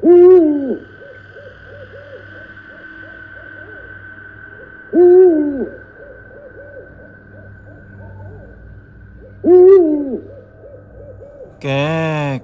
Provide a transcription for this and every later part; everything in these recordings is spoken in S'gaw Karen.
ကဲ,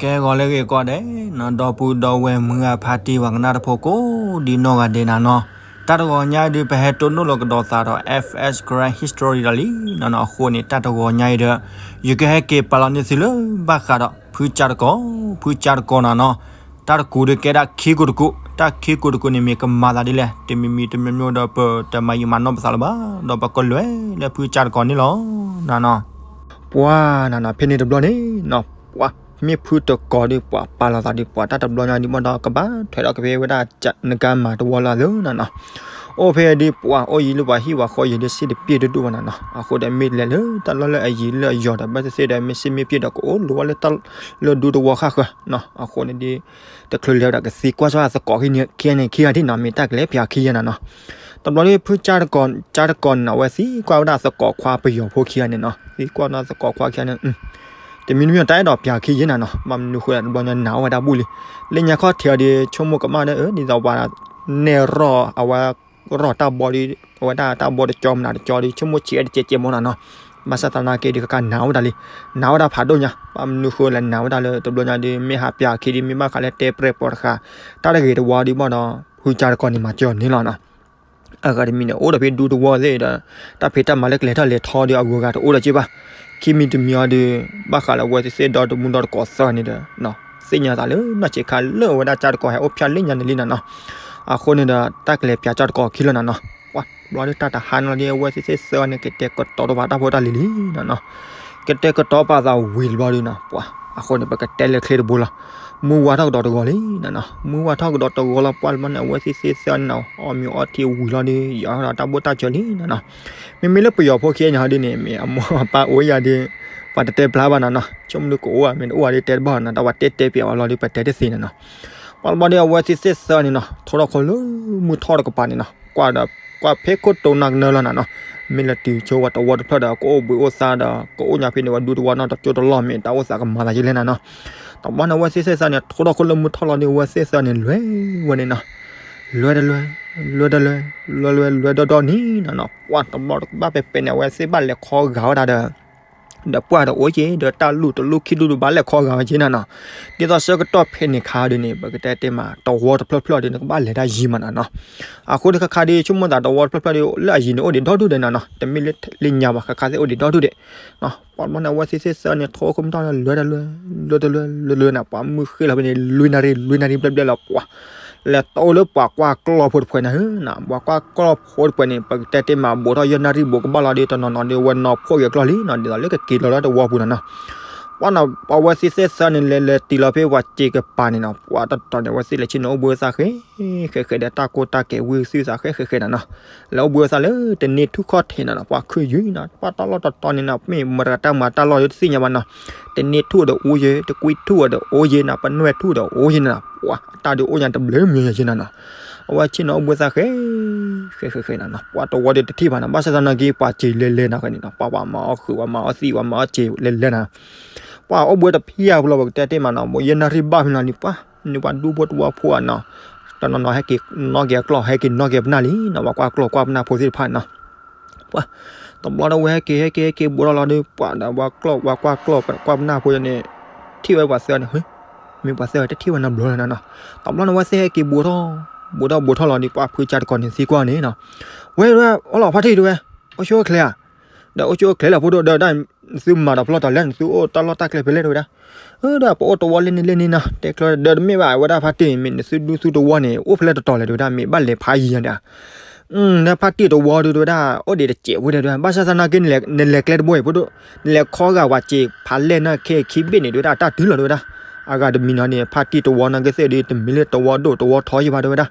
ကဲဂီၤလၢအဂ့ၤကိးဂၤဒဲးနီၤ, ဒီပုၢ်ဒီဝဲၢ်မုၢ်ဂၤဖါတံၢ်ပှၤကနၣ်တဖိကိးဒံနီၢ်ဂၤဒဲးနၤနီၤ, တၢ်တဂီၤညါအံၤဒုး ပဟဲတိၢ်နီၣ်လီၤကဒီးသးဒီး F S Karen History ဒီးလံနီၤနီၤ, အဃိန့ၣ် တၢ်တဂီၤညါအံၤဒီး ယကဟဲက့ၤပာ်လီၤန့ၢ်သုလၢဘၣ်ဃးဒီး ဖုကၠၢ်တကီၢ်, ဖုကၠၢ်တကီၢ်နၤနီၤ, တၢ်တကူးဒုးကဲဒၣ်ခံကူးတကူး, တၢ်ခံကူးတကူးန့ၣ်မ့ၢ်ကမၤသးဒ်လဲၣ်, တမံၤမံၤတမံၤမံၤဒီး ပတမၤယံာ်မၤနီၢ်ပသးလၢၤဘၣ်, ဒီးပကလဲၤလၢဖုကၠၢ်တကီၢ်န့ၣ်လီၤနၤနီၤ. ပှၤနၤနီၤ, ဖဲန့ၣ်တဘျီန့ၣ်နီၤ, ပှၤမ့ၢ်ဖုတကီၢ်ဒုး ပှၤပာ်လီၤသးဒုး ပှၤတၢ်တဘျီညါဒုး ဘၣ်ဒီးကဘၣ်ထွဲဒီးကဖဲဝဲဒၣ်နကါမၤတဝီလၢအသၢနၤနီၤ, အိၣ်ဖဲဒုး ပှၤအိၣ်ယံၤလၢပှၤဟံၣ်ပှၤဃီယံၤဒုး စ့ၣ်တပျ့ၣ်တဒူၣ်ဘၣ်နၤနီၤ, အဃိဒီးမ့ၢ်လဲၤလၢတၢ်လီၢ်လၢအယံၤလၢအယီၤဒီး ဘၣ်သ့ၣ်သ့ၣ်ဒီး မ့ၢ်စ့ၣ်မ့ၢ်ပျ့ၣ်ဒီး ကအိၣ်လိၤဝဲလၢတၢ်လၢဒူတဝီဃၣ်ဃၢၤနီၤ, အဃိန့ၣ်ဒုး တချုးလဲၤဝဲဒၣ်ကသံကွၢ်စၢ်သကိးခံဂၤန့ၣ် ခံဂၤဒ်နီၤ, မ့ၢ်တၢ်ကလဲၤပၠးခံဂၤနၤနီၤ. တဘျီဒုး ဖုကၠၢ်တကီၢ်, ကၠၢ်တကီၢ်န့ၣ်နီၤ အဝဲသံကွၢ်ဝဲဒၣ်သကိးခွါပယီၤဖိခံဂၤန့ၣ်နီၤ, သံကွၢ်ဝဲဒၣ်သကိးခွါခံဂၤန့ၣ်, တမံၤတမံၤတၢ်အဲၣ်ဒိးပၠးခံဂၤနၤနီၤ, ဘၣ်မနုၤဃိဒီး တဘျီညါနၤအိၣ်ဝဲဒၣ်ဘူၣ်လံ, လၢညါခီၣ်ထံးအီၤဒုး ဆိကမိၣ်ကမၣ်ဒီး ဒ်သိးပှၤနဲၣ်ရီၣ်အဝဲ ရီၣ်တၢ်ဘီဒီး အဝဲဒၣ်တၢ်ဘီတကၠီမနုၤတကၠီဒီး ဆိကမိၣ်ဆံးအဲၣ်တကဲးကဲးမီၢ်နၤနီၤ, ဘၣ်ဆၣ်သနာ်က့ဒုး ကကနၤဝဲဒၣ်လံ, နၤဝဲဒၣ်ဖးဒိၣ်ညါ, ဘၣ်မနုၤဃိလဲၣ် နၤဝဲဒၣ်လၢတဘျီညါဒုး မ့ၢ်ဟးပၠးခံဒုး မ့ၢ်ဘၣ်ဃးလၢတဲပြဲၢ်ပိာ်တဃာ် တၢ်တဂ့ၤတဝီဒုးဘၣ်ဒီး ဖုကၠၢ်တကီၢ်န့ၣ် မၤစၢၤအီၤန့ၣ်လီၤနီၤ. အဂၤတမံၤန့ၣ် အိၣ်ဒီးဖဲဒူတဝီသ့ၣ်ဒီး တၢ်ဖံးတၢ်မၤလၢကလဲၤထီၣ်လဲၤထီဒီး အဂုၤအဂၤတအိၣ်ဒီးက့ဘၣ်, ခံမံၤတမံၤအီၤဒုး ဘၣ်ဃးလၢအဝဲသ့ၣ်သ့ၣ်ဒီတမူဒီတကိးသၢန့ၣ်ဒီး သ့ၣ်ညါသးလၢနီၢ်ဆံးခါလၢအဝဲဒၣ်ကၠၢ်တကီၢ်ဟဲအိၣ်ဖျဲၣ်လၢညါန့ၣ်လံနၤနီၤ, အဃိန့ၣ်ဒီး တၢ်ကလဲၤပၠးကၠၢ်တကီၢ်ခံလီၤနၤနီၤ, ပှၤတဘျီဒုး တၢ်တဟါန့ၣ်လီၤဒုး အဝဲသ့ၣ်သ့ၣ်သၢန့ၣ် ကတဲာ်ကတီၤတပာ်တၢ်ဖိတၢ်လံၤလံနၤနီၤ, ကတဲာ်ကတီၤပာ်သးဝံၤတဘျီဒုးနီၤ, ပှၤ အဃိန့ၣ် ပကတဲလၢချ့တဘိလီၤ, မုၢ်ဝါထီၣ်ကဒီးတဂီၤလံနၤနီၤ, မုၢ်ဝါထီၣ်ကဒီးတဂီၤလီၤ ပှၤတဘျီန့ၣ် အဝဲသ့ၣ်သ့ၣ်သၢန့ၣ်နီၤ အီၣ်မ့ၤအီထံဝံၤလီၤဒုး ယၤထီၣ်ဒီးတၢ်ဘိၣ်တၢ်စၢၤလံနၤနီၤ, မ့မ့ၢ်လၢပယီၤဖိခံဂၤန့ၣ်ဟီဒုးန့ၣ် မ့ၢ်အမိၢ်အပၢ်အိၣ်ယၤဒုး ပှၤတတဲဖျါဘၣ်နၤနီၤ, ဆိကမိၣ်ဒုးကအိၣ်ဧါ မ့ၢ်တအိၣ်ဧါဒုးတဲတဘၣ်နၤ, တၢ်ပှၤတဲတဲပၠးအီၤလီၤဒုး ပတဲတသ့နၤနီၤ, ပှၤတဘျီဒုး အဝဲသ့ၣ်သ့ၣ်သၢန့ၣ်နီၤ ထိထီၣ်ခိၣ်လၢမုၢ်ထီၣ်တကပၤန့ၣ်နီၤ, ကွၢ်ဒီး ကွၢ်ဖဲခိၣ်တိၤနၤကနၢလီၤနၤနီၤ, မ့ၢ်လၢတုၤဆိဝဲတဝီတဖျၢၣ်ဒီး ကအိၣ်ဘှံးအိၣ်သါဒီး ကအိၣ်ညါဖဲန့ၣ် ဝဲဒူတဝီနီတကၠိတလီၢ် မ့ၢ်တၢ်အိၣ်သးကမၤသးယလဲၣ်နၤနီၤ, တဘျီန့ၣ် အဝဲသ့ၣ်သ့ၣ်သၢန့ၣ် ထိထီၣ်ခိၣ်လၢမုၢ်ထီၣ်လီၤဒုး အဝဲသ့ၣ်သၢန့ၣ် လဲၤဝဲန့ၣ်နီၤ, လဲၤတလဲၤ, လဲၤတလဲၤ, လဲၤလဲၤလဲၤဒီဒီနံၤနၤနီၤ, ပှၤတဘျီတဘၣ်ပဲပဲန့ၣ် အဝဲသ့ၣ်ဘၣ်လဲၤခီဂာ်ဝဲဒၣ်ဒီး ဒီးပှၢ်တအိၣ်က့ၤ ဒီးတၢ်လူၢ်တလူၢ်ခံလူၢ်ဒုးဘၣ်လဲၤခီဂာ်ဝဲက့ၤနၤနီၤ, ဒ်သိးဆၢကတီၢ်ဖဲန့ၣ်ခါဒုးန့ၣ် ပကတဲတ့ၢ်မး တဝီတဖျၢၣ်ဖျၢၣ်ဒုးန့ၣ် ကဘၣ်လဲၤတၢ်ယံၤမးနၤနီၤ, အဃိန့ၣ်ခါခါဒုး ဆိကမိၣ်သးတဝီတဖျၢၣ်ဖျၢၣ်ဒုး လၢအယံၤန့ၣ်အိၣ်ဒံးဒီဒူၣ်ဒဲးနၤနီၤ, တမ့ၢ်လၢလၢညါဘၣ် ခါခါသ့ၣ်အိၣ်ဒံးဒီဒူၣ်ဒဲး ပှၤတဘျီန့ၣ် အဝဲသ့ၣ်သ့ၣ်သၢန့ၣ် ထိခိၣ်မုၢ်ထီၣ်န့ၣ် လဲၤတလဲၤ, လဲၤတလဲၤ, လဲၤတလဲၤနၤ, ပှၤမုၢ်ဃ့လီၤဖဲန့ၣ် လွံၢ်နၣ်ရံၣ် လွံၢ်နၣ်ရံၣ်ဘျဲၣ်ဘျဲၣ်လီၤ ပှၤ လဲၤတိၢ်လၢပှၤကွၢ်ကျီၢ်ဖိတဖှဲးန့ၣ်နၤ, ပှၤကွၢ်ကျီၢ်ဖိတဖှဲးန့ၣ် ပကတဲတ့ၢ်မး ဘူးထီၣ်ယဲၢ်နၣ်ရံၣ်ဘူးကဘၣ်လီၤဒီး တနီၤနီၤဒီး ဝဲနီၢ်ဖှိၣ်က့ၤကျီၢ်လံနၤ, ဒ်သိးလၢကက့ၤလီၤလၢတဝီပူၤနၤနီၤ, ပှၤနီၤ ပှၤဝဲသ့ၣ်သ့ၣ်သၢန့ၣ် လဲၤလဲၤတုၤလီၤဖဲပှၤစ့ကပၤန့ၣ်နီၤ, ပှၤတတီၤန့ၣ် အဝဲသ့ၣ်လဲၤဆ့ၣ်နီၤအိၣ်ဘှံးသးဃဲ ဃဲဃဲဒီး တၢ်ကိၢ်တၢ်ကဲၤဝံသုသးဃဲဃဲဃဲနၤနီၤ, လဲၤအိၣ်ဘှံးသးလၢတနံၤထူၣ်ခီၣ်ထံးနၤနီၤ, ပှၤခုၣ်ယုာ်နၤ, ပှၤတၢ်လီၢ်တတီၤန့ၣ်နၤ မ့ၢ်မတၤတၢ်မၤတၢ်လီၢ်ဒုးတသ့ၣ်ညါဘၣ်နီၤ, တနံၤထူၣ်ဒီးအိၣ်ယဲ, တကွံထူၣ်ဒီးအိၣ်ယဲနၤ, ပနွဲၣ်ထူၣ်ဒီးအိၣ်ယဲနၤ, ပှၤအတၢ်ဒုးအိၣ်ညါတဘျုးမံၤယဲနၤနီၤ, အဝဲဆ့ၣ်နီၤအိၣ်ဘှံးသးဃဲ ဃဲဃဲဃဲနၤနီၤ, ပှၤတဝီဒုးတထံၣ်ဘၣ်နၤ, ဘၣ်ဆၣ်သနာ်က့ ပှၤစ့လဲၤလဲၤနၤဃဲန့ၣ်နီၤ, ပှၤပှၤမၤအီၣ်ဃုာ် ပှၤမၤအီၣ်သံ ပှၤမၤအီၣ်စ့လဲၤလဲၤနၤ, ပှၤအိၣ်ဘှံးတဖံးအါဖိလီၤ ပကတဲတ့ၢ်မးနီၤ, ဘူးယဲၢ်နၣ်ရံၣ်ဘၣ်ဖဲလီၤန့ၣ် ပှၤ န့ၣ်ပှၤဒူဖိတဝီဖိဧါနီၤ, တနီၤနီၤဟဲက့ၤနီၣ်က့ၤအကျီၢ် ဟဲက့ၤနီၣ်က့ၤအပနၢ်လံနီၤ, ပှၤကွၢ်ကျီၢ်ကွၢ်ပနၢ်ဖိသ့ၣ်တဖၣ်နီၤ, ပှၤ တဘျီဒီးဝဲဟဲက့ၤ ဟဲက့ၤ ဟဲက့ၤဘူးထီၣ်လီၤဒီး ပှၤဒီးပှၤကျီၢ် ပှၤကွၢ်ကျီၢ် ပှၤကွၢ်ပနၢ်ဖိန့ၣ် ထံၣ်ဝဲပှၤသၢန့ၣ် မ့ၢ်ပှၤသၢတထံၣ်ဝဲနီတဘျီလၢၤနၤနီၤ, တဘျီန့ၣ်ဝဲသ့ၣ်ဟဲက့ၤဘူးထီၣ် ဘူးထီၣ်ဘူးထီၣ်လီၤဒီး ပှၤဖုကၠၢ်တကီၢ်န့ၣ်သံကွၢ်န့ၣ်နီၤ, ဝဲ ဝဲ အိၣ်လီၤဖါတံၢ်တဲဝဲ အိၣ်ဆူၣ်အိၣ်ချ့ဧါ, ဒီးအိၣ်ဆူၣ်အိၣ်ချ့လၢဖိဒိၣ်ဒီး နသုမၤဒီးဖျီတၢ်လဲၣ် နသုအိၣ်တၢ်လီၢ်တၢ်ကျဲဖဲလဲၣ်တဲဝဲဒၣ်, ဒီးပအိၣ်တဝီလၢန့ၣ်လၢန့ၣ်နီၤ, တဲကျၢၤဒီးတမ့ၢ်ဘၣ် ဝဲဒၣ်ဖါတံၢ် မ့ၢ်နသုဒူသုတဝီန့ၣ် အိၣ်ဖဲလဲၣ်တတီၤလဲၣ်တဲဝဲဒၣ် မ့ၢ်ဘၣ်လဲၤဖးယံၤညါဒီး နဖါတံၢ်တဝီဒုးတဲဝဲဒၣ် အိၣ်ဒံးတစဲးဖိတဲဝဲဒၣ်, ဘၣ်ဆၣ်သနာ်က့ နလဲၤကျဲတဘိအံၤဖိဒိၣ်, နလဲၤခီဂာ်ပှၤစ့ဖးလဲၢ်နၢ်ခဲခံဘ့ၣ်န့ၣ်တဲဝဲဒၣ် အတၢ်တုၤလီၤတဲဝဲဒၣ်, အဂၤတမံၤနီၤန့ၣ် ဖါတံၢ်တဝီနာ်က့သ့ၣ်ဒုး တမ့ၢ်လၢတဝီဒိၣ်တဝီထီယံၤဘၣ်တဲဝဲဒၣ်,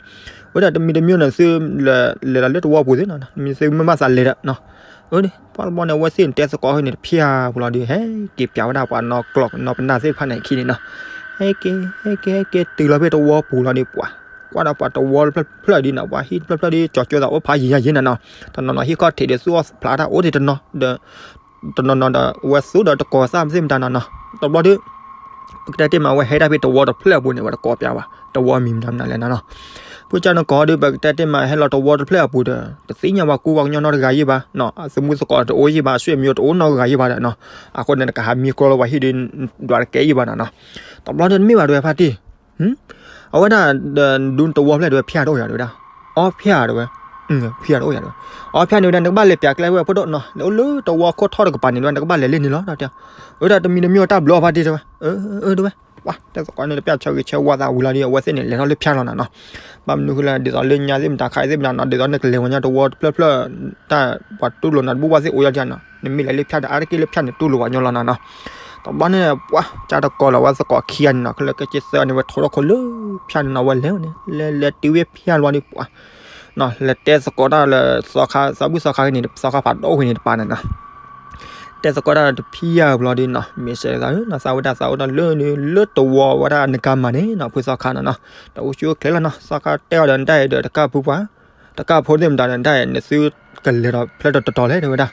ဝဲဒၣ်တမံၤတမံၤန့ၣ် သုလဲၤဒီးလၢတဝီပူၤသ့ၣ်နီၤ, မ့ၢ်သုမ့ၢ်ဘၣ်သးလဲၤဒီး ပှၤတဘျီန့ၣ် အဝဲသ့ၣ်န့ၣ် တဲသကိးဖဲန့ၣ်တဖျၢၣ်ဖိလီၤဒီး ဟဲက့ၤပၠးဝဲဒၣ်ပှၤနီၢ်ကျီၢ်နီၢ်ပနၢ်သ့ၣ်တဖၣ်န့ၣ်အခံန့ၣ်နီၤ, ဟဲက့ၤ ဟဲက့ၤ ဟဲက့ၤတုၤလီၤဖဲတဝီပူၤလီၤဒီး ပှၤ ကွၢ်ဒီးပှၤတဝီတဖျၢၣ်ဖျၢၣ်ဒုးနီၤ, ပှၤဟံၣ်တဖျၢၣ်ဖျၢၣ်ဒုး ကၠီၤကၠိသးအိၣ်ဖးယံၤညါယံၤနၤနီၤ, တနီၤနီၤဟံၣ်ခီၣ်ထံးဒီးသူၣ်အီၣ်ဖျးတၢ်အိၣ်ဒံးတနီၤဒီး တနီၤနီၤဒီး အဝဲသူဒီးတကိးသၣ်သ့ၣ်မတၤနီၤနီၤ, တဘျီဒုး ပကတဲတ့ၢ်မး အဝဲဟဲဒၣ်ဖဲတဝီတဖျၢၣ်အပူၤန့ၣ် အဝဲတကိးပျးဘၣ် တဝီမံၤမတၤမနုၤလဲၣ်နီၤနီၤ. ဖုကၠၢ်နကီၢ်ဒီး ပကတဲတ့ၢ်မး ဟဲလီၤတဝီတဖျၢၣ်အပူၤဒီး တသ့ၣ်ညါဝဲကူဝဲကညီနီတဂၤယံၣ်ဘၣ်နီၤ, အသမူသကိးတအိၣ်ယံၣ်ဘၣ်, အဆွေမျိုးတအိၣ်နီတဂၤယံၣ်ဘၣ်ဒီးနီၤ, အဃိန့ၣ် နကဟးမံကျီလီၤပှၤဟံၣ်ဒီး ဒွးတကဲယံၣ်ဘၣ်နီၤနီၤ. တဘျီန့ၣ်တမ့ၢ်ဘၣ်တဲဝဲဖါတံၢ် အဝဲဒၣ် ဒူတဝီဖျၢၣ်တဲဝဲဖၠၣ်တအိၣ်ယၤတဲဝဲဒၣ်, အီဖၠၣ်တဲဝဲ, ဖၠၣ်တအိၣ်ယၤတဲဝဲ, အီဖၠၣ်န့ၣ်ဝဲဒၣ် နကဘၣ်လဲၤပျးကျဲဝဲဖိဒိၣ်နီၤ, လၢတဝီခိၣ်ထီၣ်တကပၤန့ၣ်တဲဝဲ နကဘၣ်လဲၤလၢန့ၣ်လီၤ တဲဝဲဒၣ်တမံၤတမံၤတၢ်ဘျုးအီၤဖါတံၢ်တဲဝဲ, အၢ တဲဝဲ, ပှၤတဲသကိးန့ၣ် တပျၢ်ဆၢဂ့ၤဆၢဝါသးဝံၤလီၤဒီး အဝဲသ့ၣ်န့ၣ် လဲၤထီၣ်လၢဖၠၣ်လီၤနီၤနီၤ. ဘၣ်မနုၤဃိလၢ ဒ်သိးလၢညါသ့ၣ်မတၤခါသ့ၣ်မတၤနီၤ, ဒ်သိးနကလဲၤဝဲညါတဝီတဖျၢၣ်ဖျၢၣ် တၢ်ပှၤတူၢ်လိာ်နၤတဘူၣ်ဘၣ်သ့ၣ်အိၣ်ယါန့ၣ်နီၤ, နမ့ၢ်လဲၤလၢဖၠၣ်ဒီး အါတက့ၢ်လၢဖၠၣ်န့ၣ်တူၢ်လိာ်ပှၤညီလီၤနီၤနီၤ. တဘျီန့ၣ် ပှၤကၠၢ်တကီၢ်လီၤ အဝဲသကိးခံဂၤန့ၣ်နီၤ, ခဲလၢာ်ကဲက့သၢဂၤန့ၣ် ဝဲထိထီၣ်ခိၣ်လၢဖၠၣ်န့ၣ်နီၤ, ဝဲလဲၤဝဲန့ၣ် လဲၤလဲၤတုၤဝဲဖၠၣ်လီၤဒီး ပှၤ လဲၤတဲသကိးတၢ်လၢ သီခါ သးဘူၣ်သီခါန့ၣ် သီခါဖးဒိၣ်ဝဲန့ၣ်တပၤန့ၣ်နီၤ, တဲသကိးတၢ်တဖံးယါဘျီဒီးနီၤ, မ့ၢ်စဲးသးဧၢနီၤ, သးဝဲဒၣ်သးအိၣ်တၢ်လၢန့ၣ် လၢတဝီဝဲဒၣ်နကါမၤန့ၣ်နီၤ, ဖုသီခါနီၤနီၤ, ဒီးအိၣ်ဆူၣ်အိၣ်ချ့လီၤနီၤ, သီခါတဲအီၤဒီး နတၢ်အဲၣ်ဒီးတကၢ်ဖိပှၤ တကၢ်ဖိသ့ၣ်မတၤဒီး နတၢ်အဲၣ် နသုကလဲၤဒီးဖျဲၣ်တတီၤလဲၣ် တဲဝဲဒၣ်.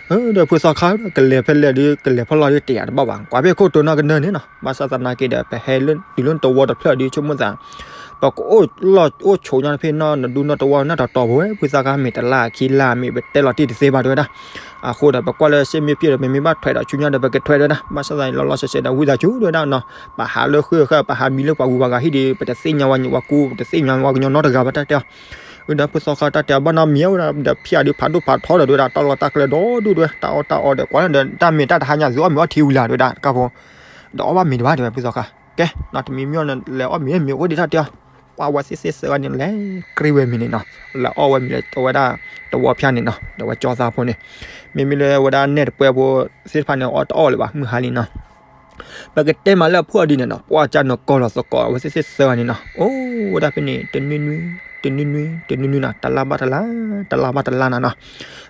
ဒီးဖုသီခါ ကလဲၤဖဲလဲၣ်ဒီး ကလဲၤဖီလီၤဒီးတယာ်တဘၣ်ဘၣ်, ကွၢ်ဖဲခိၣ်တိၤနီၢ်ကနၢန့ၣ်နီၤ, ဘၣ်ဆၣ်သနာ်က့ဒီး ပဟဲလၢတုၤလၢတဝီတဖျၢၣ်ဒီး ဆိကမိၣ်သး ပကအိၣ်ဆိးညါဖဲနီၢ်နဒူနီၢ်တဝီနီၢ်တီၤတီၤပဝဲ ဖုသီခါ မ့ၢ်တလါခံလါမ့ၢ်ပတဲလီၤတံၢ်တသ့ဘၣ် တဲဝဲဒၣ်. အဃိဒီး ပကွၢ်လၢစ့မ့ၢ်ပျဲဒီး ပမ့ၢ်ဘၣ်ထွဲဒီးဆူညါဒီး ပကထွဲ တဲဝဲဒၣ်, ဘၣ်ဆၣ်သနာ်က့ လီၤလီၤဆဲးဆဲးဒီး ဝံသးစူၤတဲဝဲဒၣ်နီၤ, ပဟးလၢဃုာ်ဃၢ် ပဟးမံလၢပှၤဂုၤပှၤဂၤဟံၣ်ဒီး ပတသ့ၣ်ညါဝဲကူ ပတသ့ၣ်ညါဝဲကညီနီတဂၤဘၣ် တဲဝဲဒၣ်. ဒီးဖုသီခါတၢ်တဲအဘၣ်နီတမံၤဝဲဒၣ်ဒီး ဖၠၣ်ဒီးဖးဒိၣ်ဖးထီဒီး တဲဝဲဒၣ် တၢ်လီၢ်တၢ်ကျဲဒီဒူၣ် တဲဝဲ တၢ်အီၣ်တၢ်အီဒီး ကွၢ်ဒီး တၢ်မ့ၢ်တၢ်တဟါညါ သုအီၣ်မ့ၤအီထံဝံၤလၢ် တဲဝဲဒၣ် တကၢ်ဖိ ဒီးအီၣ်ဘၣ်မ့ၤတဘၣ် တဲဝဲဖုသီခါ, ကဲနီၤ တမံၤမံၤန့ၣ် လဲၤအီၣ်မ့ၤမ့ၤအိၣ်ဒံးတၢ်တဲအီၤ, ပှၤဝဲသ့ၣ်သ့ၣ်သၢဂၤန့ၣ် လဲၤကြံဝဲမ့ၤန့ၣ်နီၤ, လဲၤအီၣ်ဝဲမ့ၤလၢအဝဲဒၣ် တဝီဖၠၣ်န့ၣ်နီၤ, ဒီးဝဲကၠီသးဖိန့ၣ်, မ့မ့ၢ်လၢဝဲဒၣ်နဲၣ်တပှဲၤဖိသ့ၣ်တဖၣ်န့ၣ် အီၣ်တအီၣ်လၢၤဘၣ် မုၢ်ဟါလံနီၤ. ပကတဲမးလၢအဖုၣ်အီၤဒ်န့ၣ်နီၤ, ပှၤကၢ်နကီၢ်လီၤသကိး အဝဲသ့ၣ်သ့ၣ်သၢဂၤန့ၣ်နီၤ, အိၣ်ဝဲဒၣ်ဖဲန့ၣ် တနွံနွံ တနွံနွံ တနွံနွံနီၤ, တလါဘၣ်တလါ တလါဘၣ်တလါနီၤနီၤ.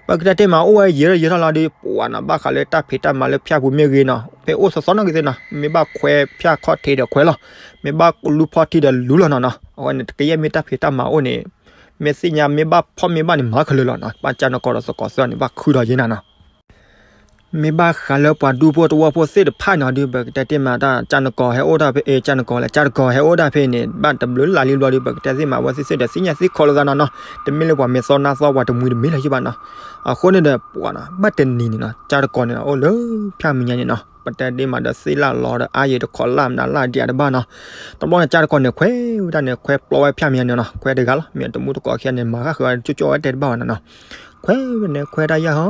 ပကတဲတ့ၢ်မး အိၣ်ဝဲယံာ်ထီၣ်ယံာ်ထီၣ်လီၤဒီး ပှၤနီၤ ဘၣ်ဃးလၢတၢ်ဖံးတၢ်မၤလၢဖၠၣ်ပူၤမ့ၢ်ဂ့ၤနီၤ, ဖဲအိၣ်သီသီနီၢ်ဂ့ၤသ့ၣ်နီၤ, မ့ၢ်ဘၣ်ခွဲးဖၠၣ်ခီၣ်ထံးဒီးခွဲးလီၤ, မ့ၢ်ဘၣ်လူဖီထံဒီးလူလီၤနီၤနီၤ. အဝဲန့ၣ် တကယဲၢ်မ့ၢ်တၢ်ဖံးတၢ်မၤအိၣ်န့ၣ် မ့ၢ်သ့ၣ်ညါ မ့ၢ်ဘၣ်ဖီၣ်မ့ၢ်ဘၣ်န့ၣ် မၤခဲလၢာ်လီၤနီၤ, ပှၤကၢ်နကီၢ်လီၤသကိးသၢဂၤန့ၣ် ဘၣ်ခုဒီးယဲၢ်နၤနီၤ. မ့ၢ်ဘၣ်ဃးလၢပှၤဒူဖိတဝီဖိသ့ၣ်တဖၣ်န့ၣ်ဒီး ပကတဲတ့ၢ်မးတၢ် ကၢ်နကီၢ်ဟဲအိၣ်တၢ်ဖဲ ကၢ်နကီၢ်လဲၣ် ကၢ်တကီၢ်ဟဲအိၣ်တၢ်ဖဲန့ၣ် ဘၣ်တဘျုးလါလံဘျီဒီး ပကတဲသ့ၣ်မး အဝဲသ့ၣ်သ့ၣ်ဒီးသ့ၣ်ညါသ့ၣ်ခီလိာ်သးနီၤနီၤ, တမ့ၢ်လၢပှၤမဲာ်သီနါသီ ပှၤတမှံၤတမ့ၢ်လၢၤယံၣ်ဘၣ်နီၤ. အဃိန့ၣ်ဒီး ပှၤနီၤ ဘၣ်တနံၤန့ၣ်နီၤ ကၢ်တကီၢ်န့ၣ် အိၣ်လၢဖၠၣ်မဲာ်ညါန့ၣ်နီၤ, ပတဲဒ်မးဒီးသ့ၣ်လၢလီၤဒီး အါယံၤတခီလၢ်မနုၤလၢ်ဒံးတဘၣ်နီၤ. တဘျီန့ၣ် ကၢ်တကီၢ်န့ၣ် ခွဲးဝဲဒၣ်န့ၣ် ခွဲးပျီဝဲဖၠၣ်မဲာ်ညါန့ၣ်နီၤ, ခွဲးတဂၤလီၤ, မ့ၢ်တမူတကိးခံဂၤန့ၣ် မၤဃၣ်ဃုာ်ဝဲ ကၠိကၠိဝဲတဲတဘၣ်ဘၣ်နီၤနီၤ. ခွဲးဝဲန့ၣ် ခွဲးတၢ်ယၢ်ဟီ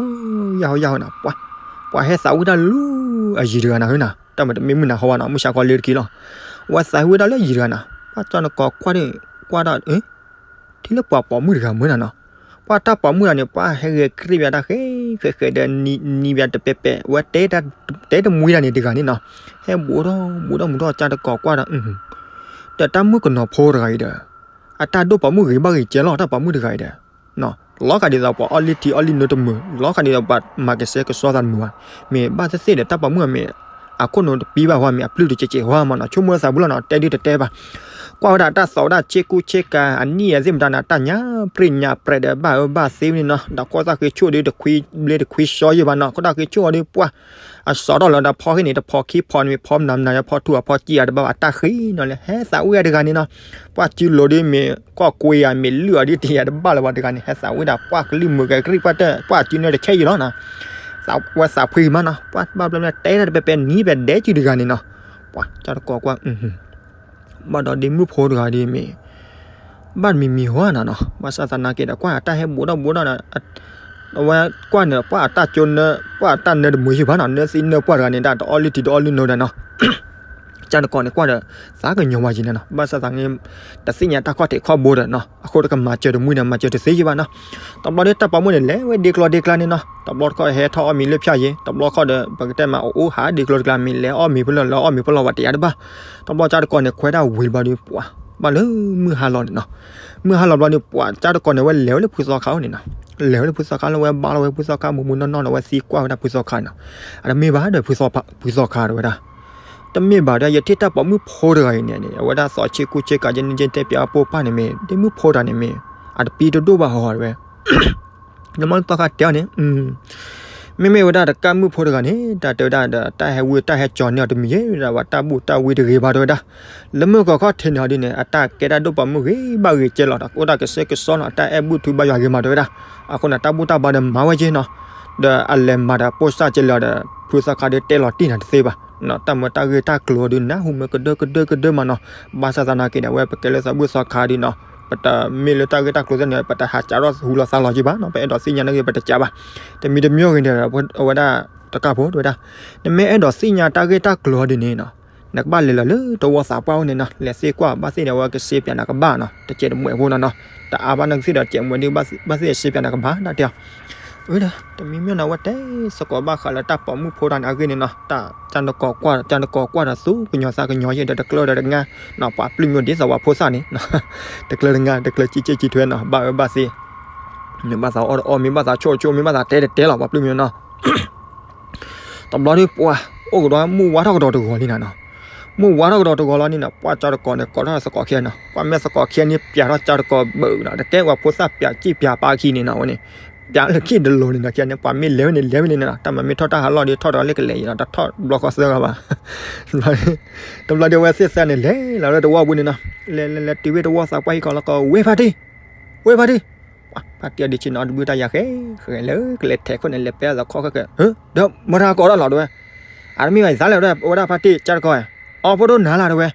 ယၢ်ဟီ ယၢ်ဟီနီၤ, ပှၤ ပှၤဟဲသးဝံၣ်တၢ်လၢအယံၤတဂၤနၤဟၢနၤ, တၢ်မ့ၢ်တမ့ၢ်မုၢ်နၤဟီဘၣ်နီၤ, မုၢ်ဆါခီလၢတက့ၢ်လီၤ. အဝဲသးဝံၣ်ဝဲဒၣ်လၢအယံၤတဂၤနၤ, ပှၤကၢ်နကီၢ်ကွၢ်ဒီး ကွၢ်ဒၣ် ထံၣ်လၢပှၤပိာ်မုၣ်တဂၤမုၢ်နၤနီၤ, ပှၤတၢ်ပိာ်မုၣ်တဂၤန့ၣ် ပှၤဟဲဂဲၤကြံၣ်ပၠးတၢ်ဃဲဃဲဃဲဒီး နံၤပၠးတပဲာ်ပဲာ် ဝဲတဲတမူတဂၤန့ၣ်တဂၤန့ၣ်နီၤ, ဟဲဘူးထီၣ်ဘူးထီၣ်မူထီၣ် ကၢ်တကီၢ်ကွၢ်ဒီး ဒီးတၢ်မုၣ်ကနီၤဖိတဂၤအံၤဒီး အတၢ်ဒိၣ်ပိာ်မုၣ်ဂ့ၤဘၣ်ဂ့ၤကဲလီၤ တၢ်ပိာ်မုၣ်တဂၤအံၤဒီး လီၤဂာ်ဒ်သိးပှၤအီၣ်လံထံအီၣ်လံနိတမုာ် လီၤဂာ်ဒ်သိးပှၤမၤကဆှဲကဆှီသးတမုာ်ဘၣ်, မ့ၢ်ဘၣ်သ့ၣ်သ့ၣ်ဒီး တၢ်ပိာ်မုၣ်အမ့ၢ် အခိၣ်နူာ်တပံဘၣ်ဝဲ မ့ၢ်အပျုၢ်တစဲးစဲးဝဲမးနီၤ, ဆိကမိၣ်လၢသးဘူးလီၤနီၤ, တဲဒုတတဲဘၣ်. ကွၢ်ဝဲဒၣ်တၢ်သီၣ်ဝဲဒၣ်ဆ့ကူဆ့ကၤ အနံၣ်အသ့ၣ်မတၤန့ၣ် တၢ်ညၣ်ပြံၣ်ညၣ်ပြဲးဒီး ဘၣ်အၢဘၣ်သီန့ၣ်နီၤ, ဒီးခိၣ်သၣ်ဃံဆိၣ်ဒီး တခွံဘျ့တခွံဆှီယံၤဘၣ်နီၤ, ခိၣ်သၣ်ဃံဆိၣ်အီၤဒီး ပှၤ အစီထီၣ်လီၤဒီး ဖီဟ့ၣ်န့ၣ် တဖီခံဖီန့ၣ် ဖီမနုၤမနုၤ ဖီထူၣ်အဖီစံၣ်အတဘၣ်ဘၣ် တၢ်ဃံနီၤလဲၣ် ဟဲသးဝံၣ်အတဂၤန့ၣ်နီၤ, ပှၤစုလိၤဒီးမ့ၢ် ကွၢ်ကွ့ယၤ မ့ၢ်လုၢ်အီၤဒ်တယၤတဘၣ်လၢၤဘၣ်တဂၤန့ၣ် ဟဲသးဝံၣ်ဒၣ် ပှၤကလုၢ်မုာ်ဂဲၤကရံၣ်ပှၢ်တၢၢ် ပှၤစုန့ၢ်တဆဲးယံၤလီၤနီၤ, သးဝဲသးဖှံမးနီၤ, ပှၤဘၣ်ဘျီတဲတၢ်တပဲာ်ပဲာ်နံၤပဲာ်ဒဲးစုတဂၤန့ၣ်နီၤ, ပှၤကၢ်တကီၢ်ကွၢ် ဘၣ်ဒီးဒ့မုၣ်ဖိတဂၤဒီးမ့ၢ် ဘၣ်တမံၤမံၤဟီနၤနီၤ, ဘၣ်ဆၣ်သနာ်က့ဒီး ကွၢ်အတၢ်ဟဲဘူးထီၣ်ဘူးထီၣ်ဒီး အဝဲကွၢ်န့ၣ် ပှၤအတၢ်ကၠိနၢ ပှၤအတၢ်နၢတမုာ်ယံၤဘၣ်နီၤ, နၢသံနၢပှၢ်တဂၤန့ၣ် တၢ်တအီၣ်လုၢ်ထံတအီၣ်လုၢ်နိဒီးနီၤ, ကၢ်တကီၢ်န့ၣ်ကွၢ်ဒီး သးကညီၤဝဲယံၤန့ၣ်နီၤ, ဘၣ်ဆၣ်သနာ်က့ တသ့ၣ်ညါတၢ်ခီၣ်ထံးခီၣ်ဘိဒီးနီၤ, အဃိတကမၤစၢၤတမှံၤဒီး မၤစၢၤတသ့ယံၤဘၣ်နီၤ. တဘျီဒီးတၢ်ပိာ်မုၣ်န့ၣ် လဲၤဝဲဒ့ကျီဒ့ကျါန့ၣ်နီၤ, တဘျီတခီၣ်ဟဲထီၣ်အီၣ်မ့ၤလၢဖၠၣ်ယံၤ, တဘျီတခီၣ်ဒီး ပကတဲမးအိၣ်အိၣ်ဟးဒ့ကျီဒ့ကျါ မ့ၢ်လဲၤအီၣ်မ့ၤဖဲလဲၣ် လဲၤအီၣ်မ့ၤဖဲလဲၣ်တယၤတဘၣ်, တဘျီကၢ်တကီၢ်န့ၣ် ခွဲးဒၣ်ဝံၤတဘျီဒီး ပှၤ ဘၣ်လၢမုၢ်ဟါလီၤန့ၣ်နီၤ, မုၢ်ဟါလီၤဘျီဒီး ပှၤကၢ်တကီၢ်န့ၣ် ဝဲလဲၤဝဲလၢဖုသီခါအိၣ်န့ၣ်နီၤ, လဲၤဝဲလၢဖုသီခါလၢဝဲဘါလီၤဝဲဖုသီခါ မူးမူးနီၢ်နီၢ်ဒီး ဝဲသံကွၢ်ဝဲဒၣ်ဖုသီခါန့ၣ်နီၤ, အတမ့ၢ်ဘၣ်ဒီး ဖုသီခါတဲဝဲဒၣ် တမ့ၢ်ဘၣ်ဒီး ယထံၣ်တၢ်ပိာ်မုၣ်ဖိတဂၤအံၤန့ၣ် အဝဲဒၣ်သီၣ်ဆ့ကူဆ့ကၤ ယဲန့ၣ်ယဲတဲပၠးအပိၢ်ပၢ်န့ၣ်မ့ၢ် ဒ့မုၣ်ဖိတဂၤန့ၣ်မ့ၢ် အတပံတဒိၣ်ဘၣ်ဟီတဲဝဲ, နမ့ၢ်သီခါတဲအီၤန့ၣ် မ့မ့ၢ်ဝဲဒၣ်တကၣ်မုၣ်ဖိတဂၤန့ၣ် တၢ်တဲဝဲဒၣ်ဒီး တၢ်ဟဲဝံတၢ်ဟဲကၠီၤန့ၢ်အီၤတမံၤယဲၢ် ဝဲဒၣ်တၢ်ဘူၣ်တၢ်ဝံတဂ့ၤဘၣ်တဲဝဲဒၣ်. လၢမုၢ်ကီၢ်ခီၣ်ထံးန့ၣ်ဟီဒ်န့ၣ် အတၢ်ကဲတၢ်ဒိၣ်ပိာ်မုၣ်ဂ့ၤဘၣ်ဂ့ၤကဲလီၤ အိၣ်တၢ်ကဆှဲကဆှီနီၤ အတၢ်အဲၣ်ဘူၣ်ထုဘၣ်ယွၤဂ့ၤမးတဲဝဲဒၣ်. အဃိန့ၣ် တၢ်ဘူၣ်တၢ်ဘါဒီးမၤဝဲက့နီၤ ဒီးအလဲၤမၤဒီးပိၢ်စၢ်ကဲလီၤဒီး ဖုသီခါဒီးတဲလီၤတံၢ်နၤတသ့ဘၣ်. တၢ်မၢတၢ်ဂ့ၢ်တၢ်ကျိၤဒုးနၢ်ဟူမၢကဒၢကဒၢကဒၢမးနီၤ. ဘၣ်ဆၣ်သနာ်က့ဒီး အဝဲပကဲလၢသးဘူၣ်သီခါဒုးနီၤ ပတမ့ၢ်လၢတၢ်ဂ့ၢ်တၢ်ကျိၤသ့ၣ်န့ၣ် ပတဟးကးထီၣ်ဟူလီၤသးလီၤက့ဘၣ်နီၤ ပအဲၣ်ဒိးသ့ၣ်ညါန့ၣ်ဂ့ၤ ပတကးဘၣ်. တမံၤတမံၤဂ့ၤန့ၣ် အဝဲဒၣ်တကၣ်ဖိတဲဝဲဒၣ် နမ့ၢ်အဲၣ်ဒိးသ့ၣ်ညါတၢ်ဂ့ၢ်တၢ်ကျိၤဒ်န့ၣ်နီၤ နကဘၣ်လဲၤလီၤလၢတဝီသးပှၢ်အိၣ်န့ၣ်နီၤ လဲၤသ့ကွၢ်ဘၣ်သ့ၣ်ဒီး အဝဲကစ့ပၠးနၤကဘၣ်နီၤ တကဲးတမှဲးဖိနီၤနီၤ တအါဘၣ်နကသ့ၣ်ဒီးကဲးမှဲးဒုး ဘၣ်သ့ၣ်စ့ပၠးနၤကဘၣ်ဒၣ်တဲအီၤ. အၢ တမံၤမ့ၢ်နီၤ အဝဲတဲသကိးဘၣ်ဃးလၢတၢ်ပိာ်မုၣ်ဖိတၢ်န့ၣ်အဂ့ၢ်န့ၣ်နီၤ တၢ်နကိးကွၢ် တၢ်နကိးကွၢ်ဒီးသူကညီၤသးကညီၤယဲၢ်ဒီး တကျၢဒီးတငါနီၤ ပှၤပျုၢ်မ့ၢ်ဒ်သိးပှၤဖိသၣ်န့ၣ် တကျၢတငါ တကျၢကံကဲကံထွဲနီၤ ဘၣ်အၢဘၣ်သီ မ့ၢ်ဘၣ်သးအီၣ်တအီၣ် မ့ၢ်ဘၣ်သးဆိၣ်တဆိၣ် မ့ၢ်ဘၣ်သးတဲတတဲလီၤ ပှၤပျုၢ်မ့ၢ်နီၤ တဘျီဒုးပှၤ အိၣ်ကဒီးမုၢ်ဝါထီၣ်ကဒီးတဂီၤလံနၤနီၤ မုၢ်ဝါထီၣ်ကဒီးတဂီၤလီၤန့ၣ်နီၤ ပှၤကၠီတကိးန့ၣ် ကိးထီၣ်သကိးခံနီၤ ပှၤမ့ၢ်သကိးခံန့ၣ် ပၠးထီၣ်ကၠီတကိးဘၢနီၤ တကဲပှၤဖိသၣ်ပၠးကံၣ်ပၠးပၢ်ခံန့ၣ်နီၤ အဝဲန့ၣ် ပၠးလၢခံတလိၤန့ၣ်နီၤ ခံန့ၣ် ပှၤမ့ၢ်လဲၤဝဲန့ၣ် လဲၤဝဲန့ၣ်နီၤ တၢ်မၤမ့ၢ်ထီၣ်တၢ်ဟးလီၢ်ဒီး ထီၣ်ဒီးလၢကလဲၤအံၤနီၤ တထီၣ်ဘျီဃီသၢဂၤဘၣ် တဘျီဒုးအဝဲသ့ၣ်သၢန့ၣ် လဲၤလီၤလၢတဝီပူၤန့ၣ်နီၤ လဲၤလဲၤလဲၤတုၤဝဲတဝီသးပှၢ်ဟံၣ်ကီးလီၤကီး ဝဲဖါတံၢ် ဝဲဖါတံၢ် ဖါတံၢ်အဒုးဆ့ၣ်နီၤ တဘုတၢ်ယၤဃဲ ဃဲလၢကလဲၤထဲးခိၣ်န့ၣ် လဲၤပဲသးခီဃဲဃဲ ဒီးမတၤကိးဒၣ်လီၤတဲဝဲ အတမ့ၢ်ဘၣ် ယသးလဲၤဝဲဒၣ်ဖါတံၢ်ကၠီတကိး အီဖိဒိၣ်နၤလၢတဲဝဲ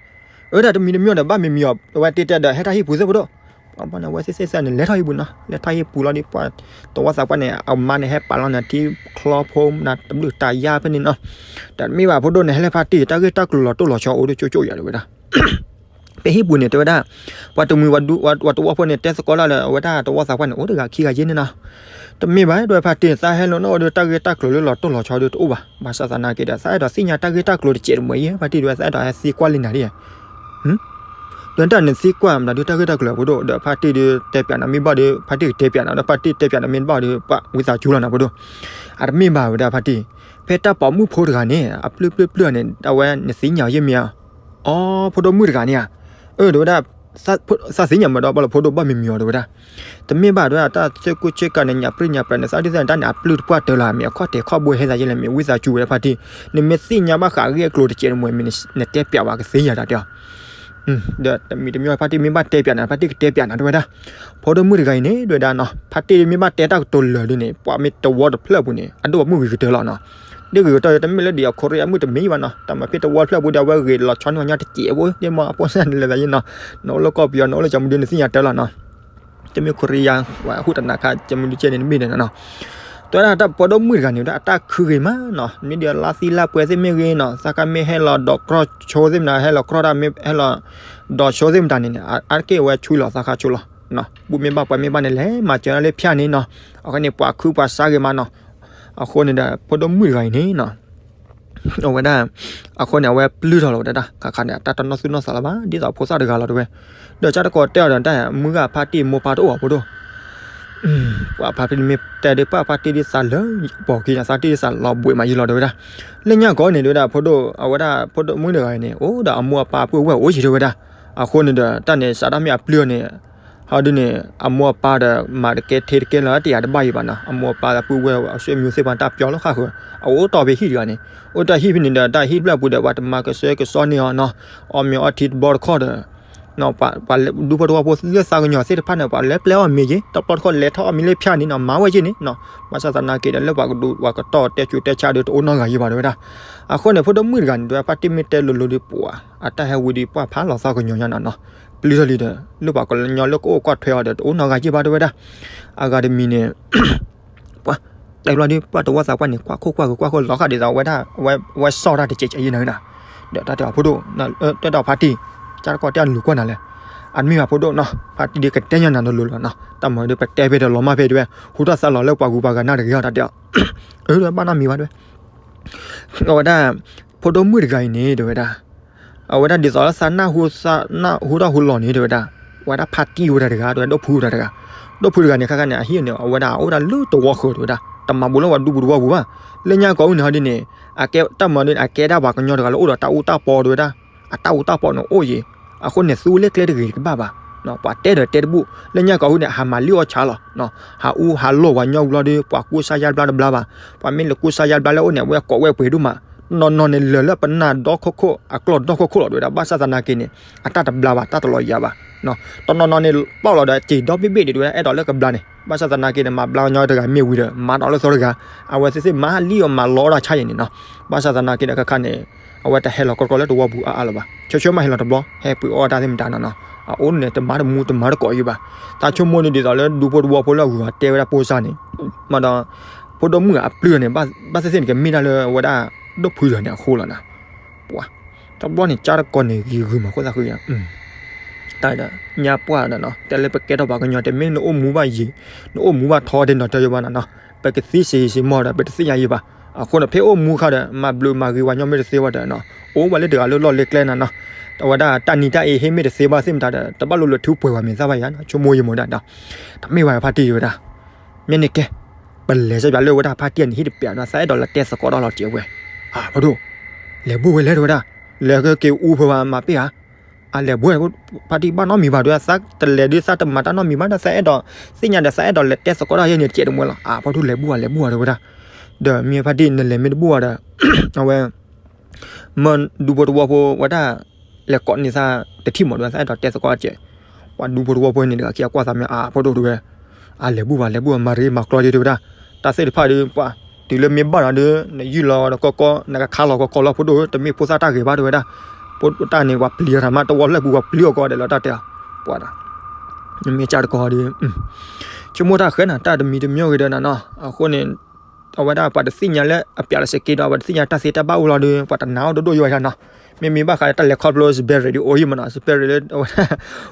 အၢ တၢ်တမံၤတမံၤဒီး ဘၣ်မံၤမံၤအီၤ အဝဲတ့တဲဒီး ဟဲထီၣ်ဟံၣ်ပူၤသ့ၣ်ဖိဒိၣ် ပှၤန့ၣ် အဝဲသ့ၣ်သ့ၣ်သၢန့ၣ် လဲၤထီၣ်ဟံၣ်ပူၤနီၤ လဲၤထီၣ်ဟံၣ်ပူၤလီၤဒီး ပှၤတဝီသးပှၢ်န့ၣ် အမါန့ၣ် ဟဲပာ်လီၤနၤထံချီဖိနၤတဘျုးတၢ်ယါဖဲန့ၣ်နီၤ ဒီးတမ့ၢ်ဘၣ်ဖိဒိၣ်န့ၣ် ဟဲလၢဖါတံၢ် တၢ်ဂ့ၢ်တၢ်ကျိၤလီၤတိၢ်လီၤဆီအိၣ်ဒိၣ်ကၠိကၠိယၤတဲဝဲဒၣ် ဖဲဟံၣ်ပူၤန့ၣ် တဲဝဲဒၣ် ပှၤတမှံၤ ပှၤတဝီဖိန့ၣ် တဲသကိးလၢ်လၢ အဝဲဒၣ်တဝီသးပှၢ်န့ၣ် အိၣ်တဂၤခံဂၤယဲၢ်န့ၣ်နီၤ တမ့ၢ်ဘၣ် တဲဖါတံၢ်သးဟဲလီၤနီၣ်ဒီး တၢ်ဂ့ၢ်တၢ်ကျိၤလၢလီၤတိၢ်လီၤဆီဒီးတအိၣ်ဘၣ် ဘၣ်ဆၣ်သနာ်က့ဒီး သးအဲၣ်ဒိးသ့ၣ်ညါတၢ်ဂ့ၢ်တၢ်ကျိၤတစဲးတမှဲးယဲၢ် ဖါတံၢ်တဲဝဲ သးအဲၣ်ဒိးဟဲသံကွၢ်လံနၤဒ် ဒီးတၢ်န့ၣ်သံကွၢ်မတၤဒုးတၢ်ဂ့ၢ်တၢ်ကျိၤအဖိဒိၣ် ဒီးဖါတံၢ်ဒုးတဲပၠးနၤမ့ၢ်ဘၣ်ဒီး ဖါတံၢ်ကတဲပၠးနၤ ဒီးဖါတံၢ်တဲပၠးနၤမ့ၢ်ဘၣ်ဒီး ပှၤဝံသးစူၤလီၤနၤဖိဒိၣ် အတမ့ၢ်ဘၣ်ဝဲဒၣ်ဖါတံၢ် ဖဲတၢ်ပိာ်မုၣ်ဖိတဂၤန့ၣ် အပျုၢ်ပျုၢ်ပျုၢ်န့ၣ် အဝဲနသ့ၣ်ညါအီၤယဲၢ်မ့ၢ်ဧါ အီ ဖိဒိၣ်မုၣ်တဂၤန့ၣ်ဧါ အၢ တဲဝဲဒၣ် သးသ့ၣ်ညါမးဒီး ဘၣ်လၢဖိဒိၣ်ဘၣ်မံၤမံၤအီၤတဲဝဲဒၣ် တမ့ၢ်ဘၣ်တဲဝဲဒၣ် တၢ်သ့ၣ်ကူၣ်ဆ့ကၤန့ၣ် ညၣ်ပြံၣ်ညၣ်ပြးန့ၣ် သးဒုးသ့ၣ်န့ၣ် တၢ်န့ၣ်အပျုၢ်တပှၢ်တၢၢ်လီၤ မ့ၢ်အခီၣ်ထံးခီၣ်ဘိဟဲသးယဲၢ်လဲၣ် မ့ၢ်ဝံသးစူၤဝဲဒၣ်ဖါတံၢ် နမ့ၢ်သ့ၣ်ညါဘၣ်ဃးအဂ့ၢ်အကျိၤတစဲးတမှဲးမ့ၢ် နတဲပၠးဝဲကသ့ယၤတၢ်တဲအီၤ ဒီးတမံၤတမံၤဖါတံၢ်မ့ၢ်ဘၣ်တဲပၠးနၤ ဖါတံၢ်ကတဲပၠးနၤတဲဝဲဒၣ် ဖိဒိၣ်မုၣ်တဂၤအံၤန့ၣ် တဲဝဲဒၣ်နီၤ ဖါတံၢ်မ့ၢ်ဘၣ်တဲတၢ်ကတိၤလၢာ်ဒ်န့ၣ် ပှၤမ့ၢ်တဝီတဖျၢၣ်ပူၤန့ၣ် အဒိၣ်အမုၢ်ဂ့ၤကတၢၢ်လီၤနီၤ ဒ်ဂ့ၤကတၢၢ်တမ့ၢ်လၢဒ်အခိရံယါမုၣ်တမံၤဘၣ်နီၤ တၢ်မၤဖဲတဝီတဖျၢၣ်ပူၤဒီး အဝဲဂ့ၤလီၤဆီန့ၢ်ညီတစဲးဖိ ဒ်မ့ၢ်အဖိစၢ်န့ၣ်လဲၤသးယဲၢ်နီၤ နအိၣ်လၢကီၢ်ပယီၤ နအိၣ်လၢကၠီမဒု နသ့ၣ်ညါတၢ်လီၤနီၤ တမ့ၢ်ခိရံယါ ပှၤဟူးတနၤခါ ကၠီမဒုကဲန့ၣ်တမ့ၢ်န့ၣ်နီၤ တဲဝဲဒၣ်တၢ်ဖိဒိၣ်မုၣ်တဂၤန့ၣ် ဝဲဒၣ်အတၢ်ခုဂ့ၤမးနီၤ မ့ၢ်ဒ်အလါသံလါပှဲၤသ့ၣ်မ့ၢ်ဂ့ၤနီၤ သးခါမ့ၢ်ဟဲလီၤဒီးကြီဆိသ့ၣ်မတၤ ဟဲလီၤကြီတၢ်မ့ၢ်ဟဲလီၤ ဒီးဆိသ့ၣ်မတၤန့ၣ်န့ၣ် အါတက့ၢ်ဝဲဆူလီၤသးခါဆိလီၤ ဘူၣ်မ့ၢ်ဘၣ်ပှၤမ့ၢ်ဘၣ်န့ၣ် လဲၤမၤစၢၤလၢဖၠၣ်န့ၣ်နီၤ အဃိန့ၣ် ပှၤခုပှၤဆါဂ့ၤမးနီၤ အဃိန့ၣ်ဒီး ဖိဒိၣ်မုၣ်တဂၤအံၤန့ၣ်နီၤ အဝဲဒၣ် အဃိန့ၣ် အဝဲပျုၢ်ထီၣ်လီၤဝဲဒၣ် ခါခါန့ၣ် အတၢ်တနီၢ်သူၣ်နီၢ်သးလၢၤဘၣ် ဒ်သိးဖိသၣ်တဂၤလီၤတဲဝဲ ဒီးကၠီတကိးတဲအီၤဒီး တၢ်မုၢ်ဂၤဖါတံၢ်မိၢ်ပၢ်တအိၣ်အီၤဖိဒိၣ် ပှၤဖါတံၢ်မ့ၢ်တဲဒုး ပှၤဖါတံၢ်ဒုးသးလၢပီၤက့ၤန့ၣ် သးတံၢ်ဒုးသးလီၤဘှံးမးယံာ်လီၤတဲဝဲဒၣ် လၢညါကီးန့ၣ်တဲဝဲဒၣ် ဖိဒိၣ် အဝဲဒၣ်ဖိဒိၣ်မုၣ်တဂၤအံၤန့ၣ် အိၣ်ဒီးအမိၢ်အပၢ်ပုၢ်ဝဲၢ်အိၣ်ယံာ်တဲဝဲဒၣ် အဃိန့ၣ်ဒီး တၢ်န့ၣ်စးထီၣ်မ့ၢ်အပျုၢ်န့ၣ် ဟီဒုန့ၣ် အမိၢ်အပၢ်ဒီး မၤတကဲထဲတကဲလၢတယာ်တဘၣ်အံၤဘၣ်နီၤ အမိၢ်အပၢ်ဒီးပုၢ်ဝဲၢ်အဆွေမျိုးသ့ၣ်တဖၣ်န့ၣ် တၢ်ပျီလၢဃၣ်ဃၢၤ အအိၣ်တီၢ်ဖဲဟံၣ်တဂၤန့ၣ် အိၣ်တၢ်ဟံၣ်ဖဲန့ၣ်ဒီး တၢ်ဟံၣ်တဖျၢၣ်ပူၤဒီး ပှၤတမၤကဆှဲကဆှီန့ၢ်အီၤနီၤ အီၣ်မ့ၤအီထံတဘီတခီဒီး ပှၤဒူဖိတဝီဖိလၢသးကညီၤသ့ၣ်တဖၣ်န့ၣ် ပှၤလဲၤပျဲအီၣ်မ့ၤက့ၤ တဘျီတခီၣ်လဲၤထီၣ်အီၣ်မ့ၤလၢဖၠၣ်န့ၣ်နီၤ မၤဝဲက့ၤန့ၣ်နီၤ ဘၣ်ဆၣ်သနာ်က့ဒီး လၢပှၤကဒူပှၤကတီၢ်တဲဆူးတဲဆါဒီး တအိၣ်နီတဂၤယံၤဘၣ်တဲဝဲဒၣ် အဃိန့ၣ် ဖိဒိၣ်မုၣ်တဂၤန့ၣ် တဲဝဲဖါတံၢ်မ့ၢ်တဲလိၤလိၤဒီးပှၤ အတၢ်ဟဲဝံၤဒီးပှၤဖးလီၤသးကညီၤညါနီၤနီၤ ပျုၢ်ထီၣ်လံဒီး လၢပှၤကညီလၢကအိၣ်ကွၢ်ထွဲအီၤဒီး တအိၣ်နီတဂၤယံၤဘၣ်တဲဝဲဒၣ် အဂၤတမံၤန့ၣ် ပှၤတဲဘျီဒီး ပှၤတဝီသးပှၢ်န့ၣ် ကွၢ်ခိၣ်ကွၢ်က့ၤကွၢ်ခိၣ်လီၤဃာ်ဒ်သိး အဝဲဒၣ် အဝဲစီၣ်တၢ်တစဲးစဲးယံၤနၤနီၤ ဒီးတၢ်တဲအီၤဖိဒိၣ် တဲဒီးဖါတံၢ် ကၢ်တကီၢ်တဲအီၤလူၤကွၢ်နၤလဲၣ် အတမ့ၢ်ဘၣ်ဖိဒိၣ်နီၤ ဖါတံၢ်ဒုးကတဲညါနၤလိၤလိၤလီၤနီၤ တၢ်မၤဒီးပတဲဖဲဒီးလီၤမၢ်ဖဲတဲဝဲ ဟူထီၣ်သါလီၤလၢပှၤဂုၤပှၤဂၤနၢ်တဂ့ၤအီၤတၢ်တဲအီၤ အၢ ဘၣ်နီတမံၤဘၣ်တဲဝဲ အဝဲဒၣ် ဖိဒိၣ်မုၣ်တဂၤအံၤန့ၣ် တဲဝဲဒၣ် အဝဲဒၣ်ဒ်သိးလၢသးနၢ်ဟူ နၢ်ဟူထီၣ်ဟူလီၤန့ၣ် တဲဝဲဒၣ် အဝဲဒၣ်ဖါတံၢ်ဝဲဒၣ်တဂၤ တဲဝဲ ဒိၣ်ဖုဝဲဒၣ်တဂၤ ဒိၣ်ဖုတဂၤန့ၣ် ခါခါန့ၣ် အဟံၣ်န့ၣ် အဝဲဒၣ်အိၣ်ဒၣ်လၢတဝီဃၢၤ တဲဝဲဒၣ် တမၤဘူးလၢပှၤဒူပူၤတဝီပူၤဘၣ် လၢညါကိးအံၤန့ၣ် ဟီဒ်န့ၣ် အကဲတၢ်မၤဒ်န့ၣ် အကဲဒၣ်ပှၤကညီတဂၤလၢအိၣ်ဒီးတၢ်အူတၢ်ပီ တဲဝဲဒၣ် အတၢ်အူတၢ်ပီန့ၣ်အိၣ်ယံၤ အဃိန့ၣ် သူလၢကျဲတဂ့ၤတကဘၣ်ဘၣ် ပှၤတဲဒီးတဲတဘူၣ် လၢညါကီးဟူန့ၣ် ဟးမၤလံၣ်အီၣ်ဆါလီၤ. ဟးအူဟးလီၢ်ပှၤညီဝံၤလီၤဒီး ပှၤကူစါယါတဘျါတဘျါဘၣ်. ပှၤမ့ၢ်လဲၤကူစါယါတဘျါလၢအအိၣ်န့ၣ် အဝဲကိးဝဲပှ့ၤဒိၣ်မး, တနီၤနီၤန့ၣ်လၢာ်လၢပနၢ်ဒီခိၣ်ခိၣ် အကျီၢ်ဒီခိၣ်ခိၣ်လီၤ တဲဝဲဒၣ်. ဘၣ်ဆၣ်သနာ်က့န့ၣ် အတၢ်တဘျါဘၣ် တၢ်တလီၤယၤဘၣ်. တနီၤနီၤန့ၣ် ပာ်လီၤဒီးစံာ်ဒီဘ့ၣ်ဘ့ၣ်န့ၣ် တဲဝဲဒၣ် အဲၣ်ဒိးလၢကဘျါန့ၣ် ဘၣ်ဆၣ်သနာ်က့န့ၣ် မၤဘျါကညီတဂၤမ့ၢ်ဝံၤဒီး မၤဒီးလၢသီတဂၤ, အဝဲသ့ၣ်သ့ၣ်မၤလံၣ်အီၣ်မၤလီအီၣ်တၢ်ဆါယဲၢ်န့ၣ်နီၤ. ဘၣ်ဆၣ်သနာ်က့ဒီးခါခါန့ၣ် အဝဲတဟဲလီၤကီကီလၢတဝီပူၤအါအါလၢၤဘၣ်. ဆၢဆၢမးဟဲလီၤတဘျီ ဟဲပှ့ၤအီၣ်တၢ်သ့ၣ်မတၤနီၤနီၤ. အအိၣ်န့ၣ် တမၤတမူတမၤတကိးယံၤဘၣ်. တၢ်ဆိကမိၣ်န့ၣ်ဒ်သိးလၢဒူဖိတဝီဖိလၢအဂုၤအတဲဝဲဒၣ်ပိစါန့ၣ်, မ့ၢ်ဒီး ဖိဒိၣ်မုၣ်အပျုၢ်န့ၣ် ဘၣ်သ့ၣ်သ့ၣ်န့ၣ် ကမ့ၢ်တၢ်လၢအဝဲဒၣ်ဒိၣ်ဖုလီၤန့ၣ်အဃိလီၤနီၤ. ပှၤ တဘျီန့ၣ် ကၢ်တကီန့ၣ် ဂ့ၤဂုာ်မး ခိၣ်သၣ်ဃုယၤ တၢ်ဒီး ညါပှၢ်ဒီးနီၤ တဲလၢပကဲထီၣ်ပှၤကညီ တမ့ၢ်နအိၣ်မူဘၣ်ယံၤ နအိၣ်မူဘၣ်ထီဒ်နီၤတယိဘၣ်နီၤနီၤ. ပကသံစ့စ့မီၢ်ဒီး ပတသ့ၣ်ညါယံၤဘၣ်. အဃိန့ၣ် ဖဲအိၣ်မူခါဒီး မၤဘျုးမၤဂ့ၤပှၤညီမ့ၢ်တသ့ဘၣ်ဒီးနီၤ အိၣ်ဝဲလၢတဂၤလၢလီၢ်လၢကျဲနီၤနီၤ. အဝဲဒၣ်တၢ်နံၤတၢ်အ့ဟ့ၣ်မ့ၢ်တသ့ဘၣ်သ့ၣ်မတၤဒီး တဘၣ်လိၣ်လၢထူပှဲၤဝဲမ့ၢ်သၣ်ဘၣ်ယၤနီၤ ဆိကမိၣ်ယံၤမးဒၣ်ဒီး တမ့ၢ်ဘၣ်ဖါတံၢ်တဲဝဲဒၣ် မ့ၢ်န့ၣ်ကဲ ပလဲၤစ့ၢ်ကီးလၢဝဲဒၣ်ဖါတံၢ်အန့ၣ်ဟံၣ်တပျးဒီး သးအဲၣ်ဒိးလၢတဲသကိးတၢ်လီၤတံၢ်ဝဲ. အၢ ဖိဒိၣ် လဲၤဘူၣ်ဝဲလဲၣ်တဲဝဲဒၣ်. လဲၤက့ၤအူဖၢဘၣ်မၤပ့ၢ်ဧါ. အလဲၤဘူၣ်ဝဲ ဖါတံၢ်ဘၣ်နီတမံၤဘၣ်တဲဝဲ သးတလဲၤဒုးသးတမၤတၢ်နီတမံၤဘၣ်ဒီး သးအဲၣ်ဒိး သ့ၣ်ညါဒီးသးအဲၣ်ဒိးလဲၤတဲသကိးတၢ်ယဲၢ်န့ၣ် တကဲးတမှဲလီၤ. အၢ ဖိဒိၣ်လဲၤဘူၣ်ဧါ လဲၤဘူၣ်ဧါတဲဝဲဒၣ်. ဒီးမ့ၢ်ဖါတံၢ်နလဲၤမ့ၢ်တဘူၣ်ဧါဒီး အဝဲ မၢဒူဖိတဝီဖိဝဲဒၣ် လဲၤကိးန့ၢ်သးတထံၣ်မးဒီး သးအဲၣ်ဒိးတဲသကိးတၢ်ကဲး. ပှၤဒူဖိတဝီဖိန့ၣ်တဂၤခံဂၤကွၢ်သးမ့ၢ် အၢ ဖိဒိၣ်တဲဝဲ အလဲၤဘူၣ်ဘၣ် လဲၤဘူၣ်ဘၣ် မၤရ့မၤကျီယဲၢ်တဲဝဲဒၣ်. တၢ်သ့ၣ်တဖၣ်ဒီး ပှၤ တုၤလၢမ့ၢ်ဘၣ်ဒီး နယူၢ်လီၤဒီးကီကီ နကခါလီၤကီကီလီၤဖိဒိၣ် တမ့ၢ်ဖိသၣ်တၢ်ဂ့ၤဘၣ်တဲဝဲဒၣ်. ဖိတၢ်န့ၣ် ပှၤပျံၤအီၤတၢ်မး တဝီလၢပူၤပှၤပျံၤအီၤကီးဒီးလီၤတၢ်တဲအီၤ. ပှၤဒီး မ့ၢ်ကၢ်တကီဒီး ဆိကမိၣ်တၢ်ဃဲနၤ တၢ်တမံၤတမံၤဂ့ၤဒီးနၤနီၤ အဃိန့ၣ် အဝဲဒၣ်ပှၤတသ့ၣ်ညါလၢအပျးလၢစက့ဒီး ပှၤတသ့ၣ်ညါတၢ်သ့တၢ်ဘၣ်အိၣ်လီၤဒီး ပှၤတနာ်အီၤဒိၣ်ဒိၣ်ယိယိနီၤ. မ့မ့ၢ်ဘၣ်ဃးလၢတၢ်လဲၤခီဖျိ စပဲရ့းဒုးအိၣ်ယံၤမးနီၤ စပဲရ့းလၢအဝဲဒၣ်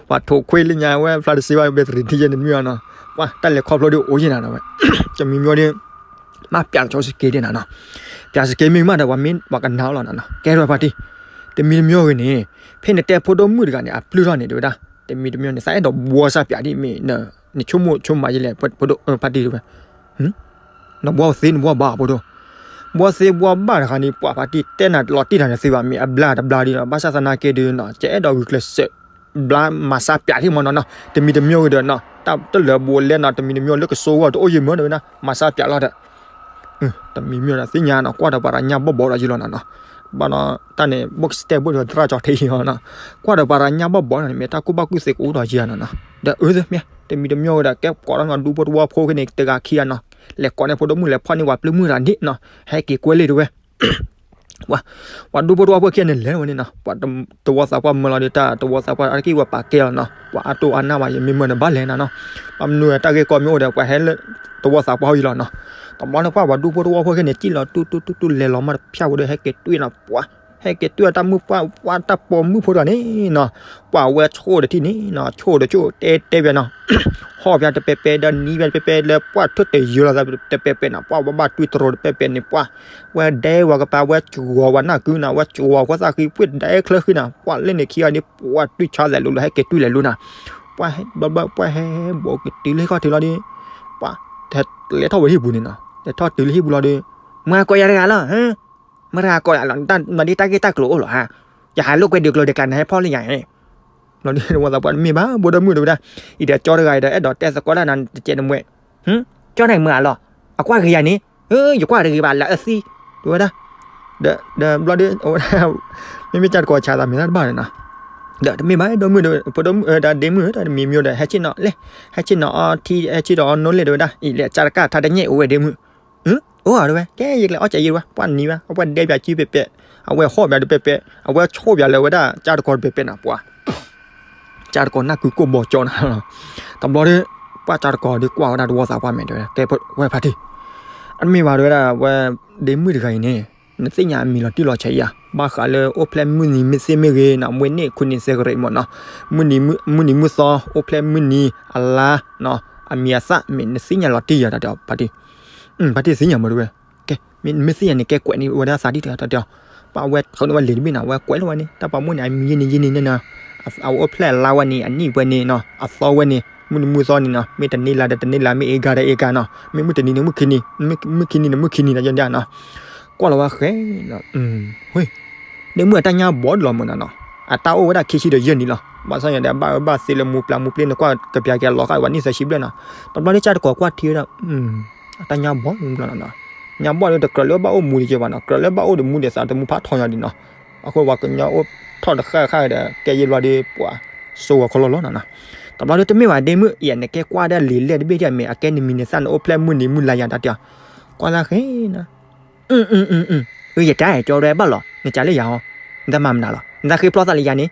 ပှၤထိးခွ့လၢညါဝဲဖျါတစ့ဘၣ် ဘဲတရံးထံယဲၢ်န့ၣ်မ့ၢ်အီၤနီၤ. ပှၤတၢ်လဲၤခီဖျိဒုးအိၣ်ယံၤနၤနီၤဝဲ တမံၤမ့ၢ်ဒီး မ့ၢ်ပျးလီၤဆိစက့ဒ်နၤနီၤ. ပျးစက့မ့ၢ်မးဒီး ပှၤမ့ၢ်ပှၤကနာ်အီၤလီၤနီၤနီၤ ကဲထီၣ်ဖါတံၢ် တမံၤတမံၤဂ့ၤန့ၣ် ဖဲနတဲဖိဒိၣ်မုၣ်တဂၤန့ၣ် အပျုၢ်ထီၣ်န့ၣ်တဲဝဲဒၣ် တမံၤတမံၤန့ၣ် သးအဲၣ်ဒိးဘှီစၢ်ပျးဒ်မ့ၢ် နဆိကမိၣ်ဆိကမးယဲလဲၣ် ဖါတံၢ်တဲဝဲ နဘှီသ့နဘှီဘၣ်အဖိဒိၣ် ဘှီသ့ဘှီဘၣ်တခါန့ၣ် ပှၤဖါတံၢ်တဲနၤလီၤတံၢ်နၤတသ့ဘၣ် မ့ၢ်အဘျါတဘျါဒ်နီၤ ဘၣ်ဆၣ်သနာ်က့ဒုးနီၤ ကအဲၣ်ဒိးဂုာ်ကျဲးစၢး ဘျါမၤစၢ်ပျးထံၣ်မ့ၢ်နီၤနီၤ တမံၤတမံၤဂ့ၤဒီးနီၤ တၢ်တလၢာ်ဘူးလဲနီၤ တမံၤတမံၤလၢကစိဝဲတအိၣ်ယံၤမ့ၢ်တဲဝဲဒၣ် မၤစၢ်ပျးလီၤဒီး တမံၤမ့ၢ်ဒီးသ့ၣ်ညါနီၤ ကွၢ်ဒီးပှၤတညၣ်ဘီၣ်ဘီၣ်ဒီးယံၤလီၤနီၤနီၤ ဘၣ်နီၤ တၢ်န့ၣ် ဘိၣ်ကစတဲဘိၣ်ဒီးသရၣ်ကၠီထံအီၤနီၤ ကွၢ်ဒီးပှၤတညၣ်ဘီၣ်ဘီၣ်နီၤ မ့ၢ်တၢ်ကူၣ်ဘၣ်ကူၣ်သ့ကအိၣ်ဒီးယံၤနီၤနီၤ ဒီးအၢသ့ၣ်မ့ၢ် တမံၤတမံၤဂ့ၤဒီး ကဲကိးထီၣ်နီၤ ဒူဖိတဝီဖိခဲန့ၣ် တဂၤခံဂၤနီၤ လဲၤကိးန့ၢ်ဖိဒိၣ်မုၣ်လဲၤဖီၣ်န့ၢ်ပှၤပျုၢ်မုၣ်တဂၤဒ်နီၤ ဟဲက့ၤကွဲလ့ၢ်တဲဝဲ ပှၤ ပှၤဒူဖိတဝီဖိခံဂၤန့ၣ်လဲၤဝဲန့ၣ်နီၤ ပှၤတဝီသးပှၢ်မၢလီၤဒီးတၢ်တဝီသးပှၢ်အါတက့ၢ်ဝဲပာ်ကဲလီၤနီၤ ပှၤအါတိၢ်အါနၢ်ဘၣ် ယမ့ၢ်မၢနဘၣ်လဲၤနၤနီၤ ဘၣ်မနုၤတၢ်ဂ့ၢ်ကီမ့ၢ်အိၣ်ဒီး ပှၤဟဲလၢတဝီသးပှၢ်အံၤလီၤနီၤ တဘျီန့ၣ်ပှၤ ပှၤဒူဖိတဝီဖိခဲန့ၣ် စံၣ်လီၤတူၢ်တူၢ်တူၢ်တူၢ်လဲၤလီၤမးတဖၠၣ်ဝဲဒီး ဟဲက့ၤတွံၢ်နီၤ ပှၤ ဟဲက့ၤတွံၢ်တၢ်မုၣ်ပှၢ် ပှၤတၢ်ပိာ်မုၣ်ဖိတဂၤန့ၣ်နီၤ ပှၤဝဲဆိၣ်ဒီးထံၣ်န့ၣ်နီၤ ဆိၣ်ဒီးဆိၣ်တဲတဲပျးနီၤ ဟီၣ်ပျးတပဲပဲဒီးနံၤပျးတပဲပဲလၢပှၤ ထွဲတယၢလီၤသးတပဲပဲနီၤ ပှၤဝဲဘၣ်တွံၢ်တရိးတပဲပဲန့ၣ် ပှၤ ဝဲဒဲဝဲကပၤ ဝဲကဝီၤဝဲနၢ်ကုနီၤ ဝဲကဝီၤဝဲသၣ်ဃံ ပှ့ၤဒဲချၢဃံနီၤ ပှၤလၢန့ၣ်ခံဂၤန့ၣ် ပှၤတွံၢ်ဆါသးလိၤလီၤ ဟဲက့ၤတွံၢ်လဲၤလိၤနီၤ ပှၤ ဘျီဘျီ ပှၤဟဲဘီကတုၤလၢဟံၣ်ခီၣ်ထံးလီၤဒီး ပှၤ လဲၤထီၣ်ဝဲဟံၣ်ပူၤန့ၣ်နီၤ လဲၤထီၣ်တုၤလၢဟံၣ်ပူၤလီၤဒီး မၤကိးယၤတဂၤလီၤ မတၤကိးယၤလီၤ နဒ်တၢ်ဂ့ၢ်တၢ်ကျိၤအိၣ်လီၤဧါ ယဟးလိာ်ကွဲဒုးကျိၤဒုးကျါ နဟဲဖီၣ်လၢယၤန့ၣ် ဘျီဒုးတဝီသးပှၢ်တမ့ၢ်ဘၣ် ဘိဒိၣ်မုၣ်တဲဝဲဒၣ် အံၤဒီးကၠီတဂၤအံၤဒီး အဲၣ်ဒိးတဲသကိးတၢ်နၤတကဲးတမှဲ ကၠီန့ၣ်မၤလီၤ အကွၢ်ဂ့ၤယၤန့ၣ် ယကွၢ်တဂ့ၤဘၣ် လၢအသံ တဲဝဲဒၣ် ဒီးဘျီဒုး အဝဲဒၣ် မ့မ့ၢ်ကၢ်တကီးဆါသးမ့ၢ်တၢ်တဘၣ်န့ၣ်နီၤ ဒီးတမ့ၢ်ဘၣ် ဒိၣ်မုၣ် ဒ့မုၣ် တၢ်တမံၤမံၤဒီး ဟဲဆ့ၣ်နီၤလဲၣ် ဟဲဆ့ၣ်နီၤအီထံ ဟဲဆ့ၣ်နီၤအီနိလ့ၣ်တဲဝဲဒၣ် အံၤလဲၤကၢ်တကၢ်ထါတညဲၣ်အိၣ်ဝဲဒ့မုၣ် အိၣ်ဧါတဲဝဲ ကဲယကလဲၤအီၣ်ကၠးယံၤတဲဝဲ ပှၤနံၤဝဲ အပှၤဒဲပၠးစုပဲပဲ အဝဲဟီၣ်ပၠးဒုးပဲပဲ အဝဲဆိၣ်ပၠးလၢဝဲဒၣ်ကၢ်တကီးတပဲပဲနီၤ ပှၤ ကၢ်တကီးနၢ်ကုကိၢ်ဘီကၠီနီၤ တဘျီဒီး ပှၤကၢ်တကီးဒီးကွၢ်ဝဲဒၣ်တဝီသးပှၢ်မဲာ်တဲဝဲ ကဲဝဲဖါတံၢ် အတမ့ၢ်ဘၣ်တဲဝဲဒၣ် ဝဲဒ့မုၣ်တဂၤအံၤန့ၣ် နသ့ၣ်ညါအမံၤလီၤတံၢ်လီၤဆဲးဧါ ဘၣ်ဃးလၢအိၣ်ဖျဲၣ်မုၢ်နံၤမုၢ်သ့ၣ်မ့ၢ်ဂ့ၤနီၤ မွေးနေ့ ခုနှစ်ဆယ့်ကိုး မ့ၢ်နီၤ မုၢ်နံၤမုၢ်သီ အိၣ်ဖျဲၣ်မုၢ်နံၤအလါနီၤ အမံၤအသၣ်မ့ၢ်နသ့ၣ်ညါလီၤတံၢ်ဧါ တၢ်တဲအီၤ ဖါတံၢ် ဖါတံၢ်သ့ၣ်ညါမ့ၢ်တဲဝဲ ကဲ မ့ၢ်နမ့ၢ်သ့ၣ်ညါန့ၣ် ကဲကွဲးန့ၢ်ဝဲဒၣ်သးဒ်တၢ်တဲအီၤ ပှၤဝဲဃုန့ၢ်ဝဲလံာ်တဘ့ၣ်နီၤ ဝဲကွဲးလီၤဝဲန့ၣ် တၢ်ပှၤမိၣ်န့ၣ် အမံၤယဲန့ၣ်ယဲန့ၣ်န့ၣ်နီၤ အအိၣ်ဖျဲၣ်အလါဝဲန့ၣ် အနံၣ်ဝဲန့ၣ်နီၤ အသီဝဲန့ၣ် မုၢ်နံၤမုၢ်သီန့ၣ်နီၤ မ့ၢ်တနံၤလါဒီးတနံၤလါ မ့ၢ်အ့ၣ်ဂၤဒီးအ့ၣ်ဂၤနီၤ မ့ၢ်မုၢ်တနံၤန့ၣ်မုၢ်ခံနံၤ မုၢ်ခံနံၤဒီးယဲန့ၣ်နီၤ ကွၢ်လီၤဝဲဃဲ ဒ့မုၣ်အတၢ်ညါဘီဒ်လီၤမ့ၢ်နီၤနီၤ အတၢ်အိၣ်ဝဲဒၣ်ခံဆံဒီးယဲၢ်နံၣ်လီၤ. ဘၣ်ဆၣ်ညါဒီး အဘၣ်အၢဘၣ်သီလၢမူပျၢ်မူပျ့န့ၣ် ကွၢ်ကပျးက့ၤအလီၤဃာ်ဝဲနံၣ်သၢဆံဘျဲၣ်နီၤ. တဘျီဒီး ကၠၢ်တကိးကွၢ်ထံဝဲဒၣ် အတၢ်ညါဘီၣ်ဘျီနီၤ, ညါဘီၣ်ဒီး တကြၢးလၢဘၣ်အိၣ်မူဒံးကဲဘၣ်နီၤ, ကြၢးလၢဘၣ်အိၣ်ဒီးမူဒံးသးတမူဖးထီညါဒံးနီၤ. အဃိပှၤကညီအိၣ်ထီၣ်တဃၣ်ဃၣ်ဒီး ကဲယဲၢ်ဘျီဒီး ပှၤစိဝဲခီလီၤလီၤနီၤနီၤ. တဘျီဒီး တမ့ၢ်ဘၣ်ဒ့မုၣ် ယဲန့ၣ်ကဲကွၢ်ဒၣ်လံာ်လဲၢ်တဘ့ၣ်ဒ်အမ့ၢ် အကဲနမံၤနသၣ်န့ၣ် အိၣ်ဖျဲၣ်မုၢ်နံၤမုၢ်လါယၤတၢ်တဲအီၤ, ကွၢ်သၣ်ဃ့နီၤ အု ယတဲကၠီရဲၣ်ဘၣ်လီၤ, နကလဲၤယၤဟီ, နတမၤမနုၤလီၤ, နတၢ်ဃ့ဖျီသးလၢယၤန့ၣ်,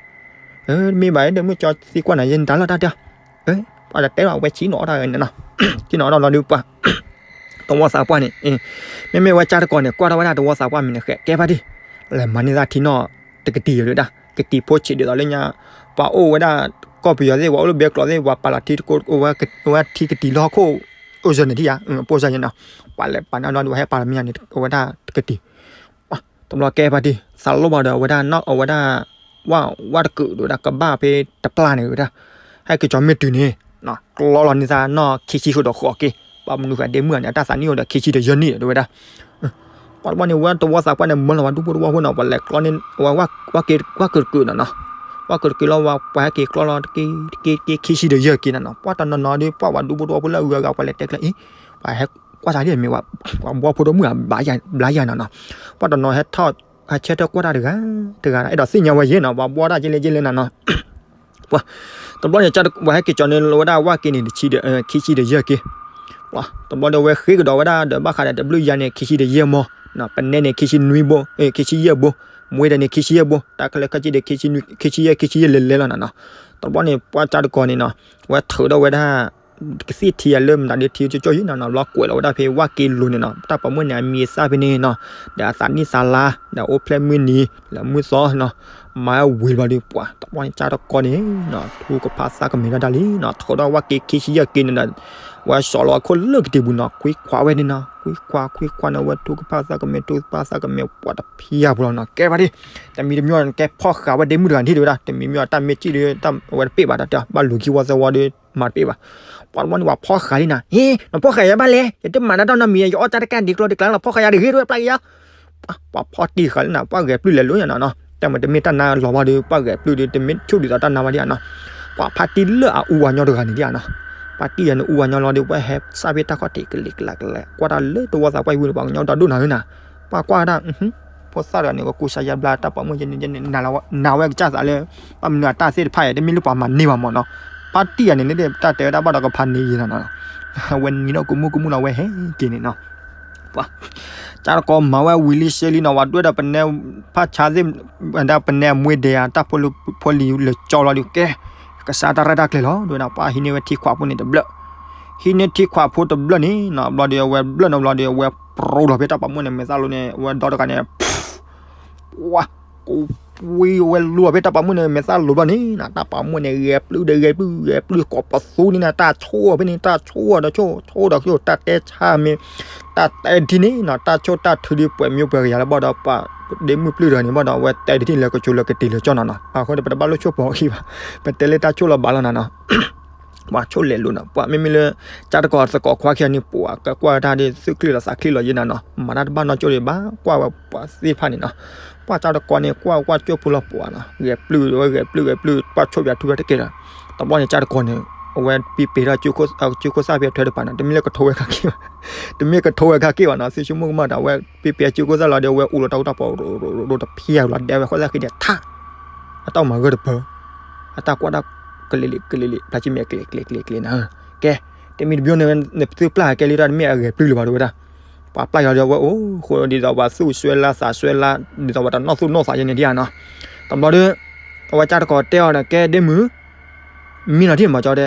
မ့ၢ်ဘၣ်ဒ့မုၣ်ကၠီသံကွၢ်နၤယဲန့ၣ်တၢ်လီၤတၢ်တဲအီၤ, ပှၤတတဲလီၤ အဝဲဆံးနီၤအီၣ်တၢ်ဂဲန့ၣ်နီၤ, ဆံးနီၤအီၣ်တၢ်လီၤဒီးပှၤ တဝီသးပှၢ်န့ၣ်, မ့မ့ၢ်ဝဲကၠၢ်တကိးန့ၣ် ကွၢ်ထီၣ်ဝဲဒၣ်တဝီသးပှၢ်မံၤန့ၣ်ဃဲ ကဲဖါတံၢ်, လဲၤမၤန့ၢ်သးထံနီၣ်တကတံၢ်ဒၣ်, ကတံၢ်ဖိဆံးဒ်သိးလၢညါ, ပှၤအိၣ်ဝဲဒၣ် ကီၢ်ပယီၤသ့ၣ် ပှၤအိၣ်လၢဘဲကျိးသ့ၣ် ပှၤပာ်လီၤထံ အဝဲထံကတံၢ်လၢဟီၣ်ခိၣ် အိၣ်စၢၤန့ၣ်ထံၣ်ဧါ, ပိၢ်စၢၤန့ၣ်နီၤ, ပှၤလဲၤပာ်န့ၢ်ဒီး ပှၤဟဲပာ်လီၤမံၤန့ၣ် အဝဲဒၣ်တကတံၢ် တဘျီကဲဖါတံၢ် သးလီဘၣ်ဒီး အဝဲဒၣ်နီၣ် အဝဲဒၣ် ဝၣ် ဝၣ်တကုာ်ဒၣ်ဝဲဒၣ် ကဘၣ်ဖဲတပျၢ်န့ၣ်ဝဲဒၣ်, ဟဲက့ၤကၠီမ့ၢ်တုၤန့ၣ် ကျီလီၤန့ၢ်သးနီၣ်ခံဆံဃုာ်ဒီးဃိးက့ၤ, ပှၤမနုၤဃာ်ဒ့မုၣ်န့ၣ် အတၢ်သးနံၣ်အိၣ်ဒီးခံဆံဒီးယဲၢ်နံၣ်ဒီးဝဲဒၣ်, ပှၤတဘျီန့ၣ် ဝဲတဝီသးပှၢ်န့ၣ် မၢလီၤဝဲဒူဖိတဝီဖိနီၤ, ပှၤလဲၤကျီန့ၢ် ဝၣ် ဝၣ်ကုာ်တကုာ်နီၤနီၤ, ဝၣ်ကုာ်တကုာ်လီၤ ဝဲပှၤဟဲက့ၤကျီလီၤတက့ၢ်တက့ၢ်တက့ၢ် ခံဆံဒီးယဲၢ်က့ၤနီၤနီၤ, ပှၤတနီၤနီၤဒီး ပှၤဝဲဒူဖိတဝီဖိလၢအဂုၤအဂၤ ပှၤလဲၤတဲကျဲအံၤ, ပှၤဟဲကွၢ်စးဒ်အမ့ၢ် ပှၤဘှီဖိဒိၣ်မုၣ်အဘျါယၤနီၤနီၤ, ပှၤတနီၤဟဲထီၣ် ဟဲဆၢထၢၣ်ကွၢ်တၢ်တဂၤ တဂၤ အဲၣ်ဒိးသ့ၣ်ညါဝဲယဲၢ်နီၤ, ပှၤဘှီတၢ်ကလဲၣ်ကလဲၣ်နီၤနီၤ, ပှၤ တဘျီန့ၣ် ဝဲဟဲက့ၤကၠီန့ၢ်ဝဲဒၣ်ဝၣ်က့ၤန့ၣ် တဆံဒီး ခံဆံဒီးယဲၢ်က့ၤ, ပှၤ တဘျီဒီးဝဲဃ့ကဒီးဝဲဒၣ်ဒီးဘၣ်ဃးဒီးတဘျုးယၤန့ၣ် ခံဆံဒီးယဲၢ်မီၢ်, ပနဲန့ၣ် ခံဆံနွံဘိ ခံဆံယဲၢ်ဘိ, မွ့ဒဲန့ၣ် ခံဆံယဲၢ်ဘိ, တၢ်ခဲလၢာ်ခဲဆ့ဒီး ခံဆံယဲၢ် ခံဆံယဲၢ်လဲၤလဲၤလီၤနီၤနီၤ, တဘျီန့ၣ် ပှၤကၠၢ်တကိးန့ၣ်နီၤ, ဝဲထုးဒီးဝဲဒၣ် ကသံၣ်ထံအလၢမတၤဒုးထံကၠီကၠီယံၤနီၤနီၤ, ဘျီကွဲးလီၤဝဲဒၣ်ဖဲဝၣ်က့ၤလိၤန့ၣ်နီၤ, တၢ်ပိာ်မုၣ်န့ၣ် အမံၤအသၣ်ဖဲန့ၣ်နီၤ, ဒီးအသးနံၣ်သးလါ ဒီးအိၣ်ဖျဲၣ်မုၢ်နံၤ လၢမုၢ်သီနီၤ, မၤဝဲဝံၤဘျီဒီး ပှၤတဘျီန့ၣ် ကၠၢ်တကိးန့ၣ်နီၤ ထူကဖၣ်သးကမဲာ်ဒၣ်တၢ်လံနီၤ, ထုးဒီးဝၣ်က့ၤခံဆံယဲၢ်က့ၤန့ၣ်ဒီး ဝဲစီၤလီၤအခိၣ်လၢကတံၢ်ပူၤနီၤ, ခွံခွါဝဲန့ၣ်နီၤ, ခွံခွါ ခွံခွါန့ၣ် ဝဲထူကဖၣ်သးကမဲာ် ထူကဖၣ်သးကမဲာ် ပှၤတဖံးယၤပူၤလီၤနီၤ, ကဲဖါတံၢ်, တမံၤတမံၤန့ၣ် ကဲဖီၣ်ဃာ်ဝဲဒ့မုၣ်တဂၤန့ၣ်ဒၣ်ဝဲဒၣ်, တမံၤမံၤအတၢ်မ့ၢ်စံၣ်ဒီး ဝဲတပ့ၢ်ဘၣ် တၢ်တဲ ဘၣ်လူၤခံဝီသၢဝီဒီး မၤတပ့ၢ်ဘၣ်, ပှၤတဘျီန့ၣ် ပှၤဖီၣ်ဃာ်လံနီၤ, ဟ့ နဖီၣ်ဃာ်ယၤဘၣ်လဲၣ်, ယတမၤတၢ်နီတမံၤ ယအီၣ်တၢ်တကၢ်ဒံးကျိၤဒံးကျါလီၤ ဖီၣ်ဃာ်ယၤတဂ့ၤ တဝဲပျၢ်က့ၤယၤ ပှၤဖီၣ်တံၢ်ဃာ်လံနီၤ, ပှၤဂဲၤပျုၢ်လဲၤလိၤယၤနီၤနီၤ, တၢ်မၤတမ့ၢ်တၢ်နါလီၤဘၣ်ဒီး ပှၤဂဲၤပျုၢ်ဒီး တမ့ၢ်ဆူၣ်ဒ်သိးတၢ်နါဘၣ်ဒံးနီၤ, ပှၤဖါတံၢ်လၢအအူဝၤညီတဂၤန့ၣ်ဒံးနီၤ, ဖါတံၢ်ယၤန့ၣ်အူဝၤညီလီၤဒီး ပှၤဟဲစၢ်ဖဲတၢ်ခီၣ်ထံးကလံၤကလါကလဲာ် ကွၢ်တၢ်လၢတဝီသးပှၢ်ဝံၤန့ၣ် ပှၤကညီဒီဒိၣ်နၤဧၢနီၤ, ပှၤကွၢ်ဒၣ် ဖိသၣ်တဂၤန့ၣ် ကကူစါယါဘျါတၢ်ပိာ်မုၣ်ယဲန့ၣ် နၤဝဲကစၢ်သးလၢ ဘၣ်မနုၤအတၢ်သ့ၣ်တဖၣ်အံၤ တမ့ၢ်လၢပှၤမၤန့ၢ်ဘၣ်မၢ်နီၤ, ဖါတံၢ်ယၤန့ၣ် တၢ်တဲဝဲဒၣ်ဘၣ်ဒီးကဖးန့ၢ်ယဲနီၤနီၤ, ဝဲနံၤဒီးကမူၣ်ကမူၣ်လီၤ ဝဲဟဲက့ၤန့ၣ်နီၤ ပှၤ ကၢ်တကိးမၤဝဲဝံၤလံစ့လံနီၤ, ဝဲဒွဲၣ်ဒီးပနဲ ဖါဆါသ့ၣ် ဒီးပနဲအမွ့ဒဲးဧါ တၢ်ဖိလံၤလဲၤကၠီလီၤဒီးကဲ ကစၢ်တၢ်ရဲၣ်တၢ်ကျဲၤလီၤ ဒွဲၣ်ဒီး ပှၤဟံးန့ၢ်ဝဲထံခွးဖိန့ၣ်တဘျၢၣ်, ဟံးန့ၢ်ထံခွးဖိတဘျၢၣ်န့ၣ်နီၤ, ဘျီဒီးအဝဲဘျၢၣ်နီၤ ဘျီဒီးအဝဲ ပြူလီၤဖဲတၢ်ပိာ်မုၣ်န့ၣ် မဲာ်သၣ်လိၤန့ၣ် အဝဲဒီတဂၤန့ၣ် ပှၤ ကိးဝံၤဝဲလူၤဖဲတၢ်ပိာ်မုၣ်န့ၣ် မဲာ်သၣ်လိၤဘျီန့ၣ်နီၤ, တၢ်ပိာ်မုၣ်န့ၣ် ဂဲၤပျုၢ်ဒီးဂဲၤပျုၢ် ဂဲၤပျုၢ်ကိးပသူန့ၣ်နီၤ, တၢ်ဆိၣ်ဖဲန့ၣ် တၢ်ဆိၣ်ဒီးဆိၣ် ဆိၣ်ဒီးဆိၣ် တၢ်တဲဆါမ့ၢ် တၢ်တဲဒ်န့ၣ်နီၤ, တၢ်ဆိၣ်တၢ်ထုးဒ်ပှဲၤမံၤပှဲၤကယၤလၢဘၣ်ဒီး ပှၤဒ့မုၣ်ပျုၢ်တဂၤန့ၣ်ဘၣ်ဒီး အဝဲတဲဒ်န့ၣ်လၢကဆိလၢကတ့ၤလၢကၠီနီၤနီၤ, အဃိန့ၣ် ပတဘၣ်လိၣ်ဆိၣ်ဖိအခံဘၣ်, ပတဲလၢတၢ်ဆိၣ်လီၤဘၣ်လီၤနီၤနီၤ ပှၤဆိၣ်လဲၤလိၤနီၤ, ပှၤမ့မ့ၢ်လၢ ကၢ်တကိးသကိးခွါခံဂၤန့ၣ် ပှၤကကွၢ်တၢ်ဒ်သုးချံၣ်လီၤသးချံၣ်လီၤယဲနီၤနီၤ, မၤတၢ်တဘၣ်နီၢ်ကၠိဒီး ဘၣ်ကွၢ်ဝဲပှၤသ့ၣ်တဖၣ်န့ၣ်နီၤ, ပှၤကၢ်တကိးန့ၣ် ကွၢ်ကွၢ်ကၠိဖိလီၤပှၤနီၤ, ဂဲၤပျုၢ်ဝဲဂဲၤပျုၢ်ဂဲၤပျုၢ် ပှၤဆိၣ်ပၠးထူဝဲတက့ၢ်လီၤ, တဘျီန့ၣ် ကၢ်တကိးန့ၣ် အဝဲပံပ့ၤထီၣ် ကၠိခိၣ်သၣ်ဖဲထွဲတပၤနီၤ, တမ့ၢ်လၢကထိဝဲခါက့ၢ်ဘၣ်, တမ့ၢ်ကထိဝဲခါက့ၢ်ဘၣ်နီၤ, သုဆိကမိၣ်ကမၣ်တၢ် အဝဲပံပ့ၤကၠိခိၣ်သၣ်လီၤဒီး အဝဲအိၣ်လီၤတၢ်အူတၢ်ပီး ရိးရိးရိးတဖံးယၤလီၤ ဒဲဝဲဃီသၣ်ဃံန့ၣ်ထါ အတၢ်အိၣ်မၤဂၢၢ်တပၢၤ, အတၢ်ကွၢ်တၢ်ကလံၤလံၤကလံၤလံၤ ဖျါဆံမဲာ်ကျဲၤကျဲၤကျဲၤကျဲၤနၤ, ကဲ, တမံၤတဘျီန့ၣ် နသုပျၢ်ကဲလံတၢ်တမ့ၢ်အဂဲၤပျုၢ်လၢၤဘၣ် တဲဝဲဒၣ်, ပှၤပျၢ်ယီၤဒီးအဝဲအိၣ်ဃိဒီး ဒ်သိးပှၤသူၣ်စွဲလၢသးစွဲလၢ ဒ်သိးပှၤတနီၣ်သူၣ်နီၣ်သးယဲန့ၣ်ဒံးဧါနီၤ, တဘျီဒီး အဝဲကၢ်တကိးတဲအီၤန့ၣ် ကဲဒ့မုၣ် မံနီၤထံၣ်မၤကၠီတဲ,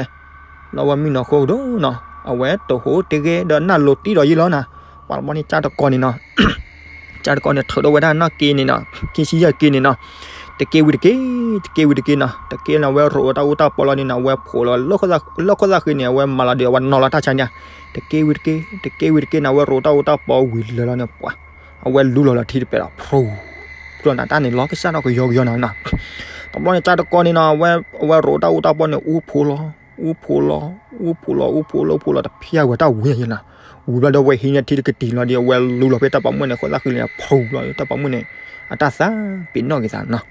လီၤဝဲမံနီၤဃိကဒီးနီၤ, အဝဲတဟူးတဂဲၤဒီးနၢ်လိၤတံၢ်ဒီးယံာ်လီၤနီၤ, ပှၤတဘျီန့ၣ်ကၢ်တကိးန့ၣ်နီၤ ကၢ်တကိးန့ၣ် ထုးဒီးဝဲဒၣ်နီၢ်က့န့ၣ်နီၤ, ခံဆံယဲၢ်က့န့ၣ်နီၤ, တက့ဝံၤတက့ၢ်, တက့ဝံၤတက့ၢ်နီၤ, တက့န့ၣ် အဝဲရိးတၢ်အူတၢ်ပီးလီၤန့ၣ်နီၤ, အဝဲဖိးလီၤ လၢခိၣ်သၣ်ဃံန့ၣ် အဝဲမၤလီၤဒီး အဝဲနီၤလီၤတၢ်ဆါန့ၣ်, တက့ဝံၤတက့ၢ်, တက့ဝံၤတက့ၢ်န့ၣ် အဝဲရိးတၢ်အူတၢ်ပီးဝံၤလၢာ်လီၤန့ၣ် ပှၤ အဝဲလူလီၤလၢထံတပဲာ်ဒီး ဖျိ ဖျိနၤတၢ်န့ၣ် လီၤကစၢ်ထီၣ်ကယီကယီနၤနီၤ, တဘျီန့ၣ် ကၢ်တကိးန့ၣ်နီၤ, အဝဲ အဝဲရိးတၢ်အူတၢ်ပီးန့ၣ် အူဖိးလီၤ အူဖိးလီၤ အူဖိးလီၤ အူဖိးလီၤ အူဖိးလီၤ တဖျၢၣ်ဝဲတၢ်ဝံၤယဲနီၤ, ဝံၤဘျီဒီး အဝဲဟံးန့ၢ်ထံတကတံၢ်လီၤဒီး အဝဲလူလီၤဖဲတၢ်ပိာ်မုၣ်န့ၣ် ခိၣ်သၣ်ဃံန့ၣ် ဖျိလီၤ တၢ်ပိာ်မုၣ်န့ၣ် အတၢ်သးပ့ၤနီၣ်က့ၤသးနီၤ,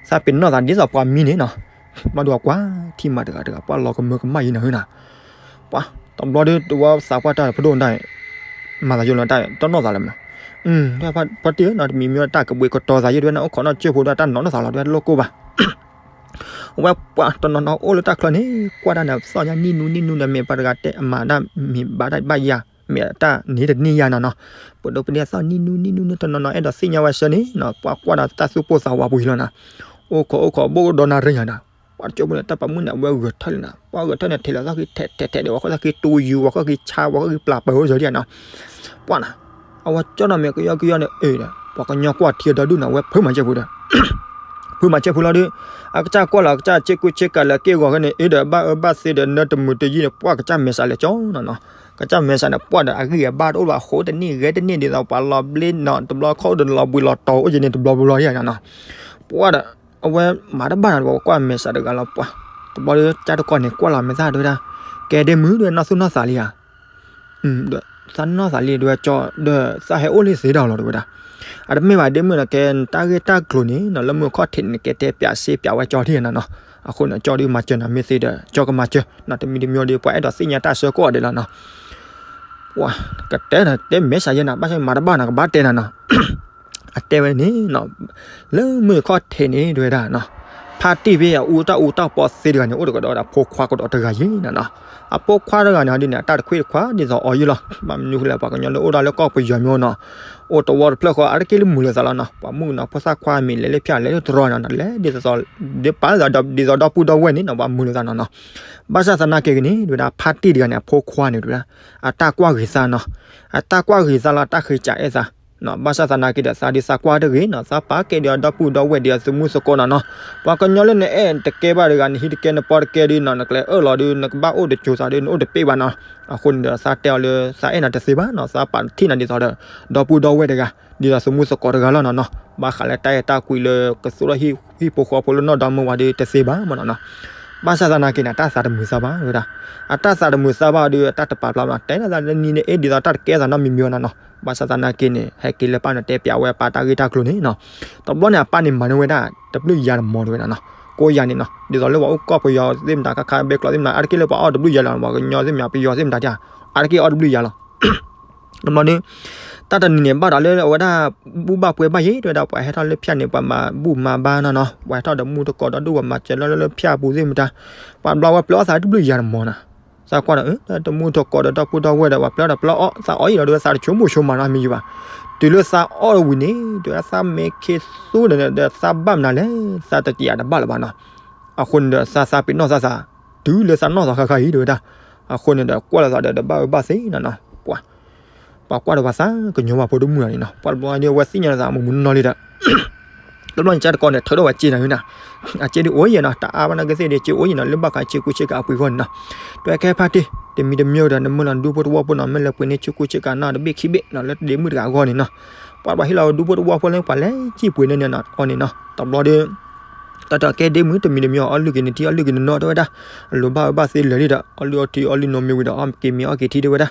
သးပ့ၤနီၣ်သးဒ်သိးပှၤမံန့ၣ်နီၤ, ဘျီဒုးအကွၢ်ထံၣ်မးတဂၤတဂၤ ပှၤလီၤကမၢကမၣ်ယံၤနၤဧၢနီၤ, ပှၤ တဘျီဒီးတဝီသးပှၢ်တၢ်ဖးဒိၣ်ဒၣ် မၤသးယိလီၤတၢ်တနီၣ်သးလၢမး, ဖါတံၢ်ဧၢနီၤ တမံၤမံၤတၢ်ကဘှံးကတီၤသးယဲၢ်ဒၣ်ဝဲန့ၣ် အိၣ်ခိးနီၢ်ကၠိဖိဒၣ်တၢ်နီၣ်နီၢ်သးလီၤဒၣ်တလိၣ်ကိၢ်ဘၣ် အဝဲပှၤတနီၤနီၤအိၣ်လၢတၢ်ချၢန့ၣ် ကွၢ်တၢ်န့ၣ် သီၣ်ညါနံၣ်နူနံၣ်နူန့ၣ် မ့ၢ်ပှၤတဂၤတဲအမၤတၢ်မ့ၢ်ဘၣ်တၢ်ဘၣ်ယၤ မ့ၢ်တၢ်န့ၣ်တန့ၢ်ယၤနီၤနီၤ, ပဒိၣ်ပဒ့သီၣ်နံၣ်နူနံၣ်နူနူ တနီၤနီၤအဲၣ်ဒိးသ့ၣ်ညါဝဲဆၢန့ၣ်နီၤ ပှၤကွၢ်ဒီးတၢ်သူၣ်ပိၢ်သးဝးပူၤယံၤလီၤနီၤ, အိၣ်ခိးအိၣ်ခိးဘိၣ်ဒီးနၤရ့ညါနီၤ, ပှၤတကၠိဖိန့ၣ် တၢ်ပာ်မုၣ်န့ၣ် အဝဲဂဲၤထၢၣ်လံနီၤ, ပှၤဂဲၤထၢၣ်န့ၣ် ထဲးလီၤသီၣ်ဃံထဲးထဲးထဲးဒီး ဝဲဃီသီၣ်ဃံတူယူၤ ဝဲဃီဃံဆါ ဝဲဃီဃံပျၢ်ပၢၢ်အိၣ်စၢၤဒံးနီၤ, ပှၤနီၤ အဝဲကၠီနီၤမ့ၢ်ကယီကယီန့ၣ် အၢ ပှၤကညီကွၢ်ထံအဒီဒူၣ်နီၤ အဝဲဖုးမၤစဲးဖိဒီး ဖုးမၤစဲးဖိလီၤဒီး အကစၢ်ကွၢ်လီၤအကစၢ်စ့ကူစ့ကၤလၢက့ၢ်ဂီၤဃဲန့ၣ် အ့ဒီးဘၣ်အၢဘၣ်သီဒီးနၢတမုာ်တယံၤန့ၣ် ပှၤကစၢ်မဲာ်ဆှးလဲၤကၠီနီၤနီၤ, ကစၢ်မဲာ်ဆှးန့ၣ် ပှၤဒီးအဂံၢ်အဘါတအိၣ်ဘၣ် ဃိတန့ၢ်ဂဲၤတန့ၢ်ဒ်သိးပှၤလီၤဘျ့နီၤ တဘျီခီအိၣ်ဒီးလီၤဘှံးလီၤတီၤအိၣ်က့ၤန့ၣ် တဘျီဘျီယါနီၤနီၤ, ပှၤဒီး အဝဲမၤတဘၣ်နီၤ ပှၤကွၢ်မဲာ်ဆှးတဂၤလီၤပှၤ, တဘျီဒီးကၠီတကီန့ၣ် ကွၢ်လီၤမဲာ်သၣ်ဒဝဲဒၣ် ကဲဒ့မုၣ်ဒဝဲနီၢ်သူၣ်နီၢ်သးလံဧါ ဒီးသးနီၢ်သးလံဒဝဲကၠီ ဒီးသးဟဲအိၣ်လံသ့ဒီးလီၤတဝဲဒၣ်, အတမ့ၢ်ဘၣ်ဒ့မုၣ်နီၤ ကဲနတၢ်ဂ့ၢ်တၢ်ကျိၤန့ၣ်နီၤ လၢမုၢ်ခီၣ်ထံးန့ၣ် နကဲတဲပၠးစ့ပၠးဝဲကၠီထံၣ်နီၤနီၤ, အဃိန့ၣ် ကၠီဒုးမၤစၢၤနၤမ့ၢ်သ့ဒီး ကၠီကမၤစၢၤနီၤ တမံၤတမံၤဒီး ပှၤအဲၣ်ဒိးသ့ၣ်ညါတၢ်ဆၢကိးဂၤဒဲးလီၤနီၤ, ပှၤ ကတဲနၤ တဲမဲာ်ဆှးယဲနၤ ဘၣ်ဆၣ်မၤတဘၣ်နၤ ကဘၣ်တဲနၤနီၤ အတဲဝဲန့ၣ်နီၤ, လၢမုၢ်ခီၣ်ထံးန့ၣ် တဝဲဒၣ်နီၤ, ဖါတံၢ်ဖဲအအူတၢ်အူတၢ်ပီသ့တဂၤန့ၣ် အိၣ်တကဒီးဒီးဖိခွါကဒီးတဂၤယံၤနီၤနီၤ, အဖိခွါတဂၤန့ၣ်ဟီဒ်န့ၣ် အတၢ်တခွံတခွါဒ်သိးအီၤယံၤလီၤ, ဘၣ်မနုၤဃိလဲၣ် ပှၤကညီလၢအိၣ်ဒၣ်လၢကီၢ်ပယီၤမ့ၢ်နီၤ, အိၣ်တဝီတဖျၢၣ်ဃီ အါတက့ၢ်လၢမုာ်လိာ်သးလီၤနီၤ, ပှၤမုၣ်ကနီၤဖိသၣ်ခွါမ့ၢ်လဲၤလၢဖၠၣ်လဲၤလၢတရီနီၤ လဲၤဒ်သိး ဒ်သိးဒီပုၢ်ဒီဝဲၢ်န့ၣ်နီၤ ပှၤမုာ်လိာ်သးနီၤနီၤ, ဘၣ်ဆၣ်သနာ်က့ဂ့ၤန့ၣ် တဝဲဒၣ်ဖါတံၢ်တဂၤန့ၣ် အဖိခွါန့ၣ်တဝဲဒၣ် အတၢ်ကွၢ်ဂ့ၤသးနီၤ, အတၢ်ကွၢ်ဂ့ၤသးလီၤ တၢ်ဃ့စးအဲၣ်သး ဘၣ်ဆၣ်သနာ်က့ဒီး သးဒုးသးကွၢ်တဂ့ၤနီၤ, သးပာ်ကဲဒ်အဒီပုၢ်ဒီဝဲၢ်ဒ်အသုးမုၢ်သကိးနီၤနီၤ, ပှၤကညီလၢနအဲၣ်တကဲဘၣ်တဂၤ နဟံးတကဲနပီတကဲဒီးနီၤ နကျဲအၢၣ်လီၤဒီး နကဘၣ်အိၣ်တစိၤသးဒီး နအိၣ်တပ့ၢ်ဘၣ်နီၤ, အဃိန့ၣ်ဒီး သးတဲအီၤလၢ သးအဲၣ်နၤတသ့ဘၣ်နီၤ, သးပာ်ထံၣ်နၤဒ်သိးဒီး ဒီပုၢ်ဒီဝဲၢ်တဂၤ ဒ်သိးသုးမုၢ်သကိးတဂၤလီၤနီၤနီၤ, ဘၣ်ဃးလၢတၢ်အဲၣ်တၢ်ကွံလၢကသိၣ်ထီၣ်ဟံၣ်ဖိဃီဖိလၢနီၢ်ဒီမါဝၤဒီးတသ့ဘၣ်မ့ၢ်နီၤနီၤ, ဘၣ်ဆၣ်သနာ်က့န့ၣ် အတၢ်သးတမုာ်သးဘၣ်ဝဲဒၣ်, အတၢ်သးတမုာ်သးဘၣ်ဒီး အတၢ်တပာ်ဖျါဘၣ်နီၤ, တဲဒၣ်သးလၢနံၤန့ၣ် အ့ၣ်ဒ်သိးတၢ်တကဲသးနီတမံၤမံၤဘၣ်နီၤနီၤ, ဘၣ်ဆၣ်သနာ်က့န့ၣ် ဟဲက့ၤလၢပၢ်နီၤတဲပၠးဝဲပၢ်တၢ်ဂ့ၢ်တၢ်ကျိၤန့ၣ်နီၤ, တဘျီန့ၣ် အပၢ်န့ၣ်မၤန့ၢ်ဝဲဒၣ် တဘျုးယၤတမီၤတဝဲဒၣ်နီၤ, ကိးယၤန့ၣ်နီၤ, ဒ်သိးလၢပှၤအိၣ်ကီၢ်ပယီၤသ့ၣ်မတၤ ခါခါဘဲကျိးသ့ၣ်မတၤ အါတက့ၢ်လၢပှၤအီၣ်တဘျုးယၤလီၤ, ပှၤကညီသ့ၣ်မတၤ ပယီၤသ့ၣ်မတၤတၢ် အါတက့ၢ်အီၣ်တဘျုးယၤလီၤ တဘျီဒီး တၢ်တနံၤန့ၣ် ဘၣ်ဒီးလၢအဝဲဒၣ် ဘူၣ်ဘၣ်ပှဲၤဘၣ်ယဲၢ် တဝဲဒၣ် ပှၤဟဲထီၣ်လၢဖၠၣ်န့ၣ် ပှၤမၤဘူၣ်မၤဘါနီၤနီၤ, ပှၤဟဲထီၣ်ဒီးမူတကိးဒီးဒိၣ် ပှၤမၤစၢၤလၢလၢဖၠၣ်ပူၤသ့ၣ်မတၤ, ပှၤဘျီဝဲပျၢၤအီၣ်သးတဘျုးယၤတမီၤနီၤ, သးကွၢ်ဒီး တမူတကိးဒီးဒီပုၢ်ဒီဝဲၢ်ဒီး ပှၤပျၢၤဒီးပျၢၤအီၣ် သးအီၣ်ယံာ်လီၤ တဝဲသးတဆိကမိၣ်ဆိကမးနီတမံၤယံၤဘၣ်, တုၤလၢသးအီၣ်ဝံၤန့ၣ် တဝဲသးမဲာ်ခံသူဒီး သးဘၣ်မနုၤလဲၣ် သးတကယၤတဘၣ်လၢၤဘၣ်နီၤ, အဃိန့ၣ်ဒီး သးသးပ့ၤနီၣ်သးသး တုၤလၢသးနီၢ်သးဃၣ်ဃၣ်အံၤ တဝဲဒၣ်, အဃိန့ၣ်ဒီး ကွၢ်လိာ်သးဒီး တဘၣ်အၢဘၣ်သီနီၤနီၤ, ပှၤ ပှၤကွၢ်ဒီးပှၤသးကညီၤဘၣ်ဖိဒိၣ်မုၣ်လီၤန့ၣ်နီၤ, ပှၤတဘျီန့ၣ် အဝဲသ့ၣ်ညါလီၤသးမုၢ်မုၢ်နီၢ်နီၢ်လံဒီး တဘျီန့ၣ် ကၠီတကိးန့ၣ် ထုးထီၣ်ဝဲစ့နၤဝဲနီၤ, အစ့ဒ်အိၣ်ယဲၢ်နီၤ, တၢ်အါဘၣ်နာ်က့သ့ၣ်ဒီး စ့အိၣ်ယဲၢ်နီၤ, လၢဘၣ်ဃးဆ့ကူဆ့ကၤအပှ့ၤအဂီၢ်န့ၣ်နီၤ, တဝဲကဲဖါတံၢ် တမံၤတမံၤဒီး နမ့ၢ်လီၤဒူဖိတဝီဖိနီၤ, မ့ၢ်လဲၤပှ့ၤန့ၢ်ဆ့ကူဆ့ကၤနီၤ တဘ့ၣ်ခံဘ့ၣ်နီၤ, လၢတဒ့မုၣ်တဂၤအဂီၢ်န့ၣ်နီၤ, ပှၤဘၣ်ဟ့ၣ်လီၤဒူဖိတဝီဖိလၢ ပှၤလဲၤစံၣ်ပှ့ၤန့ၢ်န့ၣ်အီၤန့ၣ်နီၤ, တဘျီဒီး တၢ်တၢ်ကဲဒ့မုၣ် တမံၤတမံၤ အီၣ်လုၢ်က့ၤနထံ အီၣ်လုၢ်က့ၤနနီၢ် တဝဲဒၣ်, အလိၤဘၣ်အၢဘၣ်သီလၢာ်လံဒီး အီၣ်လုၢ်အီထံ အီၣ်လုၢ်နီၢ်မ့ၢ်ဝံၤဒီး အီၣ်က့ၤမ့ၤအီၣ်က့ၤထံ တဝဲဒၣ်,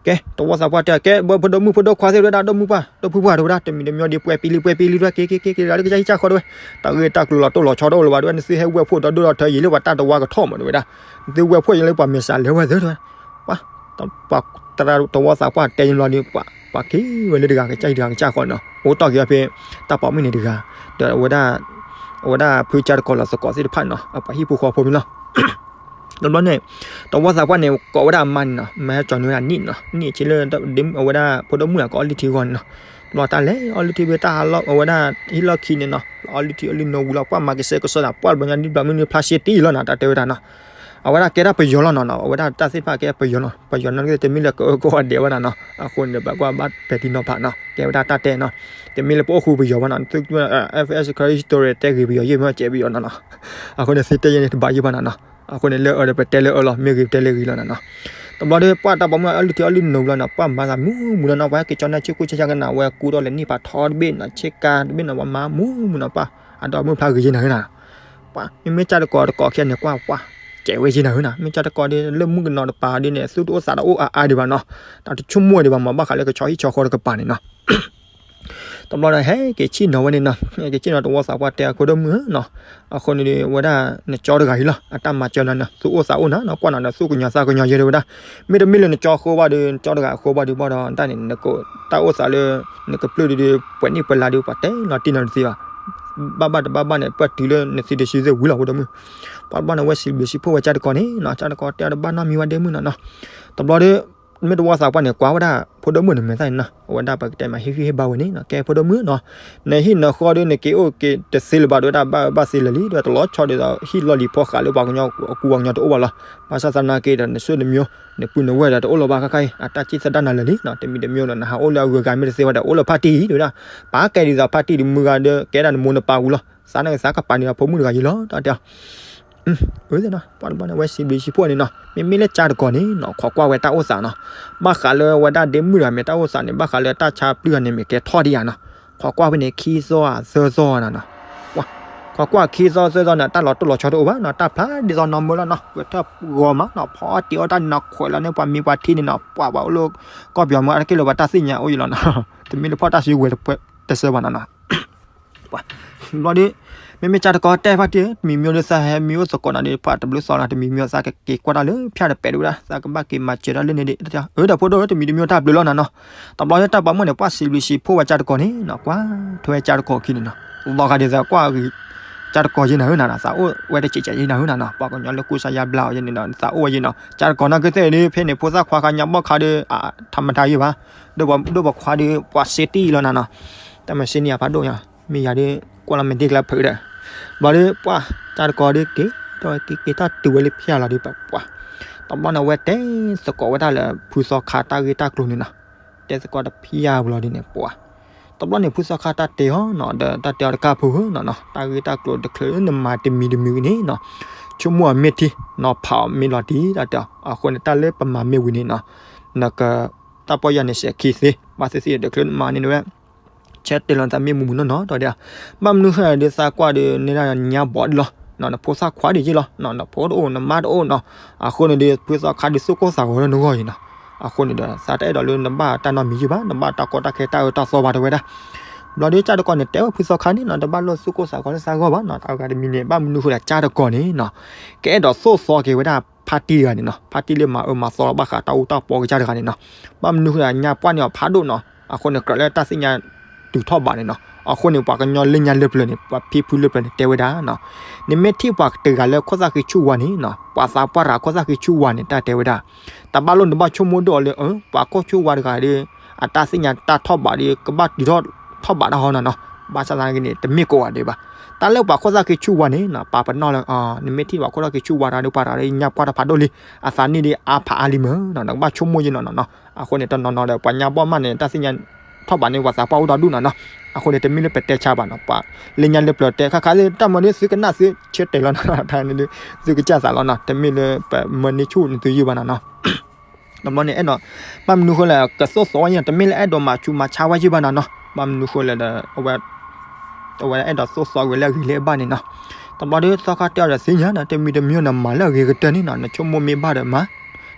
ကဲ တဝီသးပှၢ်တဲ ကဲ ဘၣ်ဖိဒိၣ်မုၣ်ဖိဒိၣ်ခွါသ့ၣ်တဝဲဒၣ် ဒီမုၣ်ပှၢ် ဒီဖုပှၢ်တဝဲဒၣ် တမံၤတမံၤဒီး ပှဲၤပံလံ ပှဲၤပံလံ တဝဲ က့ၤက့ၤက့ၤက့ၤ လၢကစၢ်ဟံၣ်ကစၢ်ဃီတဝဲ, တၢ်ဂ့ၢ်တၢ်ကျိၤလီၤတိၢ်လီၤဆီတအိၣ်လၢၤဘၣ် တဝဲ နသုဟဲဝဲၢ်ဖှိၣ်ဒီးဒိၣ်ဒီးထၢအံၤ လၢပှၤတၢ်တဝါကထီၣ်မးတဝဲဒၣ်, နသုဝဲၢ်ဖှိၣ်ယလၢပှၤမဲာ်ဆှးလဲၤဝဲသ့တဝဲ, ပှၤ တဝီသးပှၢ်တဲယလီၤဒီး ပှၤက့ၤဝဲလၢတဂၤကစၢ်ဟံၣ်တဂၤကစၢ်ဃီန့ၣ်နီၤ, အိၣ်တီၢ်က့ၤအီၤဖဲ တၢ်ပိာ်မုၣ်န့ၣ်တဂၤ, ဒီးအဝဲဒၣ် အဝဲဒၣ်ဖုကၠီတကိးလီၤသကိးသ့ၣ်တဖၣ်န့ၣ်နီၤ အပှၤဟံၣ်ဖိဃီဖိမ့ၢ်လီၤ တဘျီန့ၣ် တဝီသးပှၢ်န့ၣ် ကိးဝဲဒၣ်အမါန့ၣ်နီၤ မၤဟဲကၠီန့ၢ်ဝဲဒၣ်နံၣ်နီၤ နံၣ်ဆံလၢ အဝဲဒၣ်ဖိဒိၣ်မုၣ်အကီအီၣ်လုၢ်ထံအဂီၢ်န့ၣ်နီၤ, တဘျီတၢ်လဲၤအီၣ်လုၢ်ထံဖဲတၢ်ဟးလီၢ် အဝဲဒၣ်ဟံၣ်လီၢ်ခံန့ၣ်နီၤ အီၣ်လုၢ်ထံအီလုၢ်နီၢ်ဝံၤလီၤ ပှၢ်မၤကစဲးကစီဒီး ပှၢ်တဘျီညါဒ်ဘျီမုၢ်နုာ်ဖျါရှဲတ့ၢ်လီၤနီၤ တၢ်တဲဝဲဒၣ်နီၤ အဝဲဒၣ်ကဲဒၣ်ပယီၤလီၤနီၤနီၤ အဝဲဒၣ်တၢ်သ့ၣ်တဖၣ်ကဲပယီၤလီၤ ပယီၤနီၤ တမ့ၢ်လၢကအၢကီၢ်ဒဲးဝဲဒၣ်နီၤ အဃိန့ၣ်ဒီး ပှၤကွၢ်ဘၣ်ပဲာ်ထံနီၤဖးနီၤ ကဲဝဲဒၣ်တၢ်တဲနီၤ တမ့ၢ်လၢပအိၣ်ဃူပယီၤဘၣ်နီၤ သု F S Karen History တဲဂ့ၤပယီၤယဲၢ်မ့ၢ်ကဲပယီၤနီၤနီၤ အဃိန့ၣ် သုတဲယဲၢ်န့ၣ်တဘၣ်ယဲၢ်ဘၣ်နီၤနီၤ အဃိန့ၣ် လၢအၢဒီးပတဲလၢအၢလီၤ မ့ၢ်ဂ့ၤပတဲလၢဂ့ၤလီၤနီၤနီၤ တဘျီဒီး ပှၢ်တၢ်ပိာ်မုၣ်အီၣ်လုၢ်ထံအီလုၢ်နီၢ်ဝံၤလီၤနီၤ ပှၢ်မၤသးမုာ်မုာ်လီၤနီၤ ပှၤဟဲက့ၤကၠီန့ၢ်ဆ့ကူဆ့ကၤကနၤ အဝဲကူထီၣ်လဲၤနံၣ်ဖးထီတဘ့ၣ်နီၤ ဆ့ကၤတဘ့ၣ်နီၤ ပှၤမၤမုာ်မုာ်နီၤ ပှၢ် အဒီမုၢ်ဖျါဂ့ၤယဲၢ်နၤနီၤ ပှၤ မ့မ့ၢ်ကၠီတကိးတကိးခဲန့ၣ် ကွၢ်ပှၢ် ကဲဝဲယဲၢ်နၤနီၤ မ့ၢ်ကၠီတကိးဒီး လၢမုၣ်ကနီၤတပၤဒ်န့ၣ် သူၣ်တအိၣ်သးတအိၣ်အါအါဒံးဘၣ်နီၤ တၢ်တဆိကမိၣ်ဒံးဘၣ်မး ဘၣ်ဃးလၢကဆီဟံၣ်ဆီဃီတကပၤန့ၣ်နီၤ တဘျီဒီးဟဲက့ၤဆ့ၣ်နီၤဝဲန့ၣ်နီၤ, ဟဲက့ၤဆ့ၣ်နီၤတဝီသးပှၢ်တဲအဖိဒိၣ်မုၣ်ဧၢနီၤ, အဃိန့ၣ်ဒီး ဝဲဒၣ်နကၠီတဂၤအံၤလီၤ အတၢ်မၤစၢၤနၤန့ၣ် သူၣ်အိၣ်သးအိၣ်နၤနီၤ, ကွၢ်နၤဒီးသူၣ်ကညီၤသးကညီၤယဲဒီးဝဲဒၣ်, မ့တမ့ၢ်လၢနကၠီအဃိဘၣ်ဒီး နကၠီတဂၤအဃိဘၣ်ဒီးဘၣ်ဒီး တၢ်န့ၣ် နကတၢ်အိၣ်သးလၢ နကပျုၢ်ဒုးဒီး ပှဲၤနံၣ်ပှဲၤလါဒီး ပှၤတဲလီၤတံၢ်နီၤတသ့ဘၣ်, ဘၣ်ဘၣ်တဘၣ်ဘၣ်န့ၣ် ပှၤတုၤလၢနသံတစုသ့ၣ်ဝံၤလီၤဖိဒိၣ်မုၣ်, ပှၤတဘျီန့ၣ် ဝဲစံးဘျုးစံးဖှိၣ်ဝဲကၠီတကိးန့ၣ်နီၤ, ကၠီတကိးတဲအီၤတဘၣ်နီတမံၤဝဲဒ့မုၣ်နီၤနီၤ, တဘျီဒီး မ့ၢ်တဝီသးပှၢ်န့ၣ် ကွၢ်ဝဲဒၣ်ဖိဒိၣ်မုၣ်န့ၣ်မဲာ်သၣ်န့ၣ်နီၤ, အဝဲဒၣ်ပကတဲမးဟ့ၣ်ဂံၢ်ဟ့ၣ်ဘါဝဲန့ၣ်နီၤ, ကဲဖိဒိၣ်မုၣ်နီၤ, နဟံၣ်နဃီဒီး နက့ၤအိၣ်က့ၤတသ့လၢၤဘၣ်ဒီးဝဲဒၣ် ဘၣ်အၢဘၣ်သီလၢာ်လံ ဒီးတလီၤဆီဒီး ဟံၣ်လီၢ်လံၤဖီဃးလၢပှၤကညီအကူအကညီတအိၣ်ဘၣ်လီၤ, ဘၣ်ဆၣ်သနာ်က့ဒီး နဆိၣ်နမျိုး နပုၢ်နဝဲၢ်ဒီးတအိၣ်လၢၤဘၣ်ခဲခါအံၤ အတၢ်စံၣ်သဒါနၤလၢာ်လံနီၤ, တမံၤတမံၤဒီး နဟးအိၣ်လၢအဂုၤအဂၤမ့ၢ်တသ့ဝဲဒီး အိၣ်လၢဖါတံၢ်အံၤ တဲဝဲဒၣ်, ပာ်ကဲဒ်သိးဖါတံၢ်ဒီးမုၢ်ဂၤဒီး ကဲဒၣ်နမိၢ်နပၢ်ဝံၤလီၤ, သးန့ၣ်သးကပာ်န့ၢ်အဖိမုၣ်တဂၤအံၤလီၤ တၢ်တဲအီၤ အၢ ပှၤတဘျီန့ၣ် ဝဲစံးဘျုးစံးဖှိၣ်န့ၣ်နီၤ, မ့မ့ၢ်လၢကၠီတကိးန့ၣ်နီၤ ခိးကွၢ်ဝဲတၢ်အိၣ်သးနီၤ, ဘၣ်ဃးလၢဝဲဒၣ်ဒ့မုၣ်တဂၤမ့ၢ်တၢ်အိၣ်သးန့ၣ် ဘၣ်ဃးလၢတၢ်ဆါပျုၢ်ဂၤန့ၣ် မ့ၢ်ကဲထီၣ်ဒံးဧါနီၤ, ခိးကွၢ်ဖဲန့ၣ် ခံသီဧါသၢသီဧါနီၤနီၤ, ခိးကွၢ်ခံသီသၢသီန့ၣ် တၢ်လီၤတိၢ်လီၤဆီတအိၣ်ဘၣ်နီၤ, တၢ်ဖျါဒ်သိးနီၢ်မၢလီၤနီၤ, ဂဲၤထၢၣ်ဂီၤမးနီၤ, ဖီအီၣ်တ့ၤအီၣ်တၢ်နီၤ ခွဲးလီၤန့ၣ် ပှၤမံၤပှၤထံန့ၣ်နီၤ, ပှၤဘၣ်အိၣ်လၢကီၢ်ပယီၤမ့ၢ်အါတက့ၢ်လၢပှၤတၢ်သ့ၣ်ညါအိၣ်ယံၤလီၤနီၤ, တမ့ၢ်လၢဖီၣ်တၢ်စုဝဲၤတစဲးဘၣ်နီၤနီၤ ဘျီဒီး မ့မ့ၢ်ကၠီတကိးတဲဖါတံၢ် တမံၤမံၤဒီး သးဟဲမံအိၣ်သကိးနၤဒီး ပှၤတဘျုးသီနီၤ, တမံၤမံၤသးကက့ၤကွၢ်တၢ်လၢဖၠၣ်တပဲာ်ဒံးဝဲဒၣ်, သးကဘၣ်က့ၤမၤစၢၤတၢ်လၢန့ၣ်ဒီး အၢ ဒီးဖိဒိၣ်ဧၢ တမံၤတမံၤတၢ်ဘျုးလီၤနၤနီၤ, တဘျီဒီးတၢ်ပာ်မူၣ်န့ၣ် ပှၤစံးဘျုးစံးဖှိၣ်ဝဲကၠီတကိးန့ၣ်နီၤ, ကွၢ်ထွဲကၠီတကိးခံန့ၣ်နီၤ, လီၤဂာ်ဒ်သိးကွၢ်ဂ့ၤ ကၠီတကိးယဲနၤဧၢနၤနီၤ, သးအိၣ်ဝဲတစဲးစဲးယဲနၤဧၢနၤနီၤ, ပှၤကညီလၢကူစါယါဘျါအီၤယဲန့ၣ်ဒီး သးအိၣ်ဝဲယဲနီၤ, ကၠီတကိးနီၢ်ကသ့ၣ်ဒီး ဖဲန့ၣ်ဖိသၣ်ခွါခါညါဘီၣ်ခါဒီး ထးမတၤယဲဘၣ် ဒိၣ်ပှၤခွါဒီး ပှၤစ့တံၢ်လီၤနၤနီၤ, တၢ်မၤစ့န့ၢ်အဖးဒိၣ်ညါ, မ့ၢ်ယၤဒီး ကွၢ်လီၤမ့ၢ်ဒ့ကျါဖုးဒီး, ဘျီဒီး ပှၤ ကၠီတကိးဒီးက့ၤ ဒီးက့ၤက့ၤတၢ်တုၤဝဲလၢဖၠၣ်လီၤဒီး ပှၤ တဘျီန့ၣ် အဝဲတဲသကိးဝဲဒၣ်လၢ ဖုသီခါတၢ်ဂ့ၢ်တၢ်ကျိၤန့ၣ်နီၤ, တဲသကိးတဖၠၣ်ပူၤလီၤဒ်န့ၣ် ပှၤ တဘျီန့ၣ် ဖုသီခါတၢ်တဲအီၤနီၤ, ဒီးတၢ်တဲအီၤတကၢ်ဖိဧၢနီၤနီၤ, တၢ်ဂ့ၢ်တၢ်ကျိၤတချုးလၢနမၤတမံၤတမံၤန့ၣ်နီၤ, ဆိကမိၣ်အီၤမ့ၢ်ထံနီၤ, ဖးအီၤမ့ၢ်လီၤတံၢ် တၢ်တဲအီၤ, အဃိန့ၣ် တၢ်လၢပမၤမ့ၢ်ဝံၤန့ၣ်နီၤ, နက တၢ်ပီၢ်ယၢ်န့ၣ် စဲးခံသ့, ဘၣ်သ့ၣ်သ့ၣ်တချုးနမၤန့ၣ်ဝဲ ဆၢတဲာ်လီၤနသးမ့ၢ်မုာ်မုာ်နီၢ်နီၢ် တၢ်တဲအီၤ, ဘၣ်မနုၤဃိဒီးသးကွၢ်ဒီး နဲဒၣ်ညါဘီးဒ်လီၤ, နဖိသၣ်ခွါဒ်ယ့ၢ်လီၤ, နဖိတအိၣ် နမါတအိၣ်နီၤ, အဃိန့ၣ်ဒီး ဖုသီခါဒီး သူၣ်ကိၢ်သးဂီၤလၢနဂီၢ်အံၤနီၤ, အဃိန့ၣ်ဒီး သးတအဲၣ်ဒိးလၢနဘၣ်တၢ်နီတမံၤယ့ၢ်ဘၣ်, နဘၣ်တၢ်ကီတၢ်ခဲတၢ်အၢတၢ်သီဘၣ်တဲဝဲဒၣ်, ဘျီဒီးကၠီတကိးန့ၣ် တဲဝဲဖုသီခါန့ၣ်နီၤ, တဘၣ်လိၣ်သူၣ်ကိၢ်သးဂီၤလၢသးဂီၢ်ဘၣ်နီၤ, တၢ်ဂၤတမံၤန့ၣ် ဘၣ်မနုၤဃိဒီးကၠီတကိးန့ၣ်နီၤ, ကအဲၣ်ဒိးသိၣ်သီက့ၤဝဲဒၣ်ဖါတံၢ်တဂၤန့ၣ်နီၤ, ဖါတံၢ်လၢမၤအၢမၤသီလီၤဘၣ်ဃးတၢ်အူတၢ်ပီကစၢ်တဂၤန့ၣ်နီၤ, ဘၣ်မနုၤဃိဒီးညါပှၢ်န့ၢ်အီၤဖးဒိၣ်နီၤ, အဃိန့ၣ် ကြၢးလၢတၢ်သ့ၣ်ညါတုၤထီၣ်ဘးန့ၣ်နီၤ, အဃိန့ၣ် ပှၤကညီလၢညါလၢပျၢၤန့ၣ် ပှၤဖံဖုလၢပျၢၤန့ၣ် တဲဝဲဒၣ်နီၤ, နမ့ၢ်ထံၣ်ပှၤတဂၤလၢခိၣ်သၣ်ဃံဆူၣ်ဝါန့ၣ်နီၤ, ပှၤသးပှၢ်တဂၤခိၣ်သၣ်ဃံဆူၣ်ဝါန့ၣ် တၢ်တဲဝဲဒၣ်, တဘၣ်လိၣ်နဘၣ်ဆိကမိၣ်ဒိၣ်အီၤလၢ အၢ ပှၤခိၣ်ဆူၣ်ဝါတဂၤဒီး အတၢ်သ့ၣ်ညါတၢ်ထီၣ်ဘးဒီး ကဘၣ်တုၤထီၣ်ထီၣ်ဘးတၢ်ဟီနီၤနီၤ, ဘၣ်ဆၣ်သနာ်က့န့ၣ် တမ့ၢ်ကိးဂၤဒဲးဘၣ်, တၢ်လၢပှၤခိၣ်သၣ်ဃံဆူၣ်ဝါန့ၣ်နီၤ, ပာ်ပနီၣ်လၢ နမ့ၢ်ထံၣ်ပှၤခိၣ်သၣ်ဃံဆူၣ်ဝါတဂၤဒီး ပှၤတဂၤဒီးညါပှၢ်တၢ်ဖးဒိၣ်လံ, အသးနံၣ်ဒီးအါဖးအါလံမ့ၢ်နီၤ, နကဘၣ်ဆိကမိၣ်ယဲနီၤနီၤ, အဃိန့ၣ် တနီၤနီၤဒီး ပှၤညါဘီၣ်မးန့ၣ် တၢ်သ့ၣ်ညါထီၣ်ဘးန့ၣ် ပှၤသးပှၢ်အိၣ်ဒီဒူၣ်နီၤနီၤ, အဃိန့ၣ် တမ့ၢ်လၢပတဲဆါဘၣ်နီၤ, ပှၤလၢညါလၢပျၢၤတဲ ခါခါလၢတၢ်မၤန့ၣ် သုကနၣ်သုဆၢတဲာ်လီၤနီၤ, တၢ်န့ၣ် သုကစၢ်သးလီၤနီၤ, တမ့ၢ်လၢပမၢန့ၢ်ဆူၣ်န့ၢ်သုယုၢ်ဘၣ်နီၤနီၤ တဘျီန့ၣ် အဲၣ်ဒိး ဘၣ်မနုၤဃိလဲၣ် ကသိၣ်သီဝဲယဲနီၤ, တမ့ၢ်လၢအဲၣ်ဒိးမၤဆူးမၤဆါဝဲယုၢ်ဘၣ်နီၤနီၤ, ဘၣ်မနုၤဃိလဲၣ်ဒီး အဝဲ အဝဲအဲၣ်ဒိးသိၣ်သီဝဲလၢအဂ့ၤလၢအဘၣ်န့ၣ်နီၤ, တဘျီဒီးသီခါတဲအီၤဒီးသ့ၣ်ညါနီၤ, တမံၤတမံၤနမၤလၢအဂ့ၤကတၢၢ်န့ၣ်နီၤ, နဆိကမိၣ်မ့ၢ်ဘၣ်ဒီးမၤ,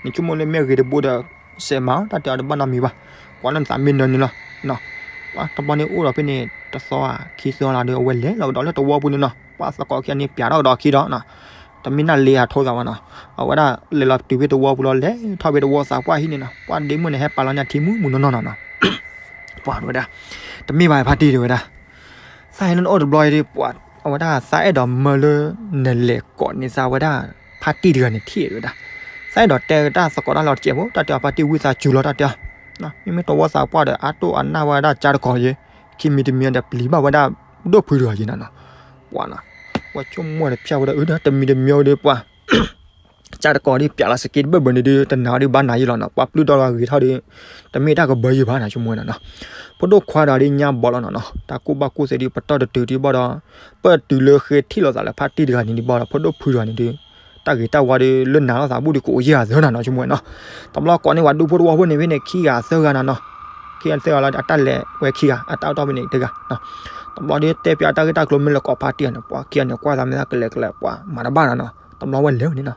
နဆိကမိၣ်လၢမ့ၢ်အဂ့ၤတဘိဒီး စဲးမၤအီၤ တၢ်တဲအီၤတဘၣ်နီတမံၤဘၣ်, ကွၢ်လၢနသးမ့ၢ်နၢၤန့ၣ်လီၤ တဘျီန့ၣ်အိၣ်ဒီးဖဲန့ၣ် တသီဧါခံသီလီၤဒီး အဝဲလဲၤလီၤကဒီးလၢတဝီပူၤန့ၣ်နီၤ, ပှၤသကိးခံဂၤန့ၣ်ပျးထီၣ်ကဒီးခံဒီးနီၤ, တမ့ၢ်နၢ်လ့အထိသးဘၣ်နီၤ, အဝဲဒၣ်လဲၤလီၤတုၤဖဲတဝီပူၤလီၤ, လဲၤထီၣ်ဖဲတဝီသးပှၢ်ဟံၣ်န့ၣ်နီၤ, ပှၤဒ့မုၣ်န့ၣ် ဟဲပာ်လီၤညါထံမူးမူးနီၢ်နီၢ်နီၤနီၤ, ပှၤဝဲဒၣ် တမ့ၢ်ဘၣ်ဖါတံၢ်တဲဝဲဒၣ် သးဟဲလၢနအိၣ်တဘျီအံၤဒီး ပှၤ အဝဲဒၣ်သးအဲၣ်ဒိးမၢလၢ နလဲၤကိးန့ၢ်သးဝဲဒၣ် ဖါတံၢ်တဂၤန့ၣ်ထံၣ်တဲဝဲဒၣ်, သးအဲၣ်ဒိးတဲကတၢၣ်သကိးတၢ်လီၤတစဲးဖိ, တၢ်တဲအီၤဖါတံၢ်ဝံသးစူၤလီၤ တၢ်တဲအီၤ, မ့မ့ၢ်တဝီသးပှၢ်ဒီး အါတိၢ်အနၢ်ဝဲဒၣ်ကၠီတကိးယဲ, ခံမံၤတမံၤဒီးပျံၤဘၣ်ဝဲဒၣ် ဒိၣ်ဖုတဂၤယဲနီၤနီၤ, ပှၤနီၤ, ပှၤဆိကမိၣ်တဖျၢၣ်ဝဲဒၣ် အၢ တမံၤတမံၤဒီးပှၤ ကၠီတကိးဒီး ပျးလီၤစက့တဘၢၣ်ဘၢၣ်န့ၣ်ဒီး တနာ်အီၤဒီးဘၣ်နာ်ယဲလီၤနီၤ, ပှၤပျုၢ်ဒီးဂ့ၤထီၣ်ဒီး တမ့ၢ်တၢ်ကဘၢယဲဘၣ်နီၤ ဆိကမိၣ်ဝဲနီၤနီၤ, ဖိဒိၣ်ခွါတဂၤဒီးညါဘီလီၤနီၤနီၤ, တၢ်ကူၣ်ဘၣ်ကူၣ်သ့ဒီး ပတီၢ်တတုၤဒံးဘၣ်ဒီး ပၢၢ်တုၤလၢဃ့ထံၣ်လိာ်သးလၢဖါတံၢ်တဂၤန့ၣ်ဒံးဘၣ်ဒီး ဖိဒိၣ်ဖုတဂၤန့ၣ်ဒီး တၢ်ဂ့ၤတၢ်ဝါဒီး လၢနၤလိာ်သးဘူၣ်ဒီးကအိၣ်ယဲၢ်ဧါသၢနီၤနီၤ ဆိကမိၣ်ဝဲနီၤ, တဘျီကိးန့ၢ်ဝဲဒူဖိတဝီဖိန့ၣ် ဖဲန့ၣ်ခံဂၤသၢဂၤနီၤနီၤ, ခံဂၤသၢဂၤလီၤ အတၢ်လဲၤဝဲခံဂၤ အတၢ်အိၣ်တီၢ်ဖဲန့ၣ်တဂၤ တဘျီဒီးတဲပျးတၢ်ဂ့ၢ်တၢ်ကျိၤမ့ၢ်လၢကိးဖါတံၢ်န့ၣ် ပှၤခံဂၤန့ၣ် ကွၢ်သးမ့ၢ်သးကလဲၤကလဲၤ ပှၤမၤတဘၣ်နီၤနီၤ, တဘျီဝဲလဲၤဝဲန့ၣ်နီၤ,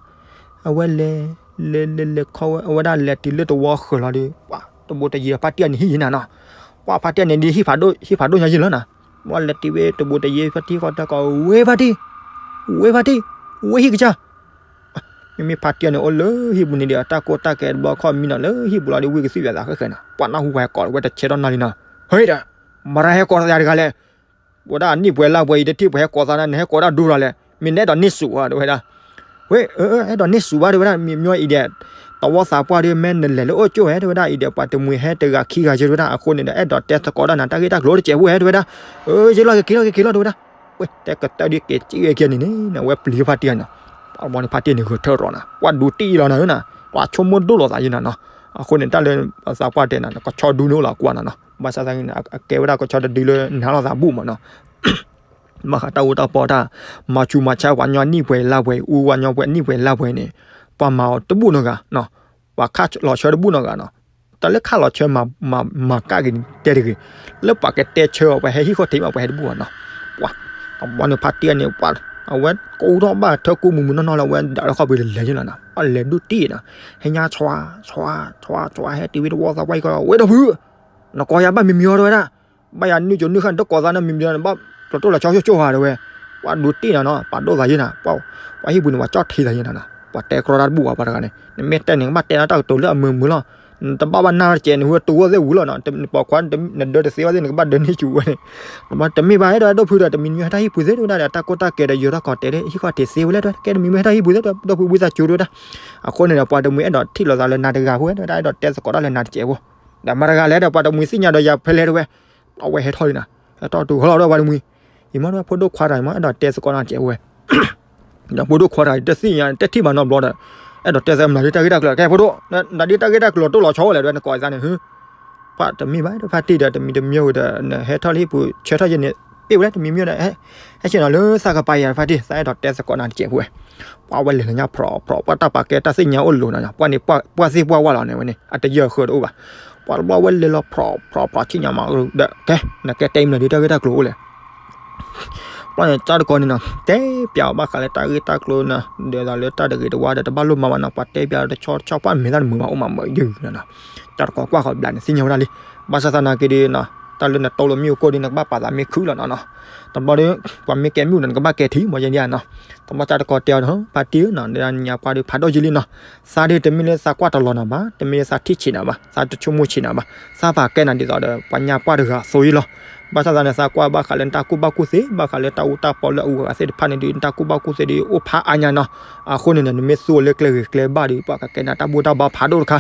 အဝဲလဲၤ လဲၤလဲၤလဲၤခီဝဲ အဝဲဒၣ်လဲၤတုၤလၢတဝီဃၢၤလီၤဒီး ပှၤတဘိတယံၤဖါတံၢ်န့ၣ်ဟံၣ်ယဲနီၤနီၤ, ပှၤဖါတံၢ်န့ၣ်ဒ်ဟံၣ်ဖးဒိၣ်ညါယံၤလီၤနၤ, ဘျီလဲၤတံၢ်ဝဲတဘိတယ့ၢ်ဖါတံၢ်ဃီတၢ်ကီ ဝ့ၢ်ဖါတံၢ်, ဝ့ၢ်ဖါတံၢ်, ဝ့ၢ်ဟံၣ်ကစၢ် မ့မ့ၢ်ဖါတံၢ်န့ၣ် အိၣ်လၢဟံၣ်ပူၤန့ၣ်ဒီး အတၢ်ကိၢ်တၢ်ကဲတဘျီခီၣ်မံနီၤ လၢဟံၣ်ပူၤလီၤဒီး ဝံၣ်ကသံၣ်ဝဲသးဃဲဃဲနီၤ, ပှၤနၢ်ဟူပှၤဟဲကိးဝဲတဆဲးထီၣ်နီၤလံနီၤ, ဟဲဒီး မတၤဟဲကိးသးယၤတဂၤလဲၣ်, ဝဲဒၣ်အနံၣ်ပှဲၤလါပှဲၤအံၤ တထံၣ်ပှၤဟဲကိးသးနၤ နဟဲကိးတၢ်ဒိလီၤလဲၣ်, မ့ၢ်နအဲၣ်ဒိးန့ၢ်စူးဧါ တဲဝဲဒၣ်, ဝဲ အဲၣ်ဒိးန့ၢ်စူးဘၣ် တဲဝဲဒၣ် မ့ၢ်မ့ၢ်အံၤဒီး တဝီသးပှၢ်ဒီး မ့ၢ်နလဲၤလၢအိၣ်ကၠိၣ်ဝဲ တဲဝဲဒၣ်အံၤဒီး ပှၤတမှံၤဟဲတဂၤခံဂၤယဲ တဲဝဲဒၣ် အဃိန့ၣ်ဒီး အဲၣ်ဒိးတဲသကိးဒၣ်နၤ တၢ်ဂ့ၢ်တၢ်ကျိၤတစဲးဖိဟဲ တဲဝဲဒၣ်, အၢ ယ့လီၤက့ၤလီၤက့ၤလီၤ တဲဝဲဒၣ်, ဝဲတဲကတၢၢ်ဒ်က့ၤစံၣ်ဝဲခံန့ၣ်န့ၣ် အဝဲပျံၤဖါတံၢ်န့ၣ် ဂဲၤထၢၣ်ရီၤနၤ ပှၤဒူတံၢ်လီၤနၤဧၢနၤ ပှၤဆိကမိၣ်ဒိၣ်လိာ်သးယဲနၤနီၤ, အဃိန့ၣ် တၢ်လၢသးပှၢ်တဲနၤ ကဆီဒုန့ၣ်အိၣ်လီၤကွၢ်နၤနီၤ, ဘၣ်ဆၣ်သနာ်က့ အကဲဝဲဒၣ်ကဆီတဒုလၢနၤလိာ်သးဘူၣ်မးနီၤ ဘၣ်ဃးတၢ်အိၣ်တၢ်ပီတၢ် မၤဆူးမၤဆါပှၤညီနံၣ်ပှဲၤလါပှဲၤ အူပှၤညီပှဲၤနံၣ်ပှဲၤလါပှဲၤန့ၣ် ပှၤမၤအီၤတဘူၣ်နီတဂၤနီၤ, ပှၤခးလီၤဆၢတဘူၣ်နီတဂၤနီၤ, တၢ်လၢခးလီၤဆၢမၤ မၤကၣ်က့ၤန့ၣ် တဲတဂ့ၤ, လၢပှၤကတဲဆၢအီၤ ပှၤဟဲဟံၣ်ဃီထံးမး ပှၤဟဲတဘူၣ်ဘၣ်နီၤ, ပှၤ တဘျီန့ၣ်ဖါတံၢ်န့ၣ် ပှၤ အဝဲကိးထီၣ်ဘၣ်ထၢကူမုၢ်မုၢ်နီၢ်နီၢ်လၢအဝဲဒၣ်လၢခီၣ်ဖံးတလဲၤယဲလီၤနီၤ, ပှၤလဲၤဒိၣ်တံၢ်နီၤ, ဟဲညါဆွါ ဆွါ ဆွါ ဆွါ ဟဲတံၢ်ဝံၤတဝီသးပှၢ်အံၤကီး ဝဲဒီပုၢ် နကိးယၤဘၣ်မံၤမံၤအီၤ တဲဝဲဒၣ်, ဘၣ်ယၤနုာ်ကၠိနုာ်ဃၣ် နတကိးသးနီတမံၤမံၤ နဘၣ်ကျီၤတိၢ်လီၤဆီဆိၣ်ဆိၣ်ဧါ တဲဝဲ, ပှၤဒိးတ့ၢ်နၤနီၤ ပှၤဒိၣ်သးယဲနၤ, ပှၤဟံၣ်ပူၤန့ၣ် ပှၤကၠီၣ်ထံသးယဲနၤနီၤ, ပှၤတဲကြီတၢ်တဘူၣ်ဘၣ် ပှၤတဂၤန့ၣ်, နမ့ၢ်တဲန့ၣ် ကဘၣ်တဲနၤတၢ်ကတိၤလၢအမုာ်မုာ်လီၤ, နတဘၣ်ဘၣ်နၢ်တကဲး နဟူတူၢ်ဝဲသ့ၣ်ဝံၤလီၤနီၤ, နပိာ်ခွါ နဒၢတသ့ဝဲသ့ၣ် နကဘၣ်ဒၢန့ၢ်စူးဝဲန့ၣ်, တမ့ၢ်ဘၣ် အဲၣ်ဒိးအဲၣ်ဒိးဖုဒီး တမံၤမံၤဟဲတၢ်ဟံၣ်ပူၤသ့ တဲဝဲဒၣ်ဒီး တၢ်ကိၢ်တၢ်ကဲဒီး ယိၤထီၣ်ကီးတဲာ်လၢဟံၣ်ခီၣ်ထံးသ့ဝဲလဲၣ် တဲဝဲဒၣ်, ကဲတမံၤမံၤဟဲတၢ်ဟံၣ်ပူၤသ့ ဒီပုၢ်ဝံသးစူၤ တဲဝဲဒၣ်, အဃိန့ၣ်ဒီး ပှၤတမှံၤအဲၣ်ဒိးထံၣ်လိာ်သးလၢနၤတဂၤဖိ တဲဝဲဒၣ် အဲၣ်ဒိးတဲသကိးတၢ်လၢနၤတစဲးဖိ ဒီးမတၤတဂၤလဲၣ်ဒီး ပှၤတမှံၤသ့ၣ်ညါဒီးယၤဖဲလဲၣ် တဲဝဲ, အဝဲဟဲထီၣ်လံနီၤ, ဟဲထီၣ်တုၤဟီလီၤဒီးပှၤတမှံၤ, ယမ့ၢ်ဒီးဖိဒိၣ်ခွါတဂၤ ယမ့ၢ်အဲၣ်ဒိးတဲသကိးနၤတစဲးဖိဝဲ, ဒီးဖိဒိၣ်ခွါတဂၤ တသ့ၣ်ညါ တထံၣ်ဘၣ်နီတဘျီဒီး, အဲၣ်ဒိးတဲသကိးမနုၤဒ်တၢ်ဂ့ၢ်တၢ်ကျိၤ ကဲဖိဒိၣ်, နၤဒ်တၢ်ဂ့ၢ်တၢ်ကျိၤတိၢ်လီၤဆီဝဲလဲၣ် တဲဝဲ နကိးသးန့ၣ် ဟ့ၣ် ပှၤတမ့ၢ်ဘၣ် ဖါတံၢ်ဒီး တမံၤတမံၤဝဲဒီး နဟဲထီၣ်လၢဟံၣ်ပူၤ ဆၢထီၣ်ယဲန့ၣ် ပ့ၣ်ဝဲလၢတမံၤမံၤဒီး ဟဲဆ့ၣ်နီၤလၢသးကပၤယၤ ဖါတံၢ် သးအဲၣ်ဒိးတဲသကိးနၤတစဲးဖိဝဲ, ပှၤဝဲလဲၤလၢညါဖြီးဖြီး ပှၤတၢ်ပာ်ကဲတၢ်သ့ၣ်ညါအိၣ်လိၤနီၤ, ပှၤန့ၣ် ပှၤသ့ၣ်ပှၢ်ဝဲလီၤန့ၣ်ဝဲန့ၣ် အတယၢၢ်ဃၢၤတအိၣ်ဘၣ်, ပှၤတဘျီဝဲလဲၤလီၤဖြီးဖြီးဖြီးဆ့ၣ်ညါမးဒီး ကဲ နကဲတဲမနုၤဒ်တၢ်ဂ့ၢ်တၢ်ကျိၤအိၣ်လဲၣ် ပှၤန့ၣ် ကၠီတကီန့ၣ်နီၤ တဲပျးအီၤဘၣ်ဃးလၢတၢ်ဂ့ၢ်တၢ်ကျိၤနီၤ ဒ်သိးလၢတၢ်တဂ့ၤတဝါဒီး တဘၣ်လိၣ်မၤဘၣ်နီၤ ပှၤတဲပျးတဆီတဆီ ပှၤမ့ၢ်တၢ်တမုာ်ဘၣ် အိၣ်မးမုာ်ယုၢ်နီၤနီၤ, ကၠီတကီကွၢ်ဃီဘျးန့ၣ် သ့ၣ်ညါဝဲဒၣ်လံ, ဘၣ်ဆၣ်သနာ်က့ဒီးနီၤ တၢ်လၢနတိၢ်လိာ်မ့ၣ်အူကိၢ်ဒီး နကဘၣ်ပာ်သးမ့ၢ်ခုၣ်လီၤနီၤနီၤ, တဘျီဒီး ပှၤမ့ၢ်ကဲမ့ၣ်အူဒီး နကဘၣ်ကဲထံ မ့ၢ်ယဲဒ်နီၤ, တဘျီကၠီတကီတဲအီၤနီၤ ဖါတံၢ်နီၤ နညါပှၢ်ဒီးဖးဒိၣ်ယံၤလံနီၤ, သးဒီးတမ့ၢ်လၢသးကွၢ်တလီၤနၤဘၣ်, တမ့ၢ်လၢသးထံၣ်ဆံးနၤဘၣ်, သးတဆိကမိၣ်ဆံးနၤဘၣ်, သးပာ်ကဲနၤဒ်သိးဒီး ပှၤညါပှၢ်တဂၤအသိးအံၤလီၤ. ဘၣ်ဆၣ်သနာ်က့ သးကွၢ်ဘၣ်ဃးလၢနတၢ်ကူၣ်ဘၣ်ကူၣ်သ့ ဘၣ်ဃးလၢတၢ်အူတၢ်ပီလၢအဂၤသ့ၣ်တဖၣ်န့ၣ်ဒီး နတၢ်ကူၣ်ဘၣ်ကူၣ်သ့ဒီး အိၣ်ဖးအါညါနီၤ. အဃိန့ၣ်ဒီး နမ့ၢ်သူအီၤလၢကျဲဂ့ၤကျဲဘၣ်ဒီး ပှၤကကဲနၤတၢ်ဘူၣ်တၢ်ဘါဖးဒိၣ်တခါ.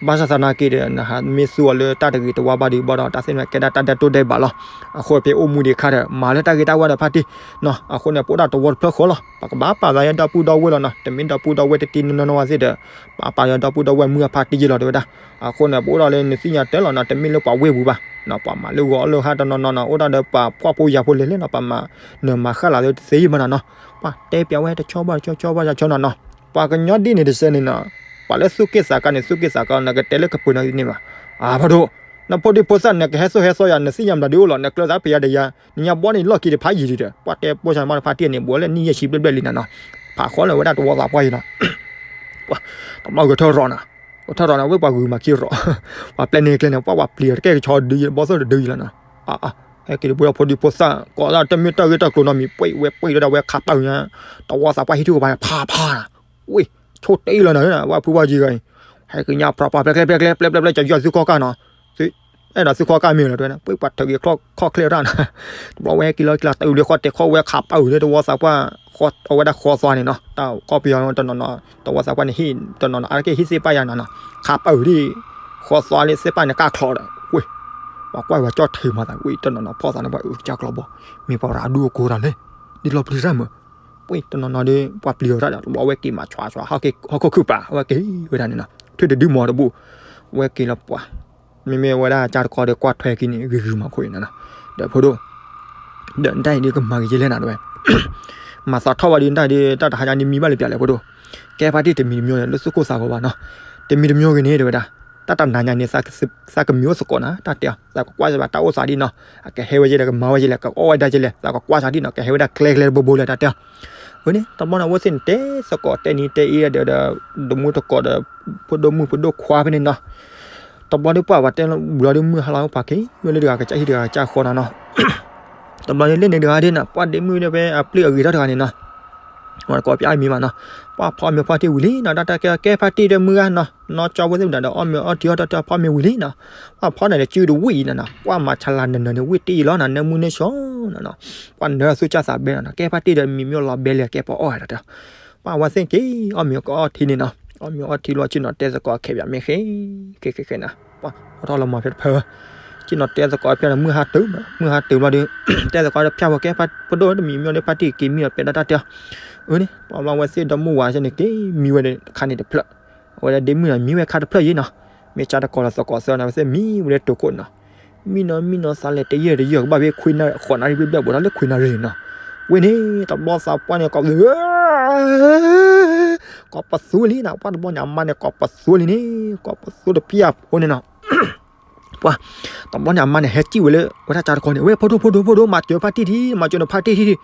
ဘၣ်ဆၣ်သနာ်က့ဒီး နမ့ၢ်သူအီၤလၢတၢ်တဂ့ၤတဝါဘၣ်ဒီး ဘၣ်ဒီးတၢ်သ့ၣ်တဖၣ်ကဲဒၣ်တၢ်ဒဲးတိၢ်ဒဲးဘးလီၤ. အဃိဖဲအိၣ်မူဒံးအခါဒီး မၤလၢတၢ်ဂ့ၤတၢ်ဝါဒီးဖါတံၢ်နီၤ. အဃိန့ၣ် ပအိၣ်ဒၣ်တဝီတဖျၢၣ်ဃီလီၤ. ပကဘၣ်ပာ်သးလၢဒီပုၢ်ဒီဝဲၢ်လီၤနီၤ. တမ့ၢ်ဒီပုၢ်ဒီဝဲၢ်တတံၤနီၢ်နီၢ်ဝဲသ့ၣ်ဒီး ပာ်ပာ်လၢဒီပုၢ်ဒီဝဲၢ်မုၢ်အဖါတံၢ်ယဲလီၤ တဲဝဲဒၣ်. အဃိန့ၣ် ပအိၣ်ဒၣ်လၢနသ့ၣ်ညါတၢ်လီၤနီၤ. တမ့ၢ်လၢပှၤဝ့ၢ်ပူၤဘၣ်နီၤ. ပှၤမၤလၢဂီၤလၢဟါတနီၤနီၤနီၤ အိၣ်ဒၣ်ဒီးပှၤဖှီၣ်ဖိယာ်ဖိလဲၣ်လဲၣ်နီၤ. ပှၤမၤနၢၤမၤဃၣ်လၢ်လၢတသ့ယံၤမးနီၤနီၤ. ပှၤတဲပျးဝဲတဆီဘၣ်တဆီ ဆီဘၣ်တဆီနီၤနီၤ. ပှၤကညီဒ်န့ၣ်တစဲးန့ၣ်နီၤ. ပှၤလၢသူၣ်က့ၣ်သးကါန့ၣ် သူၣ်က့ၣ်သးကါ နကတဲလၢကပၢၤနီၤန့ၣ်ဘၣ်. အါ ဖးဒိၣ် နဖိဒံဖိသၣ် နကဟဲစိဟဲသီယၤ နသ့ၣ်ညါမတၤဒုးအိၣ်လီၤ နကျၢၤသးဖဲယၤဒီးယၤ နညါဘီန့ၣ်လီၢ်ခံတဖးယံၤဒီး ပှၤတဲပိစၢၤမးတဖါတံၢ်န့ၣ် ဘူးလၢနံၣ်ယဲၢ်ဆံဘျဲၣ်ဘျဲၣ်လံနီၤနီၤ. ဖးဃီလၢဝဲဒၣ်တဝီသးပှၢ်ယံၤနီၤ. ပှၤ တဘျီဂဲၤထၢၣ်ရီၤနီၤ. ဂဲၤထၢၣ်ရီၤန့ၣ် ဝဲပှၤဂုၤမၤခံရီၤ ပှၤပျဲန့ၢ်ကျဲန့ၣ် ပှၤပျံၤအီၤတကဲကဆီဒုးယံၤ ဘီသိၣ်တဒုးယံၤလီၤနီၤ. အါ အါ ဟဲက့ၤတဘိဒီးဖိဒံဖိသၣ် ကိးသးတမ့ၢ်တၢ်ဂ့ၢ်တၢ်ကျိၤနီတမံၤ ပှ့ၤဝဲပှ့ၤဒီးဝဲခးပၢ်ညါ တဝီသးပှၢ်ဟံၣ်ထူၣ်ကပၤန့ၣ် ဖးဖးနီၤ. ဝ့ၢ် ဆိတ့လီၤနီၤ ဝဲဖုဝါယံၤဂၤအံၤ ဟဲက့ၤညါဖြးပှၤပျဲကျဲပျဲကျဲ ပျဲပျဲပျဲ ကယီၤသုးခီၣ်ကၢ်နီၤ. အဲၣ်ဒိးသုးခီၣ်ကၢ်မ့ၢ်လီၤ တဲဝဲဒၣ် ပှ့ၤပှၤထုးက့ၤခီၣ်ချ့ရၣ်နီၤ. တဘျီဝဲဟဲက့ၤလီၤက့ၤလီၤ တုၤလၢဃီတဲာ်ခီၣ်ဝဲခးပၢ်အုၣ်လၢတဝီသးပှၢ် အဝဲဒၣ်ဃီသွါန့ၣ်နီၤ. တၢ်ခီၣ်ပယီၤတနီၤနီၤ တဝီသးပှၢ်န့ၣ်ဟံၣ်တနီၤနီၤ အါတက့ၢ်ဟံၣ်သ့ၣ်ပၢ်ယၤနီၤနီၤ ခးပၢ်အုၣ်ဒ် ဃီသွါလၢသ့ၣ်ပၢ်န့ၣ်ကၢ်ချီဒီး ဝ့ၢ် ပှၤကွၢ်ဝဲကၠီၣ်ထံးမၤသး ဝ့ၢ်တနီၤနီၤ ဖီၣ်သးလၢပှၤအုၣ်ကစၢ်ကျီဘီ မ့ၢ်ပှၤရၤဒူအကိးတၢ်လဲၣ် ဒ်လီၤပျံၤတၢ်မး ပှ့ၤတနီၤနီၤဒီး ပှၤပျံၤအီၤတၢ်ဒီး တဘျီဝဲက့ၤမၤဆွါဆွါ ဟီၣ်ခိၣ်ခုၣ်ပာ် အဝဲက့ၤဝဲဒၣ်န့ၣ်နီၤ ထွံၣ်တဒုမီၤတဘူၣ် အဝဲက့ၤလီၤပှၤ မ့မ့ၢ်ဝဲဒၣ်ကၠီတကီဒီးကွၢ်ထွဲက့ၤန့ၣ် ဂ့ၤဂ့ၤမၤခိၣ်အံၤနီၤနီၤ ဒီးဖိဒိၣ် ဒီးနတၢ်အံၤဒ်ကမၤက့ၤယဲလဲၣ်နၤတဝဲ မၤသးထီၣ်ဝဲဒ်နတၢ်အံၤဒ် တၢ်တဟါညါဒ်မံဘၣ်လၢပျၢၤလဲၣ်ဖိဒိၣ် ကဲဖါတံၢ်တမံၤတမံၤန့ၣ် လၢသုးခိၣ်သးဂီၤဘၣ်နီၤ တမံၤတမံၤဂ့ၤန့ၣ် တဲဝဲဒၣ် တၢ်တနၤညါန့ၣ် သးကမံၤအိၣ်သကိးနၤ တၢ်တဲအီၤ သးကကွၢ်စၢၤဘၣ်တၢ်အိၣ်သးဒ်နီၤ အကဟဲဝဲယဲလဲၣ် ကမၤဝဲယဲလဲၣ် ကအီၣ်ဝဲဒၣ်ယဲလဲၣ် သးကကွၢ်စၢၤဒ်နီၤ ကဟဲဝဲဒၣ်ကျဲကျဲတဘိဘိလဲၣ် တၢ်တဲအီၤ ဝဲန့ၣ် တဘျီန့ၣ် အဝဲသ့ၣ်န့ၣ် တဲသကိးတဲနံၤတဲအ့ဒီး ဒီး တမူတကိးဒီး ဖိဒိၣ်မုၣ်ဖိဒိၣ်ခွါဖဲန့ၣ်နီၤ တဘျီဒီးပှၢ်ဝဲတဲဝံၤလီၤဒီး မုၢ်ဟါလီၤပှၤက့ၤဝဲလၢတဂၤကစၢ်ဟံၣ်တဂၤကစၢ်ဃီနီၤနီၤ. တဘျီန့ၣ်လၢန့ၣ်တဂၤဒ်နီၤ ပှၢ်ဒ့မုၣ်ဒီးဖဲအပျ့ၢ်အဂ့ၤထီၣ်တဂၤန့ၣ်နီၤ, ဝဲတကိးပၠးအမံၤမးနီၤ, ပှၢ်ဖီအီၣ်မ့ၤဖီတံၢ်ဝံၤလံနီၤ တၢ်တၢ်ကဲကဲဖါတံၢ်ဒီးမုၢ်ဂၤနီၤ, နီၢ်ကၠီဝဲသ့ၣ်မတၤဒီးအီၣ်မ့ၤအီထံအီတၢ်တၢ်ဖီမ့ၤဝံၤလံနီၤ, ပှၢ်ဖီန့ၣ်ဒီးစုတဝံၣ်အံၤနီၤနီၤ ပှၢ်မၤဆါလၤနၢၤနၢၤန့ၣ် ဝံၣ်တံၢ်အံၤလီၤနီၤ နၢမူနၢဆှီနီၤနီၤ, ပှၢ်နၢသူၣ်ကၢ်သးဘဲနီၤနီၤ ကဲဖါတံၢ်ဒီးမံၤမ့ၢ်လီၤဘဲလံကဲပှၤအီၣ်တၢ်တၢ် ပှၢ်ဝဲသ့ၣ်က့ၤ အီၣ်မ့ၤကအီထံန့ၣ်နီၤ, အီၣ်မ့ၤအီထံလီၤ ဆ့ၣ်နီၤတဲသကိးခဲပၠးမ့ၢ်ဃ့ ဃ့ဃ့ဃ့နီၤ, ပှၢ်ထီၣ်လီၤမၤဖဲတဖၢ ဆ့ၣ်နီၤတဲသကိးဖဲန့ၣ် မုၢ်ဟါတုၤ မုၢ်ဟါတုၤဘျီဒီး တဲသကိးဒီးဖၠၣ်ဖိကဲဖါဖိဒိၣ်တမံၤမ့ၢ်လၢဖါတံၢ်က့ၤမံဒီးပဲဒၣ်တၢ်တဲအီၤ, အန့ၣ် ပှၢ်ဘျီဝဲသ့ၣ်ဒီမုၢ်ဝၤဆ့ၣ်န့ၣ်က့ၤမံဝဲဒီးခါန့ၣ်တဖျၢၣ်, အဝဲဒၣ်ဒ့မုၣ်နီၤ မံဝဲခါတဖျၢၣ်ယံၤနီၤ, မ့ၢ်ကၠၢ်တကိးလီၤသကိးသၢနီၤ ဝဲသ့ၣ်မံဝဲဒၣ်တိၤခိၣ်နီၤ, မံနီၤမံနီၤသးလဲၤတယၢၢ်တယၢၢ် ကဘၣ်ဖဲခွံနၣ်ရံၣ် ဃိးနၣ်ရံၣ်ဘျဲၣ်ဘျဲၣ် ဘူးထီၣ်လၢခွံနၣ်ရံၣ်န့ၣ်နီၤ, ဝဲန့ၣ် တဘျီသးပှၢ်န့ၣ် ကိးပသူလံနီၤ, ပှၢ်တဘျီန့ၣ် အမါန့ၣ် ကိးပသူလံန့ၣ် ကိးပသူတဖၠၣ်ဖိန့ၣ်နီၤ ပှၢ် တဘျီန့ၣ် အမါန့ၣ် ဟဲစံၣ်ဝဲလၢ ဝဲဒၣ်ကၠၢ်တကိးန့ၣ် ဝဲဖိဒိၣ်ဖိဒိၣ်ဖိဒိၣ် မၤစၢၤဖါတံၢ်ထံ မၤစၢၤနဖါတံၢ်ထံထံ,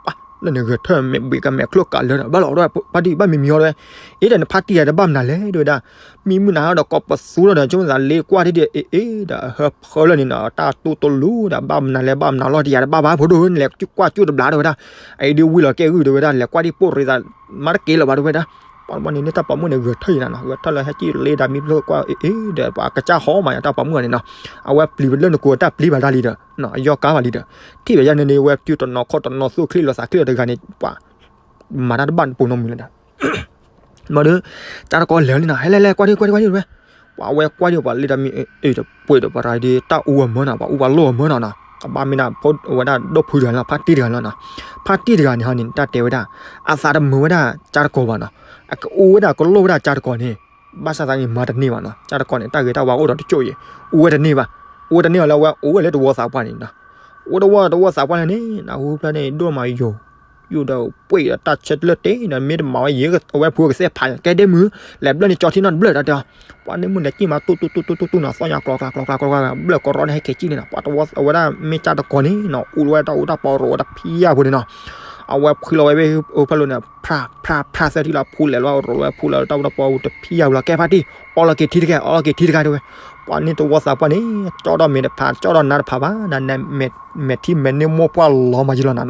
ပှၢ် လၢန့ၣ်ဂဲၤထၢၣ်မဲာ်ဘှံးကမဲာ်ချိၣ်ကးလၢာ်ဒီး ဘၣ်လီၤဒီးဖါတံၢ်ဘၣ်မံမံအီၤဒီး, အ့ဒီးနဖါတံၢ်ယၤတဘၣ်မနုၤလဲၣ် တဲဝဲဒၣ်, မံမုၢ်နၤဒီးကိးပသူလီၤဒီး ဆိသးလ့ကွၢ်ထံဒီး အ့အ့ဒီး အဟၢဖၢလၢာ်န့ၣ်နီၤ တၢ်တူၢ်တလူဒီး ဘၣ်မနုၤလဲၣ် ဘၣ်မနုၤလီၤတယၤတဘၣ်ဘၣ် ဖိဒိၣ်န့ၣ် လဲၤကွၢ်ကၠူၣ်တဘျီတဲဝဲဒၣ်, အအံၤဒ်ဝံၤလီၤကဲဂုၢ်တဲဝဲဒၣ် လဲၤကွၢ်ဒ်ပိၢ်ရ့သး မၤတက့ၤလၢၤဘၣ်တဲဝဲဒၣ်, ပှၢ်တဘျီန့ၣ် န့ၢ်တၢ်ပိာ်မုၣ်န့ၣ် ဂဲၤထၢၣ်ယံၤနီၤနီၤ ဂဲၤထၢၣ်လၢဟဲစံၣ်လ့ဒါမံဖျိကွၢ် အ့အ့ဒီး ပှၤကစၢ်ဟီမးယၤ တၢ်ပိာ်မုၣ်အီၤန့ၣ်နီၤ, အဝဲပျံၤလၢနကိးတၢ်ပျံၤဘၣ်တၢ်လံဒီး အယီၢ်ကါဘၣ်လံဒီး, ထံၣ်ဘၣ်ယၤန့ၣ်န့ၣ် ဝဲပတုၤတနီၤခီၣ်တနီၤသူၣ်ချံလီၤသးချံလီၤတဂၤန့ၣ် ပှၤ မၤတၢ်တဘၣ်တပူၤနီတမံၤလၢၤဒီး မ့ၢ်ဒီး ကၠၢ်တကိးလဲၤလံနီၤ ဟဲလဲၤလဲၤကွၢ်ဒံကွၢ်ဒံကွၢ်ဒံဝဲ, ပှၤဝဲကွၢ်ဒံပှၤလ့ဒါမံ အ့ဒီးပှ့ၤဒီးပှၤရၤဒ် တၢ်အူအမၢနီၤ ပှၤအူပှၤလိၣ်အမၢနီၤနီၤ ကဘၣ်မ့ၢ်ဒၣ်ဝဲဒၣ်ဒီဖုတဂၤလီၤ ဖါတံၢ်တဂၤလီၤနီၤ, ဖါတံၢ်တဂၤန့ၣ်ဟီန့ၣ် တၢ်တဲဝဲဒၣ် အသးတမုာ်ဝဲဒၣ်ကၠၢ်တကိးဘၣ်နီၤ, အကအူဝဲဒၣ်ကလိၣ်ဝဲဒၣ်ကၠၢ်တကိးန့ၣ်, ဘၣ်ဆၣ်သနာ်က့မၤတန့ၢ်ဘၣ်နီၤ ကၠၢ်တကိးန့ၣ် တၢ်ဂ့ၤတၢ်ဝါအိၣ်ဒီးတကၠိၣ်အံၤ, အူဝဲတန့ၢ်ဘၣ်, အူဝဲတန့ၢ်အီၤလၢအဝဲအူဝဲလၢတဝီသးပှၢ်န့ၣ်နီၤ, အူတဝီတဝီသးပှၢ်န့ၣ်န့ၣ် နဟူဖျၢၣ်န့ၣ် ဒိၣ်မးယိာ် ယိာ်ဒီးပှ့ၤဒီးတၢ်ဆၢလၢတ့ၢ်ဒီး မ့ၢ်တမၤဝဲယဲ အဝဲဖိကသ့ၣ်ဖး ကဲဒ့မုၣ် လဲၤဘျၢၣ်န့ၣ်ကၠီထံနီတဘျၢၣ်တၢ်တဲအီၤ, ပှၤဒ့မုၣ်လဲၤစံၣ်မးတူၢ်တူၢ်တူၢ်တူၢ်တူၢ်တူၢ်နီၤ သီၣ်ညါကျီကျီကျီကျီကျီ ဘျၢၣ်ကရီန့ၣ်ဟဲက့ၤစံၣ်န့ၣ်နီၤ ပှၤတဝီအဝဲဒၣ်မ့ၢ်ကၠၢ်တကိးန့ၣ်နီၤ အူလီၤဝဲတၢ်အူတၢ်ပီရိၤဝဲတဖံးယၢ်ဖိန့ၣ်နီၤ, အဝဲဖှံလီၤဝဲဖဲအိၣ်ဖဲလိၤန့ၣ် ဖြၢဖြၢဖြၢသဲထံလီၤ ဖှူလဲၤလီၤရိၤဝဲဖှူလဲၤလီၤတၢ်အူတၢ်ပီအူတဖံးယၢ်ဝံၤလီၤ ကဲဖါတံၢ် အီလီၤက့ၤထံတဂၤ အီလီၤက့ၤထံတဂၤတဲဝဲ, ပှၤန့ၣ်တဝီသးပှၢ်န့ၣ် ကၠီဒီးမဲာ်တဖး ကၠီဒီးနါတဖးဘၣ် နမဲာ်ထံမဲာ်န့ၢ်မိၢ်ပှၢ်လီၤမးယံၤလီၤနီၤနီၤ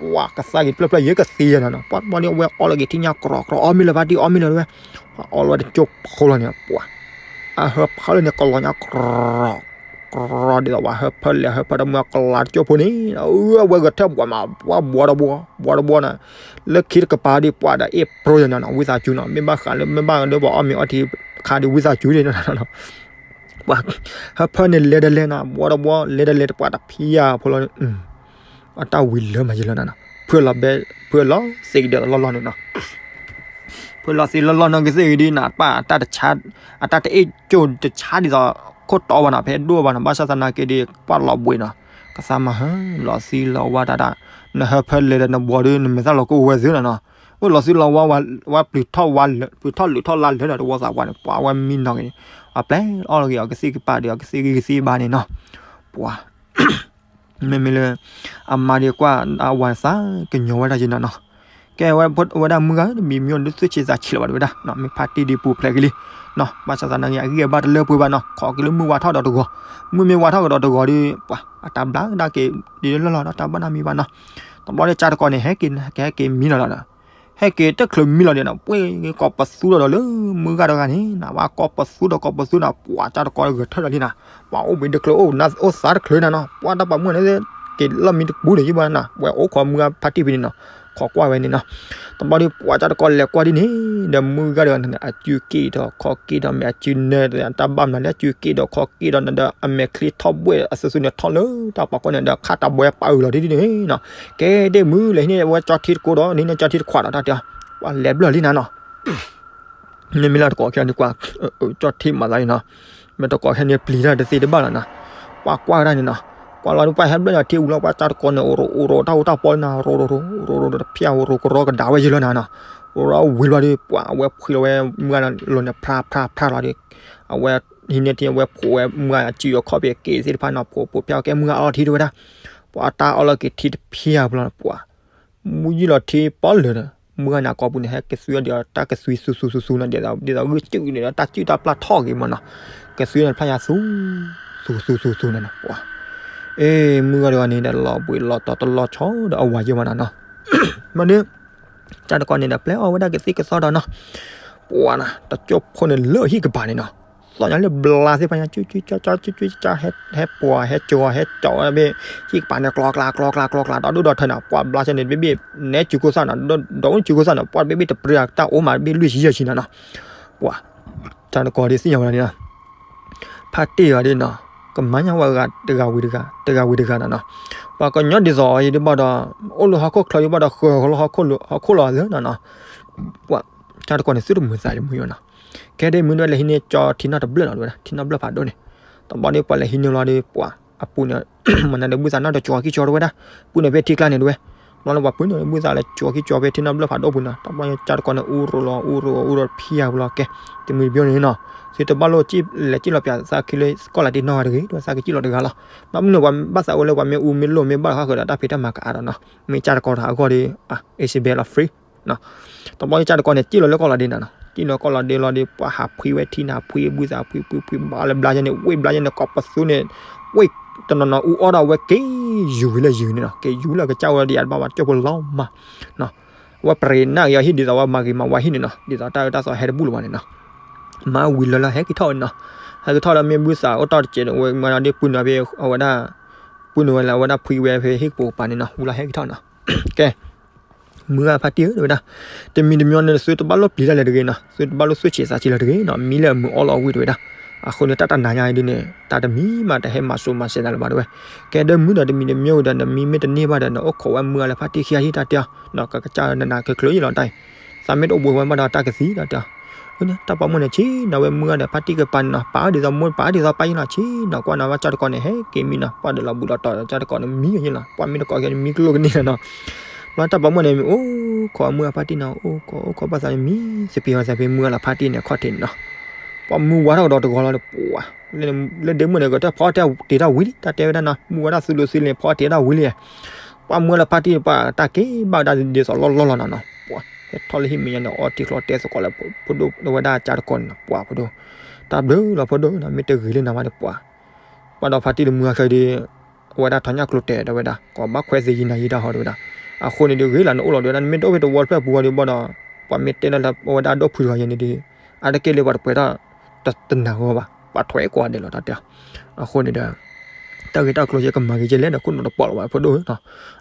ပှၤကသါက့ၤတဖျၢၣ်ဖျၢၣ်ယဲကသ့ယဲနီၤနီၤ ပှၤတဘျီန့ၣ် အဝဲအီလီၤက့ၤထံညါကြီကြီ အီၣ်မ့ၢ်လၢၤဖါတံၢ် အီၣ်မ့ၢ်လၢၤဝဲ, အီလီၤဝဲတကၠိဖိလီၤန့ၣ် ပှၤ အဟၢဖၢလၢာ်န့ၣ် ကလီၤညါကြီကြီ ဒ်သိးပှၤဟၢဖၢလဲၤဟၢဖၢတမုၢ် အကလၤတကၠိဖိန့ၣ် အဝဲဂဲၤထၢၣ်ဘှီးမး ပှၤဘှီတဘှီ ဘှီတဘှီနီၤ, လၢခံတကပၤဒ်ပှၤဒီးအ့ၣ်ပြိယဲနီၤနီၤ ဝံသးစူၤနီၤ မ့ၢ်ဘၣ်ဃးလၢမ့ၢ်ဘၣ်ဒီးပှၤအီၣ်မ့ၤအီထံခါဒ်ဝံသးစူၤန့ၣ်နီၤ ပှၤ ဟၢဖၢန့ၣ်လဲၤဒီးလဲၤနီၤ ဘှီတဘှီ လဲၤဒီးလဲၤတပှၢ်တဖံးယၢ်ဖိလီၤန့ၣ်, အတၢ်ဝံၤလၢမးယံၤလီၤနီၤနီၤ ဖုလီၤဘဲ ဖုလီၤသ့ကဒီးလီၢ်လီၢ်န့ၣ်နီၤ, ဖုလီၤသ့လီၢ်လီၢ်နီၤ ကသ့ၣ်ဂ့ၤဒ်နၤ ပၢ်အတၢ်တဆါ အတၢ်တအ့ၣ်ကၠိၣ်တဆါဒ်သိး ခိၣ်တီဘၣ်နီၤ ဖဲဒိၣ်ဘၣ်နီၤ ဘၣ်ဆၣ်သနာ်က့ဒ် ပှၤလီၤဘှံးနီၤ, ကသးမၤဟၢ လီၤသံလီၤဝါတၢ်တၢ်, နဟၢဖၢလဲၤဒီးနဘှီဒီး နမဲာ်သၣ်လီၤကအိၣ်ဝဲသ့နီၤနီၤ, အိၣ်လီၤသံလီၤဝါ ဝါပျုၤထီၣ်ဝါ ပျုၤထီၣ်လုးထီၣ်လါလၢာ်ဒီးတဝီသးပှၢ်န့ၣ် ပှၤဝဲမံနီၤက့ၤန့ၣ်, အပျဲၢ်အီၣ်လီၤက့ၤအီၤကသ့ၣ်ကပၤဒီး အကသ့ၣ်ဂံၢ်ကသ့ၣ်ဘါန့ၣ်နီၤ, ပှၤ မ့မ့ၢ်လၢ အမါဒ်ကွၢ်အဝၤသးကညီၤဝဲဒၣ်ယံၤနီၤနီၤ, ကဲဝဲဒၣ်မုၢ်ဂၤ တမံၤမံၤဒ်သူၣ်ဆံးသးဆံးလၢၤဘၣ်တဲဝဲဒၣ်, မ့ၢ်ဖါတံၢ်ဒ်ပူၤဖျဲးက့ၤလံ, ဘၣ်ဆၣ်သနာ်က့ အဂံၢ်အဘါတလၢပှဲၤဘၣ်နီၤ, ခိးက့ၤလၢမုၢ်ဝါထီၣ်ကဒီးတဂီၤ, မုၢ်မ့ၢ်ဝါထီၣ်ကဒီးတဂီၤဒီး ပှၤ အတၢ်ဘျါကဒါက့ၤဒ်လၢလီၢ်လီၤ တၢ်ဘၣ်နၢ်မံဘၣ်နီၤ, တဘျီဒီးကၠၢ်တကိးန့ၣ် ဟဲက့ၤ ကဟဲက့ၤမံလီၤလီၤဒီး ဟဲက့ၤတချုးမံလီၤဒီးနီၤ ပှ့ၤက့ၤကိးပသူဒီးဒီးလၢမုၢ်ဂၤတဂၤန့ၣ် နဝဲကိးပသူဒီးကိးပသူနီၤ ပှၤကၠၢ်တကိးဂဲၤထၢၣ်ဒီးလံနီၤ, ပှၤအိၣ်ဘှံးတချုးအိၣ်အိၣ်သးတချုးနီၤနီၤ ပှၤတၢ်ပိာ်မုၣ်န့ၣ် က့ၤလီၢ်မံတပူၤန့ၣ်ယံၤဘၣ်နီၤ ဝဲအိၣ်ခိးမုၢ်ဂၤဖါတံၢ်ဖဲန့ၣ်နီၤ, ခိးကွၢ်ဝဲန့ၣ်နီၤ, တဘျီဒီးပှၤကၠၢ်တကိးလဲၤကွၢ်ဒ်န့ၣ် ဒီးမုၢ်ဂၤတဂၤန့ၣ် အစုက့ၤဒီးခီက့ၤဒီးမ့ၢ်အစုနဲၣ် တၢ်ဘၣ်မနုၤလၢအစုက့ၤဒီးခီက့ၤဒီးဒီးအမဲာ်ချံထီၣ်ဘှဲၣ်အသုးသုးန့ၣ်ထီၣ်လၢတၢ်ပာ်ကီၢ်န့ၣ်ဒီး ခါတၢ်ဘှဲပာ်အုးလီၤဒ်န့ၣ်နီၤ, ကဲဒ့မုၢ်လဲၤဟံးန့ၢ်ဝဲကၠီထံတကိးဒီး ဟံးန့ၢ်ကၠီထံတခွးဒီးတၢ်တဲအီၤ, ပှၤလဲၤဘျၢၣ်လံနီၤနီၤ မ့မ့ၢ်လၢတကိးခဲန့ၣ်ကွၢ် ကၠီထံမၤသးန့ၣ်နီၤ, မ့ၢ်တကိးခဲန့ၣ်ပျံၤတၢ်တသ့တဘၣ်လီၤနီၤ, ပှၤကွၢ်ဝဲဒၣ်န့ၣ်နီၤ, ကွၢ်လီၤဒီးပှၤဟဲဘျၢၣ်ဒီးထံဝံၤလီၤ ပှၤကၠၢ်တကိးန့ၣ် အိၣ်ရိၣ်အိၣ်ရိၣ်တၢ်အိၣ်တၢ်ပီလံနီၤ ရိၣ်ရိၣ်ရိၣ်ရိၣ်ရိၣ်တဖျၢၣ် ရိၣ်ကရီကဒါဝဲယံၤလီၤနီၤနီၤ, ရိၣ်ရိၣ်ဝံၤလီၤဒီး ပှၤအဝဲဖှံလီၤဝဲမုၢ်ဂၤလီၤန့ၣ် ဖြါဖြါဖြါလီၤဒီး အဝဲ ဟံးန့ၢ်ထံဝဲဖိးဝဲမုၢ်ဂၤအစုအီၤခီၣ်ဖံးက့ၤသ့ၣ်တဖၣ်နီၤ ဖိးဖိးဖျါကဲမုၢ်ဂၤအီလီၤထံတဝဲဒၣ်, ပှၤတၢ်အီလီၤက့ၤထံတဖျၢၣ်ဖိလီၤ ပှၤ မူယံာ်လီၤထံပီလၢာ်ဒီး မုၢ်ဂၤန့ၣ်အကိာ်ပူၤန့ၣ် ဟဲကသွံအီၤဒီးတၢ်ကသွံသူသူသူသူနီၤ, ဒ်သိးဒ်သိးဂုၢ်စုၣ်န့ၣ်ဒီးတၢ်စုၣ်တၢ်ပျၢ်ထီၣ်ဂ့ၤမးနီၤ, ကသွံန့ၣ်ဖျါယၤသူ သူသူသူသူနီၤနီၤ, ပှၤ အ့ မုၢ်ဂၤတဂၤန့ၣ်ဒီးလီၤဘှံးလီၤတီၤတလီၤဆီဒီးအဝၤယဲမးနီၤနီၤ, မ့ၢ်န့ၣ် ကၢ်တကီန့ၣ်ဒီးပျဲအီၣ်ဝဲဒၣ်ကသံၣ်ကသီဒီးနီၤ, ပှၤနီၤ တကၠိဖိန့ၣ်လၢဟံၣ်ကပၤန့ၣ်နီၤ, သီၣ်ညါလၢဘျါသ့ၣ်တဖၣ်ညါ ကၠူကၠူကၠူကၠူ ဟဲပှၤဟဲကၠီၤဟဲကၠီၤဝဲဘ့ၣ် ဟံၣ်ကပၤန့ၣ် ကျီကျါကျီကျါကျီကျါ ဒီဒူၣ်ဒီထၢနီၤ, ပှၤဘျါဆဲန့ၣ် တဘ့ၣ်ဘ့ၣ် နဲစုခိၣ်သၣ်နီၤ, ဒီးအိၣ်စုခိၣ်သၣ်နီၤ, ပှၤတဘ့ၣ်ဘ့ၣ်တပြ့တၢ်အိၣ်မး တဘ့ၣ်လွံၢ်ဆံယဲၢ်ဆံနီၤနီၤ, ပှၤ ကၢ်တကီဒ်သ့ၣ်ညါဝဲဒၣ်န့ၣ်နီၤ ဖါတံၢ်အီၤဒ်နီၤ, ကမၤညါဝဲတဂၤဝံၤတဂၤ တဂၤဝံၤတဂၤနီၤနီၤ, ပှၤကညီဒ်သိးအံၤဒ်ဘၣ်ဒီး အိၣ်လၢဟီၣ်ခိၣ်ချၢဒ်ဘၣ်ဒီး ဃၢၤလၢဟီၣ်ခိၣ်လီၤသ့နီၤနီၤ, ပှၤ ကၢ်တကီန့ၣ် သုတမုာ်သးတမုာ်ယိာ်နီၤ, ကဲဒ်မုၢ်ဒီး လဲၤဟံးန့ၢ်ကၠီထံနီၣ်တဘျၢၣ်လီၤတဝဲဒၣ်, ထံနီၣ်ဘျၢၣ်ဖးဒိၣ်န့ၣ်, တဘျီန့ၣ် ပှၤလဲၤဟံးန့ၢ်လီၤဒီး ပှၤအပူၤန့ၣ် မနုၤဒီးဘုသးနီၣ်တကၠီခံကၠီတဝဲဒၣ်, ပူၤန့ၣ်ဖဲထံကျါန့ၣ်တဝဲ, ဘျီန့ၣ်ပှၤပူၤန့ၣ်ဘုသးလၢကၠီခံကၠီဖဲ ထံနီၣ်ဘျၢၣ်ဖးဒိၣ်ပူၤနီၤ, တဘျီန့ၣ် ကၢ်တကီန့ၣ် အူရိလီၤ အူရိ အူရိဖံယၤပူၤလီၤ, ကဲ တမံၤတမံၤန့ၣ်နီၤ, သုတဘၣ်လိၣ်လၢကၠံၣ်လီၤပၠးသးခံလၢကီၢ်လၤတံၢ်နီၢ်ဂၤတဂ့ၤ, ဒီးသးကစံၣ်လီၤတဂၤလီၤ, ဘၣ်မနုၤန့ၣ် ပှၤဘၣ်သးဝဲလၢပှၤမ့ၢ်အူမ့ၢ်လိၣ်မ့ၢ်ဘၣ်ဃးဃုာ်ဒီးတၢ်ဖံးတၢ်မၤကအါဒီးနီၤ, မ့ၢ်ကၢ်တကီတဂၤအဂီၢ်ဒီး it's a bit of free တဘျီန့ၣ် ကၢ်တကီန့ၣ် စံၣ်လီၤလၢကီၢ်လၤဒ့နီၤနီၤ, စံၣ်လီၤကီၢ်လၤဒ့လီၤဒီး ပှၤဟးဖှံဝဲထံန့ၣ် ဖှံဘုသးဖှံဖှံဖှံ ဘၣ်လၢဘျါယဲန့ၣ် ဝ့ၢ်ဘျါယဲန့ၣ် ကိးပသူန့ၣ် ဝ့ၢ်တနီၤနီၤ အူအီၣ်ဒီးဝဲက့ၤယူၤဝံၤလၢယူၤန့ၣ်နီၤ, က့ၤယူၤလၢကစၢ်ဝဲဒီး ယၤတဘၣ်ဘၣ် ကၠိဖိလီၤမးနီၤ, အဝဲပြ့ၤနၢ်က့ၤအီၤဟံၣ် ဒ်သိးဝဲမၤဂ့ၤမၤဝါဟံၣ်န့ၣ်နီၤ, ဒ်သိးတၢ်အၢတၢ်သီဟဲတဘူၣ်လၢၤဘၣ်န့ၣ်နီၤ, မၤဝံၤလၢလၢဟဲက့ၤထီၣ်ဝဲနီၤ, ဟဲက့ၤထီၣ်ဒီးမ့ၢ်ဘုသးအိၣ်တီၢ်တစဲးဝဲမးဒီး ပူၤန့ၣ်ဖဲအဝဲဒၣ် ပူၤန့ၣ်ဝဲလၢအဝဲဒၣ်ဖှံဝဲဖဲဟံၣ်ကပိာ်ကပၤန့ၣ်နီၤ, ဝံၤလီၤဟဲက့ၤထီၣ်နီၤ, ကဲ မုၢ်ဂၤဖါတံၢ်ဧၢ တဲဝဲဒၣ်, တမံၤတမံၤန့ၣ် သုတဘၣ်လိၣ်ပျံၤတၢ်လၢၤတဂ့ၤနီၤ, သုတဘၣ်လိၣ်သူၣ်ဆံးသးဆံးလၢၤတဂ့ၤနီၤ, မံလၢအမုာ်အီလီၤဝံၤ တဲဝဲဒၣ်, အဃိန့ၣ် တၢ်တနၤညါအံၤဒ်န့ၣ် တၢ်တမံၤမးတဟဲမၤစိၤမၤစဲးတၢ်လၢၤဘၣ် တဲဝဲ, ကဲဒီးမုၢ်ဒီးတမံၤတမံၤဝံၤဒီး နမံမ့ၢ်တန့ၢ်ဘၣ်ဒီး နအိၣ်ခိးဝဲမုၢ်ဂၤလၢဖါတံၢ်ခံဂၤဟံၣ်တၢ်တဲအီၤနီၤ, ကကစၢ်နးနးကျၢၤကျၢၤယံၤလီၤတၢ်အံၤ, သးမ့ၢ်တအိၣ်ဘှံးဝဲဘၣ်ဒီးတၢ်ကသံတၢ်တဲအီၤ တၢ်ပိာ်မုၣ်န့ၣ် ဆ့ၣ်နီၤဝဲမုၢ်ဂၤဒီးဖါတံၢ်ကပၤန့ၣ်နီၤ, ပာ်အီၤဒ်သိးမိၢ် ပာ်အီၤဒ်သိးပၢ်ယံၤနီၤ, ဆ့ၣ်နီၤကွၢ်နီၤ ဘၣ်ကၢ်တကီန့ၣ် ဟဲက့ၤမံနီၤ, ပှၤဒီးလီၤဘူးလီၤတီၤဒီးကၢ်တကီန့ၣ် မံယံၤလီၤ, ပှၤမ့ၢ်တကိးက့ၤန့ၣ် မံကျိၣ်ကန့ၢ်လီၤနီၤ, ဘျီတၢ်ပိာ်မုၣ်န့ၣ် မ့ၢ်အိၣ်ခိးမုၢ်ဂၤဖါတံၢ်နီၤ, အိၣ်ခိးအိၣ်ခိးဘၣ်သးန့ၣ် မံသပ့ၤအီၤသးဖဲမုၢ်ဂၤလၢဖါတံၢ်န့ၣ် အခီၣ်ထံးန့ၣ်နီၤ, ပှၤမုၢ်ဝါထီၣ်ကဒီးတဂီၤလီၤဒီး ပှၤ လၢဒ့မုၣ်န့ၣ် ကတၢၢ်ဖီအီၣ်တ့ၢ်တၢ်ဝံၤလံ, တၢ်တဲဝဲဒၣ်နီၤ, မုၢ်ဝါဒၣ်သူလိၤသံလံ ဖီအီၣ်တ့ၢ်တၢ်ဝံၤလံ, ပှၤမုၢ်ဂၤလၢဖါတံၢ်န့ၣ် ပှၤတၢ်က့ၤဘၣ်ဝဲဒၣ်ဒ်သိးလီၢ်လီၢ်လီၤနီၤနီၤ, ပှၤ ဟဲထီၣ်လၢဟံၣ်မဲာ်ညါန့ၣ် အီထံချီတဲသကိးလၢ ဖိဒိၣ်ဝဲဒၣ်ကၢ်တကီန့ၣ်နီၤ, ပှၤဖိဒိၣ် တၢ်ဘျုးလီၤဖိဒိၣ်နီၤ, မ့ၢ်တဂ့ၤလၢနၤဘၣ်ဒီးပှၤ, ပှၤဒီးဖါတံၢ်လၢမုၢ်ဂၤခဲဒီး အဝဲဒၣ်ထီၣ်ညၣ်ကျိၤတဲာ်တဲဝဲဒၣ် ကီးဘၣ်ခွဲးသ့ယံၤနၤယံၤတၢ်ဟီတဲဝဲဒၣ်, အဃိန့ၣ်ဒီးဂ့ၤလီၤ နအိၣ်လီၤတဲဝဲဒၣ် နမ့ၢ်တအိၣ်ဖဲတဝီတဖျၢၣ်ပူၤဃီဒီးဘၣ်ဒီး ပှၤမ့ၢ်တဲလၢအဝဲဒၣ်ဒိၣ်ဖုတဂၤယဲန့ၣ်ဒီး အါတက့ၢ်လၢပှၤတပှဲၤထီၣ် တနၤဂီၢ်ဘၣ် ပှၤထွဲကွၢ်ဒဲးလီၤတၢ်တဲ, အဃိန့ၣ်ဒီး တၢ်ဂ့ၢ်တၢ်ကျိၤယဲကမၤဂ့ၤယဲလဲၣ်ဒီး ခိၣ်နူာ်တပီၣ်လီၤဘၣ် ဖိဒိၣ်နီၤ,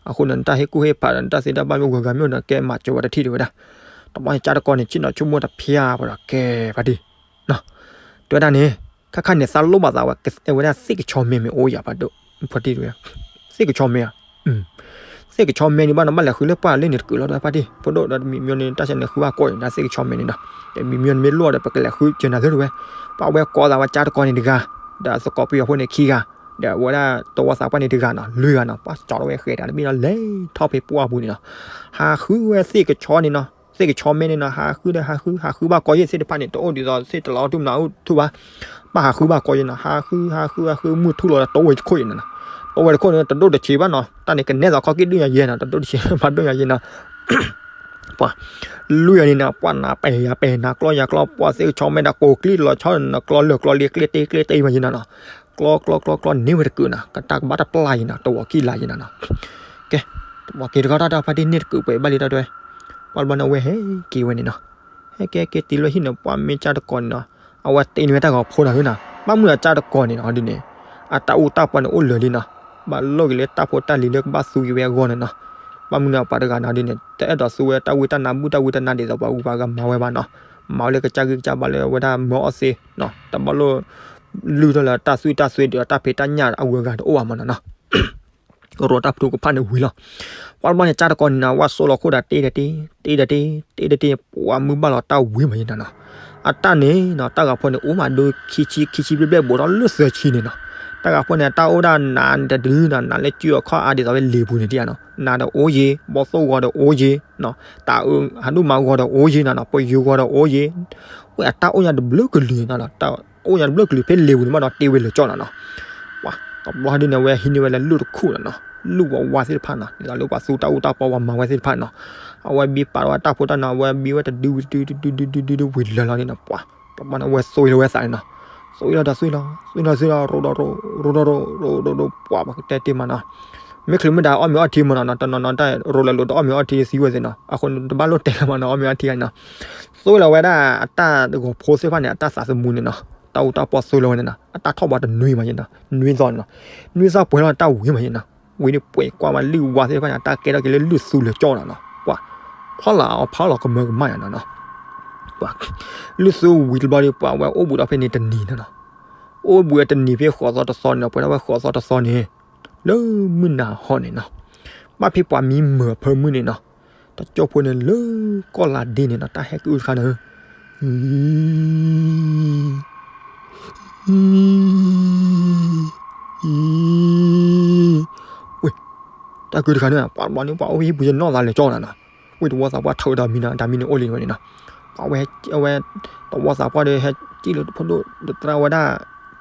အဃိန့ၣ် နတၢ်ဟ့ၣ်ကူၣ်ဟ့ၣ်ဖးဒီး နတၢ်သ့တၢ်ဘၣ်မ့ၢ်ဂီၤဂၤမ့ၢ်အိၣ်ဒီး ကဲမၤစၢၤဝဲတထံၣ်တဲဝဲဒၣ်, တဘျီန့ၣ် ကၢ်တကီန့ၣ် ဆ့ၣ်နီၤဆိကမိၣ်တဖျါဖိဒီး ကဲဖါတံၢ် တဲဝဲဒၣ်န့ၣ် ခါခါန့ၣ် သးလိၣ်ဘၣ်သးဝဲ ဝဲဒၣ်သ့ၣ်ကဆီမဲမ့ၢ်အိၣ်ယၤဖါဒိၣ်, ဖါတံၢ်တဲဝဲ သ့ၣ်ကဆီမဲဧါ, သ့ၣ်ကဆီမဲန့ၣ်ဘၣ်နီၤ ဘၣ်လဲၤဃုလၢပှၢ်လၢန့ၣ်တကုာ်လီၤတဲဝဲဖါတံၢ်, ဖိဒိၣ်ဒီးတမံၤမံၤန့ၣ် တၢ်ဆဲန့ၣ်ဃုဘၣ်ကိးအံၤ တၢ်သ့ၣ်ကဆီမဲန့ၣ်နီၤ, တမံၤမံၤန့ၣ်မ့ၢ်လိၣ်ဒီး ပကလဲၤဃုကနၤသ့ၣ်တဲဝဲ, ပှၤဝဲကိးသးဝဲကၢ်တကီန့ၣ်တဂၤ, ဒီးသကိးပယီၤဖိန့ၣ်ခံဂၤ, ဒီးဝဲဒၣ်တဝီသးပှၢ်န့ၣ်တဂၤနီၤ လွံၢ်ဂၤနီၤ ပှၤကၠီထီၣ်ဝဲဃဲၤတၢ်တဘ့ၣ်လီၤ လဲၤထီၣ်ဖဲပှၢ်ပူၤန့ၣ်နီၤ, ဟးဃုဝဲသ့ၣ်ကဆီန့ၣ်နီၤ သ့ၣ်ကဆီမဲန့ၣ်နီၤ ဟးဃုဒီးဟးဃု ဟးဃုဘၣ်ကီယဲၢ်သ့ၣ်တဖၣ်န့ၣ် တအိၣ်ဒ်သိးသ့ၣ်တလီၤအီၣ်ထူၣ်မနုၤအီၣ်ထူၣ်ဘၣ်, ဘၣ်ဟးဃုဘၣ်ကီယဲၢ်နီၤ ဟးဃု ဟးဃု ဟးဃု မုၢ်ထူၣ်လီၤဒီး တအိၣ်ဝဲတခိၣ်အံၤနီၤ, တအိၣ်ဝဲတခိၣ်န့ၣ် တဒိၣ်တဆံးဘၣ်နီၤ တၢ်န့ၣ်ကနဲသိးခီၣ်က့ၣ်ဒုၣ်ညါယဲၢ်နီၤ တဒိၣ်တဆံး မၤဒိၣ်ညါယဲၢ်နီၤ ပှၤ လွံၢ်ဂၤန့ၣ်နီၤ ပှၤနၤပဲာ်ယၤပဲာ်နၤကျီယၤကျီ ပှၤသ့ၣ်ကဆီမဲဒီး ကိးကျံၣ်လီၤဆီနီၤ ကျီလၢာ်ကျီလ့ကျ့တ့ကျ့တ့မးယဲၢ်နီၤနီၤ, ကျီကျီကျီကျီန့ၢ်ဝဲတကုာ်နီၤ ကတၢ်ကဘၣ်တပျၢ်ယဲၢ်နီၤ တဝီကံၣ်လါယဲၢ်နီၤနီၤ, ကဲ တဝီက့ၤတခီတၢ်တၢ်ဖါတံၢ်န့ၢ်တကုာ်ပှဲၤဘၣ်လံတၢ်တဲ, ပှၤဘျီန့ၣ်အဝဲဟဲက့ၤဝဲန့ၣ်နီၤ, ဟဲက့ၤက့ၤတုၤလၢဟံၣ်န့ၣ် ပှၤမ့ၢ်ကၢ်တကီန့ၣ်နီၤ, အဝဲတ့န့ၢ်ဝဲတၢ်ဂီၤဖိနီၤနီၤ, ဘၣ်မနုၤအကၢ်တကီန့ၣ်နီၤဒ်န့ၣ်, အတၢ်အူတၢ်ပှၤန့ၣ်အိၣ်လၢာ်လံနီၤ, ဘၣ်လိၣ်က့ၤလၢတၢ်ဖိတၢ်လံၤလၢကဘၣ်သူက့ၤဝဲအဂီၢ်န့ၣ်နီၤ, ဘၣ်မနုၤအပှၤတဂၤနီၤဒ်န့ၣ် တအဲၣ်ဒိးသူဝဲတၢ်ဝံတၢ်နါ ဘူၣ်တၢ်ဝံတၢ်နါဒ်သိးပှၤဂုၤပှၤဂၤမၤဝဲဘၣ်နီၤ, မၤဝဲလၢကစၢ်ဂံၢ်ကစၢ်ဘါလၢအဝဲဒၣ်မၢအီၣ်သ့နီၤ, တဘၣ်လိၣ် လုၢ်ထီၣ်လၢတၢ်သွံၣ်တၢ်သွဲဒီးတၢ်ဖံးတၢ်ညၣ်အဂုၤအဂၤတအိၣ်ဘၣ်မးနီၤနီၤ ရိတၢ်ဖုကဖၣ်န့ၣ်ဝံၤလီၤ. ပှၤတဘျီန့ၣ် ကၢ်တကီန့ၣ်နီၤ ဝဲဆိလီၤခိၣ်ဒီးတ့ဒီးတ့, တ့ဒီးတ့, တ့ဒီးတ့, ပှၤမုၢ်ဘၣ်လီၤတၢ်ဝံၤမးယဲၢ်နီၤနီၤ. အတၢ်န့ၣ်နီၤ တၢ်ဂၤဖိန့ၣ် အိၣ်မးဒိခံဆံ ခံဆံဘျဲၣ်ဘျဲၣ် ဘူးထီၣ်လၢသၢဆံန့ၣ်နီၤ. တၢ်ဂၤဖိန့ၣ် အတၢ်အိၣ်ဒၣ်နးတဒုနီၤ နးလၢစုအခီၣ်အါဒ်သိးဝဲလံာ်ပူၤန့ၣ်ဒ်နီၤ. နးဒီးအိၣ်ယ့ၢ်, ဘီၣ်သိၣ်ဂီၤဒီးအိၣ်ယ့ၢ်နီၤ, တၢ်အုးဟးဒိၣ်မးဂီၤဒီးအိၣ်ယ့ၢ်နီၤနီၤ, ပယိၤဂီၤဒီးအိၣ်ယ့ၢ်, ဝဲအတၢ်အိၣ်ညါတဘျုးကလုာ်နီၤနီၤ တၢ်အိၣ်ညါတဘျုးကလုာ် ဖဲလံာ်ပူၤန့ၣ်ဘၣ်ဒီး တ့ဝဲလၢာ်ကၠီနီၤနီၤ. ပှၤတဘျီဒ်န့ၣ် ဝဲဟံးန့ၢ်ဝဲလၢလုၢ်တခူၣ်နီၤနီၤ. လုၢ်ဝဲဝါသ့ၣ်တဖၣ်နီၤ, ဒ်သိးလၢပှၤသူတၢ်အူတၢ်ပီပှၤမၤဝဲသ့ၣ်တဖၣ်နီၤ, အဝဲဘံပာ်ထီၣ်ဝဲတၢ်ဖိတၢ်နၢ် အဝဲဘံဝဲတဒုဝံၤတဒုတဒုတဒုတဒုတဒုဝံၤလၢာ်လီၤန့ၣ်နီၤ, ပှၤ တဘျီန့ၣ် အဝဲသွံလီၤဝဲသးန့ၣ်နီၤ, သွံလီၤဒီးသွံလီၤ သွံလီၤသွံလီၤ ရိဒီးရိ ရိဒီးရိ ရိဒီးရိ ပှၤ ပှၤကတဲတ့ၢ်မးနီၤ, မ့ၢ်ချုးမ့ၢ်ဒၣ်အီၣ်မ့ၤအီထံမးနီၤ, တနီၤနီၤတၢ်ရိလၢာ်လိာ်တအီၣ်မ့ၤအီထံသံဝဲသ့ၣ်နီၤ, အဃိန့ၣ် တဘၣ်လိၣ်တဲလၢၤမးနီၤ, အီၣ်မ့ၤအီထံဂၤနီၤ, သွံလီၤဝဲဒၣ်အတၢ်ဂီၤဖိသ့ၣ်တဖၣ်န့ၣ် အတၢ်သးသမူန့ၣ်နီၤ, တၢ်အူတၢ်ပီသွံလီၤဝဲန့ၣ်နီၤ, အတၢ်ထီၣ်ပှၤတနွံမးယဲနီၤ, နွံသီန့ၣ်နီၤ, နွံသီပှဲၤလီၤတၢ်ဝံၤမးယဲနီၤ, ဝံၤန့ၣ်ပှဲၤကွၢ်ဝဲလုၢ်ဝါသ့ၣ်တဖၣ်န့ၣ် အတၢ်ကဲထီၣ်က့ၤလၢလုၢ်သူလၢာ်ကၠီနီၤနီၤ, ပှၤ ဖီလာ်အီၤဖီလာ်ကမၢကမၣ်ယၤနီၤနီၤ, ပှၤ လုၢ်သူဝံၤတဘျီဒီး ပှၤဝဲအိၣ်ဘှံးဒီးဖဲန့ၣ်တနံၤနီၤနီၤ, အိၣ်ဘှံးတနံၤဖဲဃိးသီတသီန့ၣ်နီၤ, ပှဲၤထီၣ်ဝဲဃိးသီတသီန့ၣ် လၢမုၢ်နၤဟီန့ၣ်နီၤ, ဘၣ်ဖဲပှၤမံမုာ်အဖၢမုၢ်န့ၣ်နီၤ, တကၠိဖိန့ၣ်လၢကီၢ်လၤဒ့န့ၣ်နီၤ, တၢ်ဟဲကအုတခါန့ၣ်, အံၤ အံၤ ဝ့ၢ် တၢ်ကအုတခါန့ၣ် ပှၤတဘျီန့ၣ် ပှၤအိၣ်ဟံၣ်ပူၤယဲနီၢ်သးလၢာ်ကၠီနီၤနီၤ, ဝ့ၢ်တဝီသးပှၢ်ထုးဒီးမံနီၤ, ဒီးမံန့ၣ်အိၣ်လံဝဲန့ၣ်နီၤ, ပှၤဝဲ အဝဲ တဝီသးပှၢ်ဒီး ဟဲစံၣ်လၢဖိဒိၣ် ဒီးသရၣ်ဝဲဒၣ်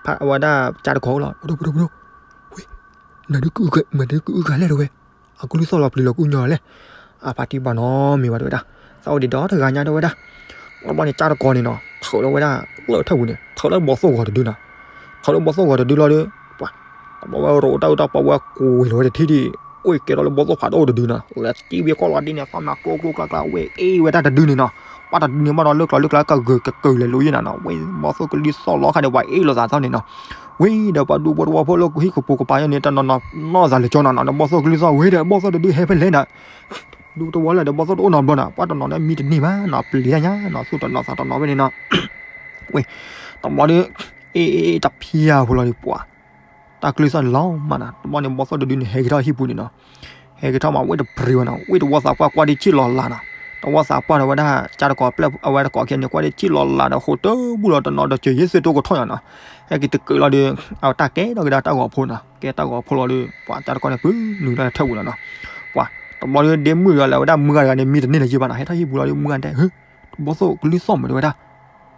ဖးဝဲဒၣ်ကၠၢ်တကီၤလီၤ, ဖိဒိၣ် ဖိဒိၣ် ဖိဒိၣ်, ဝ့ၢ် နဒုးကအု မ့ၢ်ဒုးကအုဂၤလဲၣ်တဲဝဲ, အကလုၢ်သီၣ်လီၤပျံၤလီၤကူၣ်ညီလီၤလဲၣ်, အဖါတံၢ်ဘၣ်နီတမံၤဘၣ်တဲဝဲဒၣ်, သးအိၣ်ဒံးဒီးတဂၤညါတဲဝဲဒၣ်, တဘျီန့ၣ် ကၠၢ်တကီၤန့ၣ်နီၤ ထုးလီၤဝဲဒၣ် လၢထၢၣ်ပူၤန့ၣ် ထုးလၢဘီသိၣ်ဂီၤတဒုနီၤ, ထုးလၢဘီသိၣ်ဂီၤတဒုလီၤဒီး ပှၤ တဘျီဝဲရိးတၢ်အူတၢ်ပီ ဝဲကွံာ်လီၤဝဲတထံၣ်ဒံး, အိၣ်ကဲထီၣ်လၢဘီသိၣ်ဖးဒိၣ်တဒုနီၤ, လဲၤစံၣ်ဝဲကီၢ်လီၤဒ့န့ၣ် သီၣ်နၤကျိကျိကျါကျါ ဝဲအ့ၣ်ဝဲတၢ်တဒုန့ၣ်နီၤ, ပှၤတဒုန့ၣ်ဘၣ်ဒီး လၢကျီၤလၢကျါကဂုာ်ကကုာ်လဲၤလိၤယဲနီၤနီၤ, ဝဲဘီသိၣ်ကလံၤသီၣ်လီၤခါဒီး ပှၤအ့ၣ်လိာ်သးသီန့ၣ်နီၤ, ဝံၤဒီးပှၤဒူဖိတဝီဖိလၢဟံၣ်ကပိာ်ကပၤယဲန့ၣ် တနီၤနီၤနီၢ်သးလၢာ်ကၠီနီၤနီၤ, ဒီးဘီသိၣ်ကလံၤသီၣ်ဝဲဒီး ဘီသိၣ်တဒုဟဲဖဲလဲၣ်နီၤ ဒူတဝီလၢာ်ဒီး ဘီသိၣ်တအိၣ်နီတဘျီနီၤ, ပှၤတနီၤန့ၣ်မံတန့ၢ်ဘၣ်နီၤ, ပျံၤတၢ်ညါနီၤ, သူၣ်တနီၤသးတနီၤဝဲန့ၣ်နီၤ, ဝ့ၢ် တဘျီဒီး အ့ၣ်အ့ၣ်အ့ၣ်တဖျၢၣ်ဖိလီၤဒီး ပှၤ တၢ်ကလုၢ်သီၣ်န့ၣ်လီၤမးနီၤ, တဘျီန့ၣ် ဘီသိၣ်တဒုန့ၣ် ဟဲက့ၤထီၣ်ဟံၣ်ပူၤန့ၣ်နီၤ, ဟဲက့ၤထီၣ်မး ဝ့ၢ်တပြံၤဝဲနီၤ, ဝ့ၢ်တဝီသးပှၢ်ကွၢ်ဒံးဆံၣ်လီၤလးနီၤ, တဝီသးပှၢ်ဒီးဝဲဒၣ် ကၠၢ်တကီၤပျဲၢ်အဝဲတကိးခံန့ၣ် ကွၢ်ဒံးဆံၣ်လီၤလးဒီး ဃိးတဘူၣ်လီၤတနီၤဒီး စၢၤယ့ၢ်သုတိကထီၣ်ယၤနီၤ, ဟဲက့ၤတကုာ်လီၤဒီး အဝဲတၢ်ကဲထီၣ်က့ၤဒီးတၢ်ဂီၤဖိနီၤ, ကဲတၢ်ဂီၤဖိလီၤဒီး ပှၤကၠၢ်တကီၤန့ၣ် ပုၢ်နုာ်လီၤလၢထၢၣ်ပူၤလီၤနီၤ, ပှၤ တဘျီဒီး ဒ့မုၣ်ဒီးလၢဝဲဒၣ်မုၢ်ဂၤတဂၤန့ၣ် မံတန့ၢ်လၢၤယဲဘၣ်နီၤ, ဟဲထီၣ်ဟံၣ်ပူၤလီၤဒီး မုၢ်ဂၤတဲ ဟ့ၣ် ဘီသိၣ်ကလံၤသီၣ်မးတဲဝဲဒၣ်,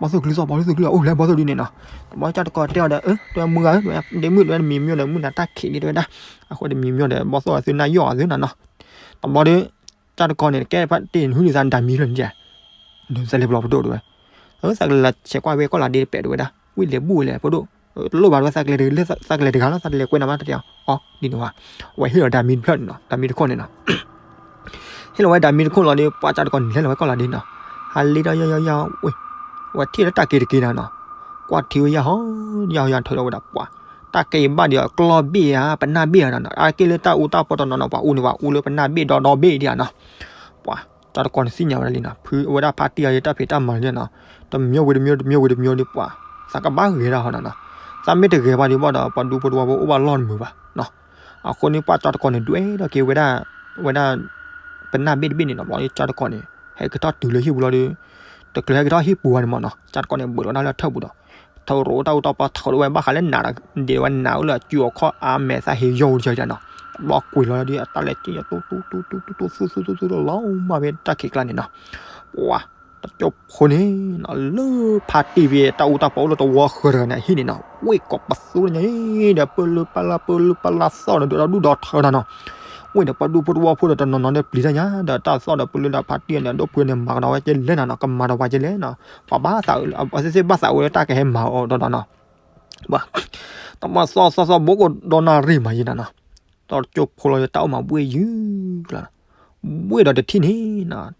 ဘီသိၣ်ကလံၤသီၣ် ဘီသိၣ်ကလံၤသီၣ် အိၣ်လဲၣ် ဘီသိၣ်ဒုန့ၣ်နီၤ, တဘျီကၠၢ်တကီၤတဲအီၤဒီး အၢ တဲမုၢ်ဂၤဧၢ ဒ့မုၣ်တဲဝဲဒၣ် မံမ့ၢ်ဒီး မုၢ်နၤတၢ်ခံးလံတဲဝဲဒၣ်, အဃိဒီးမံမ့ၢ်ဒီး ဘီသိၣ်သုနၢ်ယီၢ်အသုနီၤနီၤ, တဘျီဒီး ကၠၢ်တကီၤန့ၣ် ကဲဖးတ့ၢ်နဟုၣ်န့ၢ်သးဒၣ်မံဖျၢၣ်န့ၣ်, နသးလဲၤပလီၢ်ပဒိၣ်တဲဝဲ, အသးကလဲၤဆဲးကွၢ်ဝဲကီၢ်လၤဒ့တပဲာ်တဲဝဲဒၣ်, ဝံၣ်လဲၤဘူၣ်ဝဲလဲၣ်ပဒိၣ်, တလိၣ်ဘၣ်တဲဝဲ သးကလဲၤတဂၤလီၤ သးကလဲၤကွဲးနၤမးတတဲအီၤ, အီ ဒ်န့ၣ်ဝဲ, အဝဲဟ့ၣ်လီၤဒၣ်မံတဖျၢၣ်န့ၣ်နီၤ, ဒၣ်မံတခိၣ်န့ၣ်နီၤ ဟ့ၣ်လီၤဝဲဒၣ်မံတခိၣ်လီၤဒီး ပှၤကၠၢ်တကီၤန့ၣ်လဲၤလီၤဝဲကီၢ်လၤဒ့နီၤ, ဟးလ့ဒီးယၤယၤယၤဝဲ, ဝဲထံၣ်လၢတၢ်က့ၤတက့ၤနၤနီၤ, ကွၢ်ထံဝဲယၤဟီ, ယၤယၤထုးလီၤဝဲဒၣ်ပှၤ, တၢ်ကဲအံၤဘၣ်ဒီး ကျီၢ်ဘ့ၣ်ဧါ ပနၢ်ဘ့ၣ်ဧါနီၤ, အါက့ၢ်လၢတၢ်အူတၢ်ပီတနီၤနီၤ ပှၤအူန့ၣ် ပှၤအူလၢပနၢ်ဘ့ၣ်ဒီဒီဘ့ၣ်ဒံးဧါနီၤ, ပှၤ ကၠၢ်တကီၤန့ၣ်သ့ၣ်ညါဝဲဒၣ်လံနီၤ, ဖုအဝဲဒၣ်ဖါတံၢ်အံၤတၢ်ဖံးတၢ်မၤလံနီၤ, တမံၤဝံၤတမံၤ တမံၤဝံၤတမံၤဒီးပှၤ, သးကဘၣ်ဂဲၤဒၣ်ဟီနီၤနီၤ, သးမ့ၢ်တဂဲၤဘၣ်ဒီးဘၣ်ဒီး ပှၤဒူဖိတဝီဖိအိၣ်ဘၣ်လီၢ်တမုာ်ဘၣ်နီၤ, အဃိန့ၣ် ပှၤကၠၢ်တကီၤန့ၣ် ဒွဲၣ်ထီၣ်က့ၤဝဲဒၣ်, ဝဲဒၣ် ပနၢ်ဘ့ၣ်တဘ့ၣ်န့ၣ်နီၤ, ဘျီန့ၣ်ကၠၢ်တကီၤန့ၣ် ဟဲက့ၤထီၣ်တုၤလၢဟံၣ်ပူၤလီၤဒီး, တချုးဟဲက့ၤထီၣ်ဟံၣ်ပူၤဘၣ်န့ၣ်မးနီၤ, ကၠၢ်တကီၤန့ၣ် ဘၢၣ်လီၤတၢ်လၢထၢၣ်ပူၤဒီး, ထီၣ်ရိးတၢ်အူတၢ်ပီ ထီၣ်ဒိဝဲဘၣ်ဃးလၢနး, ဒ့ဝဲနးအိၣ်လၢအစုအခီၣ်အါမဲာ်သၣ်ဟ့ယီၢ်ဝဲတနီၤ, တဘျီကွံာ်လီၤဒီး အတၢ်လဲၤက့ၤ တူတူတူတူတူတူ သူသူသူသူလီၤမၢ်ဖဲတၢ်ခံးကျါန့ၣ်နီၤ, ပှၤ တကၠိဖိန့ၣ်နီၤ လၢဖါတံၢ်ဖဲတၢ်အူတၢ်ပီအိၣ်လၢတဝီဃၢၤတဂၤန့ၣ် ဟံၣ်န့ၣ်နီၤ, ဝ့ၢ်ကိးပသူညါဒီး ပၢလုပၢ်လၢ် ပၢလုပၢ်လၢ်သီၣ်ဒီး ဒုးဒီဒူၣ်ဒီထၢနီၤနီၤ, ဝ့ၢ်ဒီးပှၤဒူဖိတဝီဖိဒီး တနီၤနီၤဒီးပျံၤတၢ်ညါ ဒီးတၢ်သီၣ်ဒီးပၢလုဒီးဖါတံၢ်န့ၣ် အဒိၣ်ဖုန့ၣ် မၤကဒီးဝဲကလဲၣ်နီၤနီၤ, ကမၤဒီးပှၤကလဲၣ်နီၤ, ပှၤဘၣ်သးအုးလၢ အဝဲသ့ၣ်ဘၣ်သးအုးလၢတၢ်ကဟဲမၤအီၤဒီးနီၤ ပှၤ တဘၣ်သီၣ်သီၣ်သီၣ် ဘိကဒီးနၣ်ရံၣ်မးယဲနီၤနီၤ, ဒီးကၠိဖိလီၤဒီးတၢ်အိၣ်မးဘှ့ၣ်ယုၢ်လီၤ, ဘှ့ၣ်ဒီးတထံၣ်န့ၣ်နီၤ,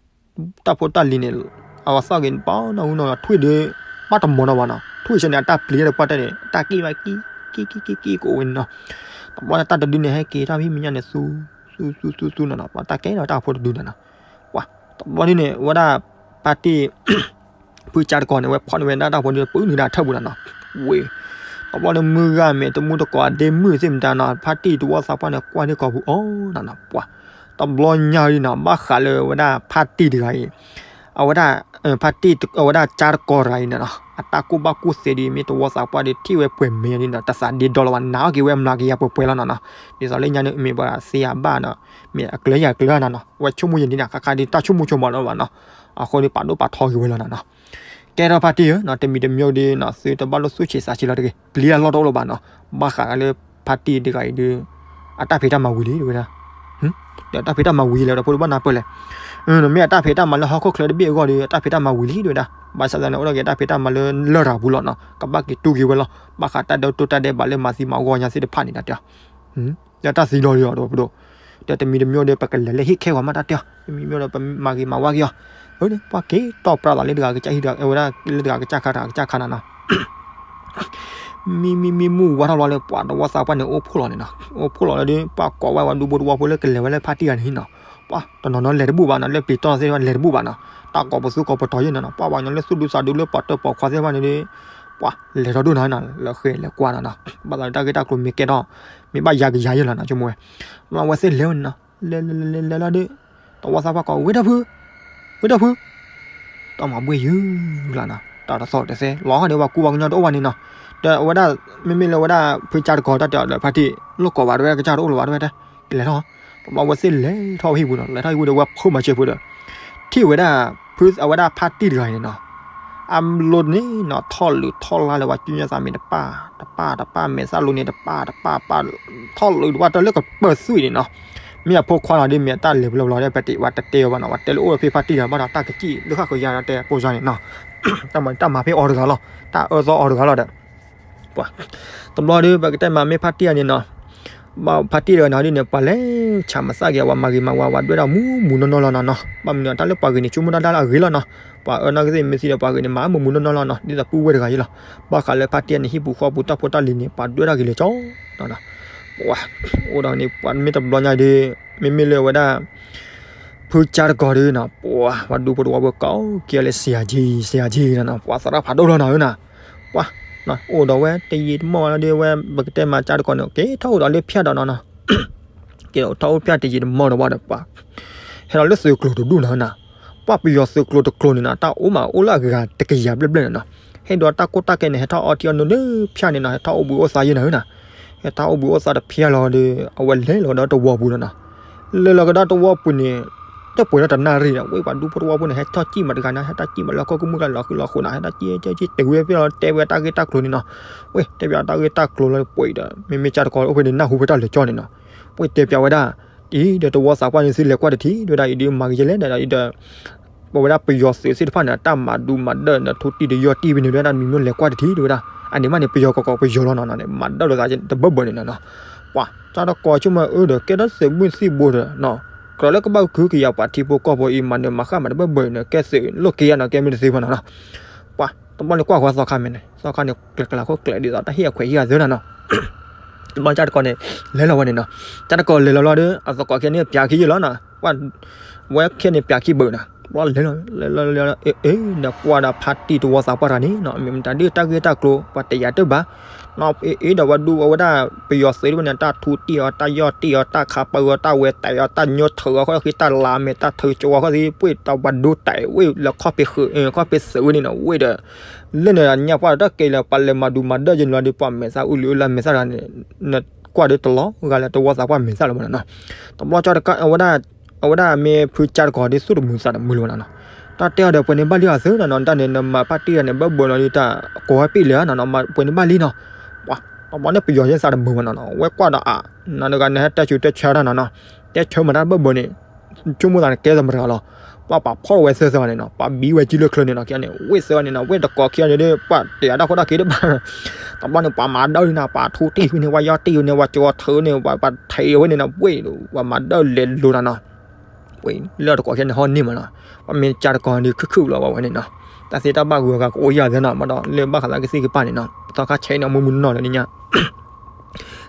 တၢ်ဖိတၢ်လံၤန့ၣ် အဝဲသီၣ်က့ၤပနီၢ်နီၢ်နီၤ ထွံၣ်ဒီး ဘၣ်တမီၤနီၤဘၣ်နီၤ, ထွံၣ်ဆဲန့ၣ် အတၢ်ပျံၤဒီးပှၢ်တဲန့ၣ် တၢ်က့ၣ်ဝဲက့ၣ် က့ၣ်က့ၣ်က့ၣ်က့ၣ်ကအိၣ်ဝဲန့ၣ်နီၤ, တဘျီန့ၣ်တၢ်တဒုန့ၣ် ဟဲက့ၤထီၣ်ဖဲမဲာ်ညါန့ၣ် သူ သူ သူ သူ သူနီၤနီၤ, ပှၤတၢ်ကဲဒီးတၢ်ဖိတဒုနီၤနီၤ, ပှၤ တဘျီန့ၣ် ဝဲဒၣ် ဖါတံၢ် ဖုကၠၢ်တကီၤန့ၣ် ဝဲဖီၣ်န့ၢ်ဝဲဒၣ်တၢ်ဖိန့ၣ် ပုၢ်နုာ်ဒၣ်ထၢၣ်ပူၤနီၤနီၤ, ဝ့ၢ် တဘျီန့ၣ် မုၢ်ဂၤမ့ၢ်တမူတကိး ဒ့မုၣ်သ့ၣ်မတၤနီၤ ဖါတံၢ်တဝီသးပှၢ်န့ၣ် ကွၢ်န့ၢ်ကိာ်ပူၤအီၤနီၤနီၤ, ပှၤ တဘျီညါဒ်နီၤ ဘၣ်ဃးလၢဝဲဒၣ်ဖါတံၢ်တဂၤအံၤ အဝဲဒၣ် ဖါတံၢ် အဝဲဒၣ်ကၠၢ်တကီၤတဂၤအံၤန့ၣ်နီၤ အတၢ်ကူၣ်ဘၣ်ကူၣ်သ့ဒ် မ့ၢ်တဝီသးပှၢ်ဒီး ထံၣ်ဝဲပှဲၤမဲာ်ဒ်နီၤ တသးဒ့ဒီလီၤဘၣ် နာ်အီၣ်က့ၤဝဲမျးကယၤပှဲၤပှဲၤလီၤနီၤနီၤ, ဒ်သိးလၢညါန့ၣ် မ့ၢ်ပှၤသ့အဘၣ်နီၤ မ့ၢ်အကျၢၤယၤကျၢၤနီၤနီၤ ဝဲဆိကမိၣ်ယံာ်ဒ်န့ၣ် ခါခါဒ်တၢ်ဆိကမိၣ်ဆိကမးလီၤဘၣ်နီၤ, အဃိန့ၣ် ပာ်ဒိၣ်ပာ်ထီက့ၤဝဲလီၤနီၤနီၤ, ကဲထီၣ်ဖါတံၢ်ဧၢနီၤ တမံၤတမံၤဒ်နီၤ သုတဘၣ်လိၣ်သူၣ်ဆံးသးဆံးလီၤတဂ့ၤ ပျံၤအလီၢ်တအိၣ်လၢၤဘၣ်နီၤ, ဘၣ်ဃးလၢဖါတံၢ်တဂၤအံၤဒ် အတၢ်ဖံးတၢ်မၤဝံၤလံ တဲဝဲဒၣ်. ဒီးတၢ်ဖံးတၢ်မၤဝံၤလဲၣ် ဒီးဖိဒိၣ်ဘၣ်နၢ်ပၢၢ်လဲၣ်. မ့ၢ်အတၢ်ဖံးတၢ်မၤလၢဟီၣ်ခိၣ်ချၢတဘ့ၣ်အဂီၢ်ဒီး အတၢ်ဖံးတၢ်မၤဝံၤလံ တဲဝဲဒၣ်. ဘၣ်ဆၣ်သနာ်က့ အိၣ်ဒီးက့ၤတၢ်ဖံးတၢ်မၤလၢလရာ်ပူၤလီၤနီၤ. ကဘၣ်က့ၤတူၢ်က့ၤဝဲလီၤ. ဘၣ်ဃးတၢ်ဒဲတိၢ်တၢ်ဒဲးဘးလၢမၤသံမၤဂီၢ်ညါသ့ၣ်တဖၣ်န့ၣ် တၢ်တဲအီၤ ဒီးတၢ်သံလီၤဒီး ဒီးပဒိၣ်, ဒီးတမံၤတမံၤဒီး ပကလဲၤလၢဟံၣ်ခဲဂီၤမး တၢ်တဲအီၤ, တမံၤမံၤဒီး ပမၤဂ့ၤမၤဝါက့ၤအီၤ. အၢ ပှၤက့ၤတီၢ်ပြးသးလၢတဂၤကစၢ်ဟံၣ်ဒီး အဝဲဒၣ်လၢတဂၤကစၢ်ခါ တဂၤကစၢ်ခါနၤနီၤ. မံမံမံမူဝါထီၣ်လီၤလၢ ပှၤတဝီသးပှၢ်န့ၣ် အိၣ်ဖှိၣ်လီၤန့ၣ်နီၤ. အိၣ်ဖှိၣ်လီၤလၢဒီး ပှၤကိးဝဲ ပှၤဒူဖိတဝီဖိလၢကလဲၤဝဲလၢဖါတံၢ်ဂၤန့ၣ်နီၤ. ပှၤတနီၤနီၤလဲၤတဘူၣ်ဘၣ်နီၤ, လၢပျံၤတီၢ်သ့ၣ်တဖၣ်လဲၤတဘူၣ်ဘၣ်နီၤ. တၢ်ကိးပသူကိးပတီၤယဲၢ်နီၤနီၤ. ပှၤပှၤကညီလၢသူၣ်ဒူသးဒူလၢပှၤတၢၢ်ပှၤခွါသ့ၣ်တဖၣ်န့ၣ်ဒီး ပှၤလဲၤထီၣ်ဒိၣ်နီၤနီၤ, လဲၤဃဲၤလဲၤကွၢ်နီၤနီၤ. ဘၣ်သးလၢတၢ်ဂ့ၢ်တၢ်ကျိၤမ့ၢ်ကဲထီၣ် မ့ၢ်ဘၣ်ယါကယၤယဲၢ်လီၤနီၤ ဆိကမိၣ်ဝဲ. ဘျီဝဲသ့ၣ်လဲၤဝဲန့ၣ်နီၤ, လဲၤလဲၤလဲၤလဲၤလီၤဒီး တဝီသးပှၢ်ကိး ဝ့ၢ်ထီၣ်ဖု, ဝ့ၢ်ထီၣ်ဖု, တၢ်မၤဘှ့ၣ်ယုၢ်လီၤနီၤ, တၢ်တသီၣ်တသဲ လီၤဃီန့ၣ် ပှၤကူပှၤကညီတအိၣ်ဘၣ်န့ၣ်နီၤ. ဒီးအဝဲဒၣ် မ့မ့ၢ်လၢအဝဲဒၣ် ဖုကၠါတကီၤ တၢ်တဲအီၤဒီးဖါတံၢ် လိၣ်ကိးဘၣ်တဝဲဒၣ် ကစၢ်တအိၣ်လၢၤဘၣ်တဝဲဒၣ်, လဲၤထီၣ်. တဘျီဝဲသ့ၣ်လဲၤထီၣ်ဟံၣ်ပူၤနီၤ, လဲၤထီၣ်ဟံၣ်ပူၤဒီး ဝဲဖိမၤစၢၤဖိဒီး ထံၣ်ဝဲဒၣ် ဖုအဝဲဒၣ်ဖါတံၢ်တဂၤအံၤန့ၣ်နီၤ. အလိန့ၣ်နီၤ ထီၣ်လုာ်ထီၣ်လါလၢပှၤကၠူညါသးမ့ၢ်တပၣ် တပၣ်တပၣ် မဲာ်သၣ်လိန့ၣ်တပၣ်တပၣ်ပၣ် ထီၣ်လုာ်တပၣ်တၢ်လၢကပၢၤသွံၣ်န့ၣ်နီၤ. မ့ၢ်အဖိခွါလီၤဒီး မ့ၢ်အတၢ်လဲၤဘျီဘျီဒီး ပတဲဝဲတတဲအီၤဘၣ်နီၤ, ပှၤတဲလၢအိၣ်ဒီးဖဲဖါတံၢ်တဂၤဘၣ်ဒီး တၢ်ကစံၣ်လၢဃၣ်ဃုာ်ယၤဒီး တဲပိၢ်ယါန့ၣ်နီၤ. တၢ်မၤတၢ်မၤဖဲအီၤတဂၤလီၤ, တၢ်အၢသီအီၤတဂၤလီၤဒီး ပှၤ တဘျီဒီး ပကတဲမးမ့ၢ်ဖါတံၢ်အံၤန့ၣ်နီၤ, ဘၣ်ဖါတံၢ်တဂၤန့ၣ်ဒ်န့ၣ် ပှၤလဲၤဆၣ်မၤသၣ်က့ၤ ပှၤမၤဂ့ၤမၤဝါ ပှၤဒွဲၣ်ဒၣ်မူးမူးနီၢ်နီၢ်လီၤနီၤနီၤ. ဘၣ်မနုၤအတၢ်လၢပှၤဂ့ၤန့ၣ် ဆိကမိၣ်တၢ်လၢအဂ့ၤလီၤနီၤ. ပှၤအၢနီၢ်ကသ့ၣ်မ့ၢ်သံဒီး ပှၤဂ့ၤန့ၣ် မၤမူးမူးနီၢ်နီၢ်လီၤနီၤ. ဒ်သိးပုၢ်ဝဲၢ်တဂၤအံၤလီၤ. ဘၣ်ဃးလၢဖါတံၢ်အံၤန့ၣ် ဟံၣ်ပူၤဃီပူၤ တၢ်ဖိတၢ်လံၤန့ၣ် ပှၤဒွဲၣ်ဒၣ်ဂ့ၤလၢာ်ကၠီနီၤနီၤ. ပှၤ အိၣ်ဒီးန့ၣ် ပှၤမ့ၢ်တဘျီညါဒီး မ့မ့ၢ်လၢအဝဲဒၣ် ဖုကၠါတကီၤဒုနီၤ, ပှၤ ပှၤဒူဖိတဝီဖိကိးက့ၤလၢ ဆရာကြီး ဆရာကြီးနီၤနီၤ, ပှၤသရၣ်ဖးဒိၣ်လီၤနီၤဧၢနီၤ. ပှၤ အိၣ်ဒီးဝဲတယံာ်တမီၢ်ဝဲလီၤဒီး ဝဲပကတဲမးကၠါတကီၤန့ၣ် က့ၤထီၣ်အိၣ်ဒီးလၢဖၠၣ်ဒီးနီၤနီၤ, က့ၤထီၣ်အိၣ်ဖၠၣ်တယံာ်တမီၢ်ဒီးဝဲဒီး ပှၤ ဟဲဒီးလၢသုးကျိၤတဒူၣ်နီၤဧၢနီၤ. ပှၤပယီၤသုးကျိၤတကျိၤန့ၣ်နီၤ တၢ်အိၣ်မးအိၣ်လၢအဂၤတကယၤဘျဲၣ်ဘျဲၣ်န့ၣ်နီၤ. ဟဲဒီးတၢ်ကိၢ်တၢ်ကဲန့ၣ် ဟဲထီၣ်အီထံအီနိလၢဖၠၣ်န့ၣ်နီၤ, ဟဲထီၣ်အိၣ်ဘှံးအိၣ်သါယဲၢ်နီၤဧၢနီၤ. ဟဲထီၣ်အိၣ်ဘှံးအိၣ်သါတဖၠၣ်လီၤဒီး အဝဲလဲၤလီၤကဒီးတဝီပူၤလီၤနီၤ. လဲၤလီၤကဒီးတဝီပူၤန့ၣ် တပှဲၤဒီးတနၣ်ရံၣ်ဒီး ဝဲပှၤဒူဖိတဝီဖိန့ၣ် ဟဲထီၣ်စံၣ်မးတဂၤန့ၣ် ဟဲထီၣ်စံၣ်မးလၢဟီၣ်ခိၣ်ကမူၣ်လၢလီၤဃုာ်လီၤဃိးနီၤ, ဟဲထီၣ်စံၣ်စံၣ်စံၣ် တုၤဝဲဖဲလီၤ တဲဝဲတၢ်ဂ့ၢ်တၢ်ကျိၤန့ၣ်နီၤ. ဝဲတဲဝဲတၢ်ဂ့ၢ်တၢ်ကျိၤလီၤပှဲၤဒီး မ့မ့ၢ်ကၠါတကီၤအိၣ်ဖဲန့ၣ် နၢ်ဟူဖဲတၢ်လဲၤကၠီန့ၣ်နီၤ. ဝဲတဲပျးဝဲဒၣ် အံၤဒီးတဝီသးပှၢ်န့ၣ် သုလဲၤကွၢ်တထံၣ် တဲဝဲဒၣ် အံၤဒီးမၤဂ့ၤယဲလဲၣ်ဒီး အံၤဒီး ပဝဲဒၣ်ပယီၤသုးသ့ၣ်တဖၣ်န့ၣ် တၢ်မၤဒူမၤဒၢးန့ၣ် ထူတံၢ်တယီၢ်တံၢ်ဖဲန့ၣ် တဲဝဲဒၣ်မံၤမံၤလဲၤကွၢ်တထံၣ် တဲဝဲဒၣ် အန့ၣ်မးန့ၣ် ပယီၤကီးကီးပယီၤလီၤနီၤနီၤန့ၣ် မၤဒၢးလိာ်သးတဘၢဘၢန့ၣ်နီၤနီၤ. ပှၤ ကၠါတကီၤဆိကမိၣ်အၢဒီး ကဲထီၣ်သုးမုၢ်သံၣ်ဘိဒီးနီၤ ကြၢးလၢကဘၣ်ကဟုကယာ်ပှၤထံဖိကီၢ်ဖိအံၤ မၤနၢၤမၤဃၣ်မၤတဘၢဘၢန့ၣ် ကဲသုးလိာ်က့ၤယါနီၤ ကဲမ့ၢ်တသ့ဘၣ်နီၤနီၤ. ပှၤ တဘျီန့ၣ်ကွၢ်ဃီသီခါမ့ၢ်န့ၣ် သီခါန့ၣ် ကျဲၤကျဲၤခိၣ်ကျဲၤဒ်သိးတၢ်ဟ့ၣ်အခွဲးဟံၣ်အသၢနီၤနီၤ. တဘျီကၠါတကီၤန့ၣ် လဲၤလီၤဝဲန့ၣ်နီၤ. ကၠါတကီၤလဲၤလီၤလီၤဒီး အသကိးခဲန့ၣ် ပၠးခံယဲၢ်လီၤနီၤ. ဝဲခဲန့ၣ် ပၠးခံဘၢနီၤ. ဘျီလဲၤလီၤ လဲၤလီၤ လဲၤလီၤ အ့ အ့ နကွၢ်ဒီးဖါတံၢ်တဝီသးပှၢ်တဂၤန့ၣ်နီၤ မ့ၢ်မတၤဒ်တၢ်ဂ့ၢ်တၢ်ကျိၤ ပှၤတယာ်တၢ်ဘၣ်နီၤ. အ့ အ့ ဒီးဝဲဒူဝဲဒၣ် ပယီၤသုးတဖၣ်န့ၣ် တၢ်ထူတံၢ်အီၤ တၢ်ယီၢ်တံၢ်အီၤ တၢ်ခးပၢအီၤ တၢ်ဝဲၤတဲာ်အီၤ တၢ်ညိထၢးအီၤ ဃီဃီ တၢ်လၤမဲာ် တၢ်ထုးကၠိအီၤ ဃီဃီ ပှ့ၢ်ဒီးပှၤဒိတဲာ်ဝဲလၢခီၣ်ဖံးဃုာ် ခီၣ်ဖံးသုးဝဲန့ၣ်နီၤ ဝဲဒီး လၢန့ၣ်ညါပှၢ်ဒီးတၢ်ကဲလၢ ပှၤလဲၤမၤဒူမၤဒၢးယဲၢ်န့ၣ်လီၤဒီး ပှၤမဲာ်သၣ်အူလံၤအူလၢမဲာ်သၣ်တဂၤန့ၣ် နကွၢ်ဒီးတလီၤဂာ်လၢတဝီသးပှၢ်မဲာ်သၣ်လီၤမးနီၤနီၤ. တဘျီကၠါတကီၤ အဝဲဒၣ် အဝဲဒၣ်မ့ၢ်ဖုကၠါတကီၤဒ်သိးတမုာ်သးတမုာ်လၢၤဘၣ်နီၤနီၤ. တၢ်တဲအီၤဒီးပှဲၤန့ၢ်ဘၣ်လံအသၢနီၤနီၤ တၢ်န့ၣ် နမၤဖါတံၢ်တဂၤန့ၣ် ဘၢဘၢနီၤဒီး တၢ်ကိးဝဲပ့ၢ်လၢာ်နီၤနီၤ ပှဲၤန့ၢ်ဘၣ်လံနီၤ. ပှၤ တဘျီန့ၣ်ပယီၤယဲၢ်သးတမုာ်ဘၣ်နီၤနီၤ ဝဲကွၢ်ဒီးအါ နီၤတဂၤန့ၣ် ဟဲတဲဆူးတဲဆါတၢ်နီၤနီၤ တဲဆၢမၤတၢ်ဘၢဘၢန့ၣ် ဆိကမိၣ်သးန့ၣ်ကဲသးမတၤလီၤ. ပှၤပာ်ဖီၣ်ဝဲသၢသၢဘၣ်န့ၣ်နီၤ ပှၤဘံဝဲကံလၢချၢန့ၣ်နီၤ ခဲန့ၣ် ဝ့ၢ်သၢဘၣ်န့ၣ်နီၤ ဝ့ၢ်တကိးခံဂၤန့ၣ်ဒီး ပှၤတယာ်တၢ်ခိၣ်တၢ်ခံတဘၣ် တဘျီန့ၣ် ပှၤမၤဒၢးန့ၣ်နီၤ ပှၤထူတံၢ်ဝဲန့ၣ် ပှၤယီၢ်တံၢ်ဝဲန့ၣ် ပှၤကၠီထၢန့ၣ် ပှၤပှၤထံးဝဲန့ၣ်နီၤ ဝ့ၢ် ပှၤမၤဒၢးလဲၤလိၤနီၤနီၤ ဝ့ၢ်လၢတကိးခံဂၤန့ၣ်ဟီၣ်န့ၢ်မးနီၤ ပှၤမ့ၢ်ကၠါတကိးဒီး ခုၣ်ခုၣ်လီၤဝဲန့ၣ်နီၤ တၢ်သ့တၢ်ဘၣ်ဂုၤအဂၤကအိၣ်ယၢ်သၢနီၤ မ့ၢ်ဒီးလၢဘၣ်ဃးလၢကသံၣ်ကပၤန့ၣ်နီၤ သီခါဆဲးနီၤ မုၢ်မုၢ်နီၢ်နီၢ်လၢနံၣ်ညါ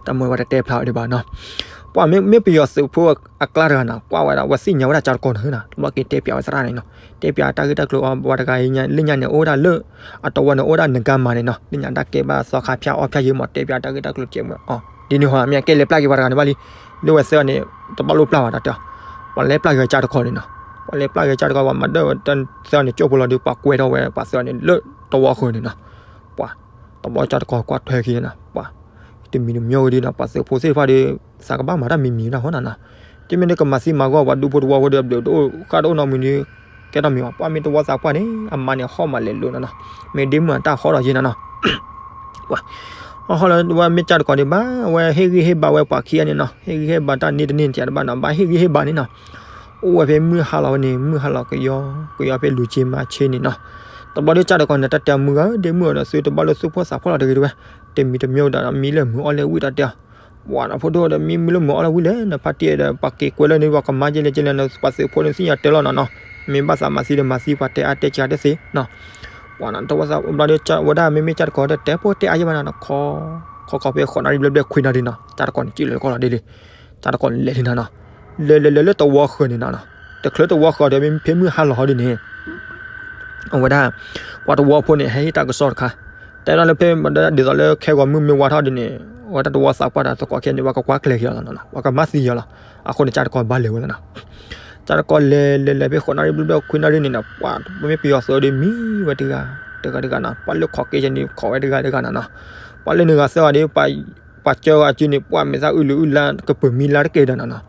တၢ်မ့ၢ်ဝဲတတဲဖျါဝဲဒံးဘၣ်နီၤ ပှၤမ့ၢ် မ့ၢ်ပယီၤသုးဖိအကျါတဂၤနီၤ ကွၢ်ဝဲဒၣ် ဝဲသ့ၣ်ညါဝဲဒၣ်ကၠါတကိးနီၤနီၤ တဘျီက့ၤတဲပျးဝဲသရၣ်န့ၣ်နီၤ တဲပျးတၢ်ဂ့ၢ်တၢ်ကျိၤအီၤ ပှၤတဂၤအံၤညါ လၢညါန့ၣ် အိၣ်ဝဲဒၣ်လၢ အတဝီန့ၣ် အိၣ်ဝဲဒၣ်နကါမၤန့ၣ်နီၤ လၢညါတၢ်ကဲဘၣ်သီခါဖၠၣ်အီၣ်ဖၠၣ်ယဲၢ်မး တဲပျးတၢ်ဂ့ၢ်တၢ်ကျိၤကဲမးအီၤ ဒ်န့ၣ်ဟီ မ့ၢ်အကဲလဲၤပျၢ်က့ၤပှၤတဂၤန့ၣ်ဘၣ်လံ လၢဝဲသၢဂၤန့ၣ် တဘၣ်လိၣ်ပျၢ်ဘၣ်တၢ်တဲအီၤ ပှၤလဲၤပျၢ်က့ၤကၠါတကိးန့ၣ်နီၤ ပှၤလဲၤပျၢ်က့ၤကၠါတကိး ပှၤမၤဒၢးဝဲသၢဂၤန့ၣ် ကၠိဖိလီၤဒီး ပှၤကွဲထီၣ်ဝဲ ပှၤသၢဂၤန့ၣ် လၢတဝီဃီန့ၣ်နီၤ ပှၤ တဘျီကၠါတကိးကွၢ်ထွဲခံနီၤ ပှၤ တမံၤတမံၤဝဲဒၣ်နီၤ ပှၤသုးဖိသ့ၣ်တဖၣ်ဒီး သးကဘၣ်မၤတၢ်မံၤမံၤဒၣ်ဟီနီၤနီၤ တမ့ၢ်လၢကမၤသံမၤဂီၢ် ပှၤဒူဖိတဝီဖိဒီး ဘျုးတအိၣ်ဃၣ်တအိၣ်နီတမံၤဒီး ကဲထီၣ်မံၤဘၣ် ပှၤမ့ၢ်တဝီသးပှၢ်န့ၣ် အမါန့ၣ်ဟီၣ်မးလဲၤလိၤနီၤနီၤ မ့ၢ်ဒ့မုၣ်အတၢ်ဟီၣ်ဒီးယဲၢ်နီၤနီၤ ပှၤ အဟီၣ်လၢဝဲမ့ၢ်ကၠၣ်တကိးဒံးဘၣ် အဝဲဟ့ၣ်ဂံၢ်ဟ့ၣ်ဘါဝဲပှၤခံဂၤန့ၣ်နီၤ, ဟ့ၣ်ဂံၢ်ဟ့ၣ်ဘါတၢ်န့ၢ်တန့ၢ်တယၤတဘၣ်နီၤ, ဘၣ်ဟ့ၣ်ဂံၢ်ဟ့ၣ်ဘါန့ၣ်နီၤ. အိၣ်ဝဲဖဲမုၢ်ဟါလီၤဝဲန့ၣ် မုၢ်ဟါလီၤကယီ ကယီဖဲလူၤက့မါဆ့န့ၣ်နီၤ. တဘျီဒီးကၠၣ်တကိးန့ၣ် တၢ်တဲမုၢ်ဂၤ ဒ့မုၣ်အီၤဒီး သုတဘၣ်လၢသူၣ်ဖှီၣ်သးဖှီၣ်လီၤတဂ့ၤတဝဲ, တမံၤတမံၤဒီးမံလၢမုၢ်အီၣ်လၢဝံၣ်တၢ်တဲအီၤ, ပှၤနီၤ ဖိဒိၣ်ဒီးမံမုၢ်လၢမုၢ်အီၣ်လၢဝံၣ်လဲၣ် နဖါတံၢ်ဒီး ပှၤက့ၤကွဲလၢန့ၣ် ပှၤကမၤယဲလဲၣ်ကဲလဲၣ် ပှၤသုးဖိန့ၣ်သ့ၣ်ညါတဲလီၤနီၤနီၤ, မ့ၢ်ဘၣ်သးမၤသံဒီးမၤသံ ပှၤတဲအါတဲစှၤတသ့နီၤ. ပှၤနီၤ တဝဲသးဘျီဒီး ဝဲဒၣ်မ့မ့ၢ်ကၠၣ်တကိးဒီး တဲဖိတဲအါယဲဘၣ်နီၤနီၤ, ခီခီဖဲဃိးနၣ်ရံၣ်ဘျဲၣ်ဘျဲၣ်ခွံနၣ်ရံၣ်နီၤ ကၠၣ်တကိးန့ၣ် စံၣ်လၢကီၢ်လီၤဒ်လံ, ကၠၣ်တကိးန့ၣ်လဲၤလံနီၤနီၤ, လဲၤလဲၤလဲၤလၢတဝီဃၢၤန့ၣ်နီၤနီၤ, တချုးတဝီဃၢၤဒီး မ့မ့ၢ်ဖဲမုၢ်ဟါလီၤဟီဒ်န့ၣ် အဝဲဒၣ် ပှၤတဝီဖိန့ၣ် ဟဲဟ့ၣ်တၢ်ကစီၣ်တခါ, တဲဒၣ်လၢဖဲ ဒ်သိးလၢခဲဂီၤမုၢ်မ့ၢ်ဝါထီၣ်ဒ်န့ၣ် အဝဲဒၣ်တဝီသးပှၢ်ဒီးသကိးခံဂၤန့ၣ် ပှၤကကွၢ်ကျဲၤက့ၤအီၤလီၤနီၤနီၤ, ပှၤကမၤသံအီၤလီၤ. အဃိန့ၣ် ကၠၣ်တကိးဘၣ်လဲၤဝဲလီၤနီၤ. ကၠၣ်တကိးလဲၤလဲၤလဲၤဖဲဃိးနၣ်ရံၣ်ဘျဲၣ်ဘျဲၣ်ခွံနၣ်ရံၣ်န့ၣ်နီၤ ပှၤမ့ၢ်ပယီၤသုးဒီးမံဝဲတဂၤ တဂၤတဂၤနီၤ, ပှၤလၢခိးက့ၤယဲန့ၣ် ခိးဝဲတဂၤတဂၤနီၤနီၤ, ပှၤလၢနဂၤသၢဂၤဒီး ပှၤကၢဂၤစုန့ၣ် ပှၤမဲာ်သၣ်အုးလုာ်အုးလါ ကပၢၤမံလါတက့ၢ်ဒီးနီၤနီၤ.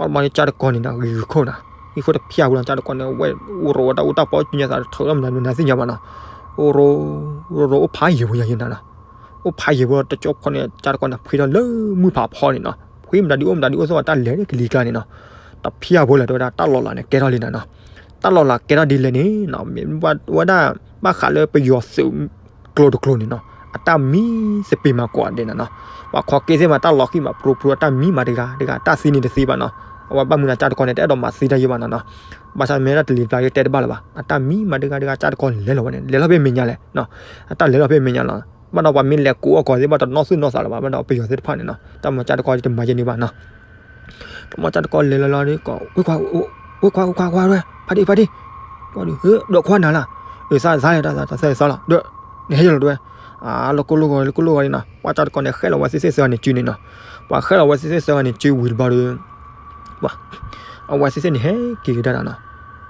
ပှၤတဘျီန့ၣ် ကၠၣ်တကိးန့ၣ်နီၤ ဂံၤဂုာ်ခိၣ်နီၤ, ဂံၤခိၣ်တဖျၢၣ်ဝဲလီၤ ကၠၣ်တကိးန့ၣ် ဝဲအိၣ်ရိၤဝဲတၢ်အူတၢ်ပီ ကညါသးတထၢၣ်လၢမနုၤမနုၤသ့ၣ်ညါဘၣ်နီၤ, အိၣ်ရိၤ အိၣ်ရိၤအိၣ်ဖးယံာ်ဝဲယၤယဲနီၤနီၤ, အိၣ်ဖးယံာ်ဝဲတကၠိဖိန့ၣ် ကၠၣ်တကိးန့ၣ် ဖှံထီၣ်လၢမုၢ်ဖးဖီန့ၣ်နီၤ, ဖှံမတၤဒုအိၣ်မတၤဒုအိၣ်သိးဝဲတၢ်လဲၤကလံၤကျါန့ၣ်နီၤ, တဖျၢၣ်ဝဲလီၤ တဲဝဲဒၣ် တၢ်လီၤလးန့ၣ် ကဲထီၣ်လံနီၤနီၤ, တၢ်လီၤလးကဲထီၣ်ဒ်လဲၣ်န့ၣ်နီၤ မ့ၢ်ဝဲဒၣ် ဘၣ်ဃးလၢပယီၤသုး ကျိၤတကျိၤန့ၣ်နီၤ အတၢ်မံစပံးမၤကိးဂၤဒဲးနီၤနီၤ, ပှၤခိးက့ၤသ့ၣ်မး တၢ်လီၤဃံၢ်မး ပြူပြူ အတၢ်မံမၤတဂၤတဂၤ တၢ်သံန့ၣ်တသ့ဘၣ်နီၤ, အဝဲဘၣ်မနုၤ ကၠၣ်တကိးန့ၣ် တအဲၣ်ဒိးမၤသံတၢ်ယဲဘၣ်နီၤနီၤ, ဘၣ်ဆၣ်မ့ၢ်ဒၣ်တလံၤပျၢ်ယဲတဲတဘၣ်လၢၤဘၣ် အတၢ်မံမၤတဂၤတဂၤ ကၠၣ်တကိးလဲၤလီၤဝဲန့ၣ် လဲၤလီၤဖဲမဲာ်ညါလဲၣ်နီၤ, အတၢ်လဲၤလီၤဖဲမဲာ်ညါလီၤ, ဘၣ်ဒီးပှၤမ့ၢ်လဲၤကိးအီၣ်ကိးသ့ၣ်ဘၣ်တနီၣ်သူၣ်နီၣ်သးလၢၤဘၣ် ဘၣ်ဒီးပယီၤသ့ၣ်တဖၣ်န့ၣ်နီၤ တၢ်မၤကၠၣ်တကိးတမၤယဲန့ၣ်ဘၣ်နီၤ တမီၢ်ကၠၣ်တကိးလဲၤလီၤလီၤဒီး ဝ့ၢ်ခွါ ဝ့ၢ်ခွါ ဝ့ၢ်ခွါ ဝ့ၢ်ခွါ ဖါတံၢ် ဖါတံၢ်, ဒီးခွါနၤလၢ်, အသးသးလၢၤ သးသးလၢၤ ဒီး နဟဲယဲလီၤတဝဲ, လီၤကိၢ်လိာ်ဂီၤ လီၤကိၢ်လိာ်ဂီၤန့ၣ်နီၤ ပှၤကၠၣ်တကိးန့ၣ် ဃဲလီၤဝဲသ့ၣ်သ့ၣ်သၢဂၤန့ၣ်စုန့ၣ်နီၤ, ပှၤဃဲလီၤဝဲသ့ၣ်သ့ၣ်သၢဂၤန့ၣ်စုဝံၤတဘျီဒီး ပှၤ အဝဲသ့ၣ်သ့ၣ်န့ၣ် ဟဲက့ၤကဒါနီၤနီၤ,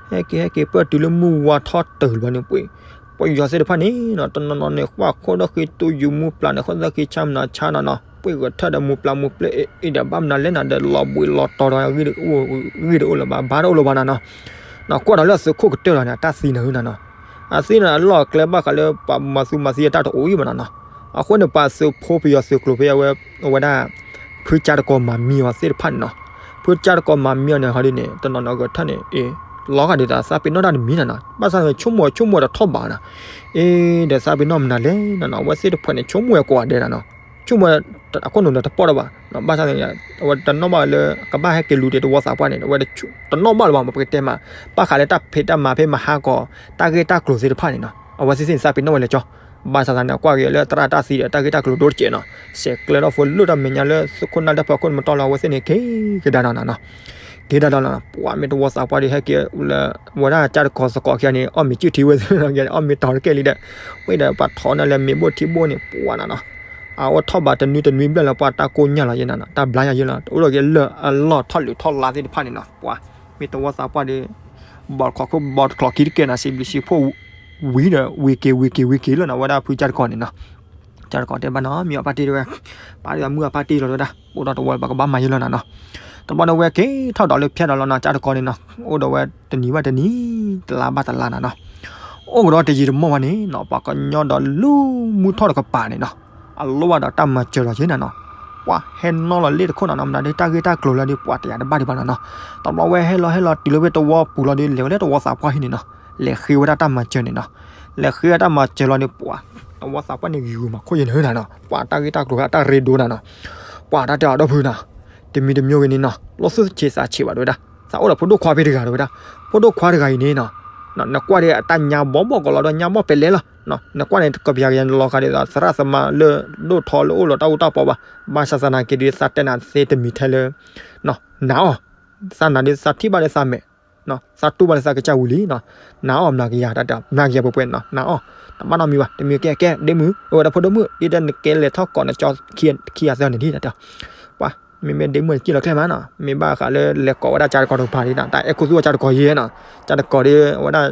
ဟဲက့ၤ ဟဲက့ၤ ပၢၢ်တုၤလၢမုၢ်ဝါထီၣ်တုၤတဘျီန့ၣ် ပှ့ၤ ပယီၤသ့ၣ်တဖၣ်န့ၣ်နီၤ တနီၤနီၤန့ၣ် ကွၢ်ခိၣ်ဒီးဃ့တိယုၢ်မူပျၢ်န့ၣ် ဃိသၢဃ့ဆါမနၤဆါနီၤနီၤ ပှ့ၤဂဲၤထၢၣ်ဒီးမူပျၢ်မူပျဲၢ်အ့ၣ်အ့ၣ်ဒီး ဘၣ်မနုၤလဲၣ်နီၤ ဒီးလီၤဘှံးလီၤတီၤဒီး ဂံၢ်တအိၣ်လၢၤဘၣ် ဘါတအိၣ်လၢၤဘၣ်နီၤနီၤ, နီၤ ကွၢ်ဒီးလၢသုးခိၣ်ကတၢၢ်လီၤန့ၣ် အတၢ်သံန့ၣ်နီၤနီၤ, အသံန့ၣ် အလီၢ်အကျဲဘၣ်ဃးလၢပှၤမၤသူမၤသံအတၢ်တအိၣ်အံၤဘၣ်နီၤနီၤ, အဃိန့ၣ် ပှၤသုးဖိပယီၤသုးကျိၤဖဲအဝဲ အဝဲဒၣ် ဖုကၠၣ်တကိးမၤမံအီၤသ့ၣ်တဖၣ်န့ၣ်နီၤ, ဖုကၠၣ်တကိးမၤမံအီၤန့ၣ် ဟီဒ်န့ၣ် တနီၤနီၤဂဲၤထၢၣ်န့ၣ် အ့ၣ် လီၤဂာ်ဒ်သိးသးပ့ၤနီၣ်တၢ်တမံၤနီၤနီၤ, ဘၣ်ဆၣ်န့ၣ် ဆိကမိၣ်ဆိကမိၣ်တထီၣ်ဘးနီၤ, အ့ၣ် ဒီးသးပ့ၤနီၣ်မနုၤလဲၣ်နီၤနီၤ အဝဲသ့ၣ်တဖၣ်န့ၣ် ဆိကမိၣ်ဝဲကိးဂၤဒဲးနီၤနီၤ, ဆိကမိၣ် အခိၣ်နူာ်ဒီးတပီၢ်ဒီးဘၣ်, ဘၣ်ဆၣ်န့ၣ် အဝဲတနီၣ်ဘၣ်လၢ ကဘၣ်ဟဲက့ၤလူၤတ့ၢ်တဝီသးပှၢ်န့ၣ် အဝဲတနီၣ်ဘၣ်လၢၤဘၣ် မ့ၢ်ပကတဲမး, ဘၣ်ဃးလၢတၢ်ဖံးတၢ်မၤဖဲမဟါကီး တၢ်ဂ့ၢ်တၢ်ကျိၤသ့ၣ်တဖၣ်န့ၣ်နီၤ အဝဲသ့ၣ်သ့ၣ်န့ၣ် သးပ့ၤနီၣ်ဝဲလၢကၠီ ဘၣ်ဆၣ်သးန့ၣ် ကွၢ်က့ၤလၢသရၣ်တၢ်သံဒီး တၢ်ဂ့ၢ်တၢ်ကျိၤဒိၣ်တစဲးနီၤ, စဲးကျၢထီၣ်ဖိလၢတၢ်မဲာ်ညါလၢသုးခိၣ်နၢ်တၢ်ဖီခိၣ်န့ၣ် မတီၢ်လၢအဝဲသ့ၣ်န့ၣ် က့ၤကဒါနီၤနီၤ, က့ၤဒါဒီးနီၤ, ပှၤမ့ၢ်တဝီသးပှၢ်ဒီး ဟဲက့ၤလၢ ဝဲဒၣ်ကၠၣ်တကိးသကိးခံဂၤန့ၣ် အီၣ်မ့ၤစုၣ်ထံဝဲသ့ၣ်နီၤ အီၣ်မ့ၤတီၤတကဲလံဒီး, ဝဲဒီးပှၤထီၣ်န့ၢ်လၢမ့ၤဘိၣ်ထံဘိၣ်န့ၣ် ပှၤနီၤနီၤ, အအိၣ်ထီၣ်ဘးတနွံတနွံဘျဲၣ်လၢပှၤတၢ်ကိၢ်ညါလီၤယဲနီၤနီၤ, တၢ်ဘျါယၤယဲလီၤ, တအိၣ်လၢက့ၤလၢအလီၢ်ထီၣ်လုးထီၣ်လါသ့ၣ်တဖၣ်န့ၣ်နီၤ, ပှၤ မ့ၢ်တဝီသးပှၢ်ဒီး ဘီတချီးခိၣ်ဘီတချီးခံတကဲနီၤ စံးဘျုးစံးဖှိၣ် ဝံၤဒီး ဝံၤက့ၤ ဝံၤက့ၤ ဝံၤက့ၤလီၤနီၤ ဝဲဒၣ်ဖုကၠၣ်တကိးန့ၣ်နီၤ, ကၠၣ်တကိးတဲဘၣ်နီၤ မ့ၢ်အဖါတံၢ်တဝဲ, ပာ်ဒီးမုၢ်အဖါတံၢ်လီၤတဝဲဒၣ် အိၣ်ဒီးတဝီပှၤကဘၣ်မၤယဲလီၤနီၤနီၤ, တဘျီဒီးဝဲက့ၤထီၣ်ဒီးလၢဖျဲၣ်ဒီးလီၤနီၤ ကၠၣ်တကိးန့ၣ်နီၤ, အိၣ်ဒီးဝဲတနံၤဘၣ်တနံၤ တလါဘၣ်တလါနီၤနီၤ, အိၣ်ကဒီးတယံာ်တမီၢ်ဘၣ်န့ၣ်နီၤ ပှၤကညီဒီးလူမူထီၣ်တကပၤန့ၣ်နီၤ, အလိၣ်ဘၣ်ဒီးတၢ်မၤစၢၤလီၤယဲနီၤနီၤ, ပှၤဟဲနီၣ်လီၤလ့ၣ်တခိၣ်နီၤနီၤ မနုၤဒ်တၢ်ဂ့ၢ်တၢ်ကျိၤလၢဒ် ပှၤတယာ်တဘၣ်ဒံးဘၣ်နီၤနီၤ, တဘျီဝဲဟဲလီၤဟဲလီၤတုၤလၢဖဲတဝီပူၤလီၤဒီး လဲၤဝဲလၢတဝီသးပှၢ်ဟံၣ်န့ၣ်နီၤ, လဲၤဃ့ဝဲဒၣ်တၢ်မၤစၢၤန့ၣ်နီၤ, လဲၤဃ့ဝဲတၢ်မၤစၢၤလီၤဒီး ပှၤ တဝီသးပှၢ်န့ၣ် ဂံၢ်ဂူာ်မၤခိၣ်ယဲန့ၣ်နီၤ, ပှၤတၢ်ဂ့ၢ်တၢ်ကျိၤ အတၢ်ရ့ဒိၣ်နီၤနီၤ, ပှၤတၢ်တဲအီၤဒီပုၢ်နီၤ, တမံၤတမံၤဂ့ၤန့ၣ်နီၤ လိၣ်သူၣ်ဆံးသးဆံးဘၣ်တဝဲဒၣ်, သးအိၣ်ဒီးဖိဒိၣ်ခွါဖဲတဂၤတဝဲဒၣ်, ဖိဒိၣ်ခွါတဂၤအံၤန့ၣ်နီၤ, နကွၢ်ဒီးအတၢ်ညါဘီဘီကီးလီၤဒီးညါဘီပဲလဲလီၤ, နကွၢ်န့ၣ် ကပျးကယၤလီၤဃာ်ဒ်သိး သရၣ်သမါလၢဒိၣ်ထီလၢအိၣ်လီၤတၢ်အူတၢ်ပီဘၣ်, ဘၣ်ဆၣ်သနာ်က့ဒီး သးတဲနၤသ့တမံၤထဲလၢ နၤအီၣ်, သးနၤဒီးသးထံၣ်ဘၣ်လၢသးမဲာ် သးတူၢ်ဘၣ်လၢသးကစၢ်ဝံၤလံနီၤ, နၤအီၣ်မနၤကယၤတၢ်တဲ မနၤကယၤပှဲၤပှဲၤနီၤ, နၤအီၣ်, တဘၣ်နီတမံၤဘၣ်, တမံၤကဲကဲ ဒ့မုၣ် အဝဲဒၣ်ဖိဒိၣ်မုၣ် ဒ်တဲနကဲလဲၤထီၣ်ကိးနကၠီခံဂၤသၢဂၤန့ၣ်ဒ်တၢ်တဲ, ပှၤ မ့မ့ၢ်ဒ့မုၣ်စံၣ်လီၤကျဲမးနီၤ, မ့ၢ်ဘၣ်ဃးလၢလဲၤကိးဝဲဒၣ်ကၠၣ်တကိးတကပၤဒ်နီၤ, တၢ်အဲၣ်ခိၣ်သူၣ်ဝဲကၠၣ်တကိးယဲနီၤ, ကၠၣ်တကိးဒီး အဝဲဒၣ်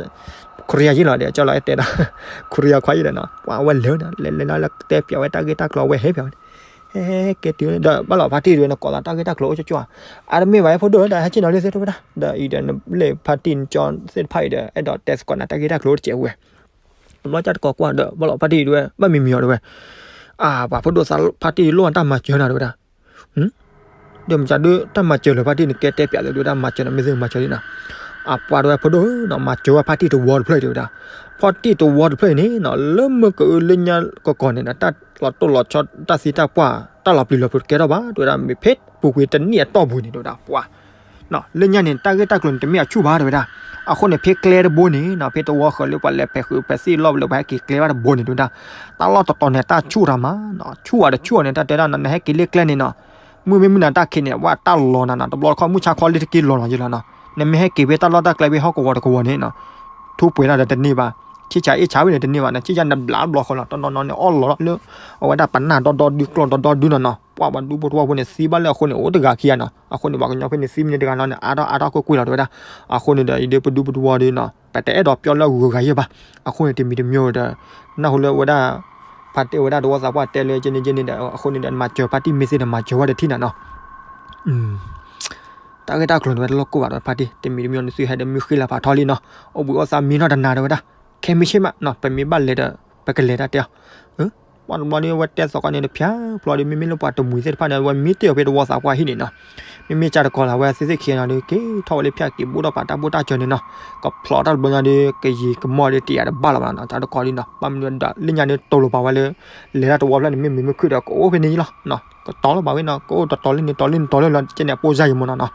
ခိရံယၤယဲလီၤဒီး ကၠီလီၤအဲၣ်တဲဒၣ် ခိရံယၤခွါယဲဒီးနီၤ, ပှၤအဝဲလဲၤနီၤ လဲၤလဲၤလၢတဲပၠးဝဲတၢ်ဂ့ၢ်တၢ်ကျိၤအဝဲဟဲပၠးဝဲန့ၣ် ဟဲဟဲကဲတုၤဒီး ဘၣ်လီၤဖါတံၢ်တဝဲ နကိးသးတၢ်ဂ့ၢ်တၢ်ကျိၤအိၣ်ကၠီကၠီ, အါတမ့ၢ်ဘၣ် ဖိဒိၣ်ဒီး ဟဲက့ၤနီၤလၢသ့ၣ်တဝဲဒၣ်, ဒီးအံၤဒီး နလၢဖါတံၢ်နကၠီသ့ၣ်တဖၣ်အံၤဒီး အဲၣ်ဒိးတဲသကိးနၤတၢ်ဂ့ၢ်တၢ်ကျိၤအိၣ်တစဲးဝဲ, တဘျီကၠၣ်တကိးကွၢ်ဒီး ဘၣ်လီၤဖါတံၢ်တဝဲ ဘၣ်မံမံအီၤတဝဲ, အၢ ပှၤဖိဒိၣ်သးဖါတံၢ်လိၣ်တၢ်မၤစၢၤနၤ တဲဝဲဒၣ်. ဒီးမ့ၢ်ဒုးတၢ်မၤစၢၤလၢၤ ဖါတံၢ်န့ၣ် ကဲတဲပၠးသး တဲဝဲဒၣ်, မၤစၢၤနၤ မ့ၢ်သ့မၤစၢၤလံနီၤ. အပှၤတဲဝဲ ဖိဒိၣ်ဧၢနီၤ, မၤစၢၤဝဲဖါတံၢ်တဝီတဖျၢၣ်အံၤ တဲဝဲဒၣ်. ဖါတံၢ်တဝီတဖျၢၣ်အံၤန့ၣ်နီၤ လၢမုၢ်ကအုလၢညါကကီးန့ၣ်ဒီး တၢ်လီၤတိၢ်လီၤဆီ တၢ်သံတၢ်ပှၢ် တၢ်လီၤပျံၤလီၤဖုးတကဲထီၣ်ဘၣ် တဲဝဲဒၣ်, မ့ၢ်ဖဲပူၤကွံာ်တနံၣ်အတီၢ်ပူၤန့ၣ် တဲဝဲဒၣ်, ပှၤ လၢညါန့ၣ် တၢ်ဂ့ၢ်တၢ်ကျိၤန့ၣ် တမ့ၢ်အဆူၣ်ဘၣ် တဲဝဲဒၣ်. အဃိန့ၣ် ဖဲကျဲတဘိန့ၣ်နီၤ, ဖဲတဝီဃၢၤလၢပှၤလဲၤဖဲးဃုာ်ဖဲးသံၣ်လီၢ်လၢပှၤဟဲက့ၤကျဲဘၣ်တဘိန့ၣ် တဲဝဲဒၣ်, တၢ်လီၢ်တတီၤန့ၣ် တၢ်ဆူၣ်တၢ်မးနီၤ, ဆူၣ်အီၤတဆူၣ်အီၤန့ၣ် တၢ်တဲဒၣ်နီၤ, နဟဲက့ၤလၢကျဲန့ၣ်နီၤ, မုၢ်မ့ၢ်မုၢ်နၤတၢ်ခံးန့ၣ် ဝဲတၢ်လီၤနၤနီၤ, တဘျီတခီၣ်မုၢ်ဆါခီလံတက့ၢ်လီၤနီၤယလီၤနီၤ, နမ့ၢ်ဟဲက့ၤဖဲတၢ်လီၢ်တၢ်ကျဲဖဲဟီၣ်ကဝီၤတကဝီၤန့ၣ်နီၤ, ထူပှဲၤတၢ်ဒီးတန့ၢ်ဘၣ်, ဆံၣ်ဆါအ့ၣ်ဆါဝဲန့ၣ်တန့ၢ်ဘၣ်နီၤ, ဆံၣ်ဆါနဘျးတဘျီဃီလီၤ, တနီၤနီၤန့ၣ် အီၣ်လီၤလၢ အဝဲဒၣ်ပနၢ်ဒီဒီဒု ကျီၢ်ဒီဒီဒုနီၤနီၤ, ပှၤပှၤဒူဖိတဝီဖိန့ၣ် သံဘၣ်လၢအဃိန့ၣ် အိၣ်တဂၤခံဂၤနီၤ, အဃိန့ၣ် ပှၤကညီဖဲန့ၣ် သံမ့ၢ်န့ၢ်တဂၤနီၤန့ၣ် အါထီၣ်အါထီၣ်ကွ့ၢ်ကွ့ၢ်လီၤ တဲဝဲဒၣ်, အဃိန့ၣ်ဒီး အံၤဒီးပဒူပတဝီဒီးနီၤ ပတအဲၣ်ဒိးပျီလၢအဂုၤအဂၤယဲၢ်ဘၣ်, အဃိန့ၣ် တမံၤတမံၤဒီး နၢ်ဟူလၢအဝဲဒၣ် ဖါတံၢ် အဝဲဒၣ်တဝီသးပှၢ်တဲလၢကန့ၣ်ကန့ၣ်ဒီး အဃိန့ၣ်ဒီး မၤစၢၤဖါတံၢ်မ့ၢ်သ့ဒီး မၤစၢၤဝဲတထံၣ်နၤနီၤ, တၢ်ဂ့ၢ်တၢ်ကျိၤန့ၣ် ဝဲတလိၣ်ကိၢ်ဘၣ်ဒီးဖါတံၢ်, တမံၤတမံၤန့ၣ် သုဟဲဒီးမုၢ်ဃ့လၢ်ဖးထီလံနီၤ, အိၣ်ဘှံးအိၣ်သါမံနီၢ်တနၤ တဲဝဲဒၣ်, ခဲမုၢ်ဆ့ၣ်မးနီၤ ပမ့ၢ်ဘၣ်လဲၤဒီး ပကလဲၤတၢ်တဲအီၤ ပှၤတဘျီဒီး အဝဲတဲသကိးန့ၣ်တဖျါဖျီဒီး မ့မ့ၢ်လၢပှၤတမှံၤသ့ၣ်တဖၣ်န့ၣ် အဝဲမံတ့ၢ်အီၤဖဲတဝီသးပှၢ်ဟံၣ်န့ၣ်နီၤ, မ့မ့ၢ်ကၢ်တကီၤလၢ်ဝဲသ့ၣ်သ့ၣ်ခံနီၤဒီး က့ၤထီၣ်ဝဲလၢဖၠၣ်က့ၤ ဘူးထီၣ်ပာ်တၢ်ဘိၣ်တၢ်စၢၤန့ၣ်နီၤ, ကဖျိးတၢ်တဘျီညါဒီး ကယံၤကမီၢ်ဒီး တယာ်တဘၣ်လီၤဘၣ်နီၤ, ကၢ်တကီၤဒ်နီၤ ဘၣ်မနုၤဒီး လၢညါဒီး တိၢ်လိာ်ပာ်ဝဲလၢ လဲၤတၢ်တဝီဖျၢၣ်န့ၣ် မ့ၢ်မုာ်မ့ၢ်ခုၣ်ဒီး ကအိၣ်ဖဲန့ၣ်လီၤ, ကတီၤလီၤဘၣ်ဝဲနီၤ, ကအိၣ်တတီၤလၢန့ၣ် တီၤလၢန့ၣ် တီၤလၢလီၤ ကဲန့ၣ် အပိၢ်စၢ်ယမီၤနီၤနီၤ,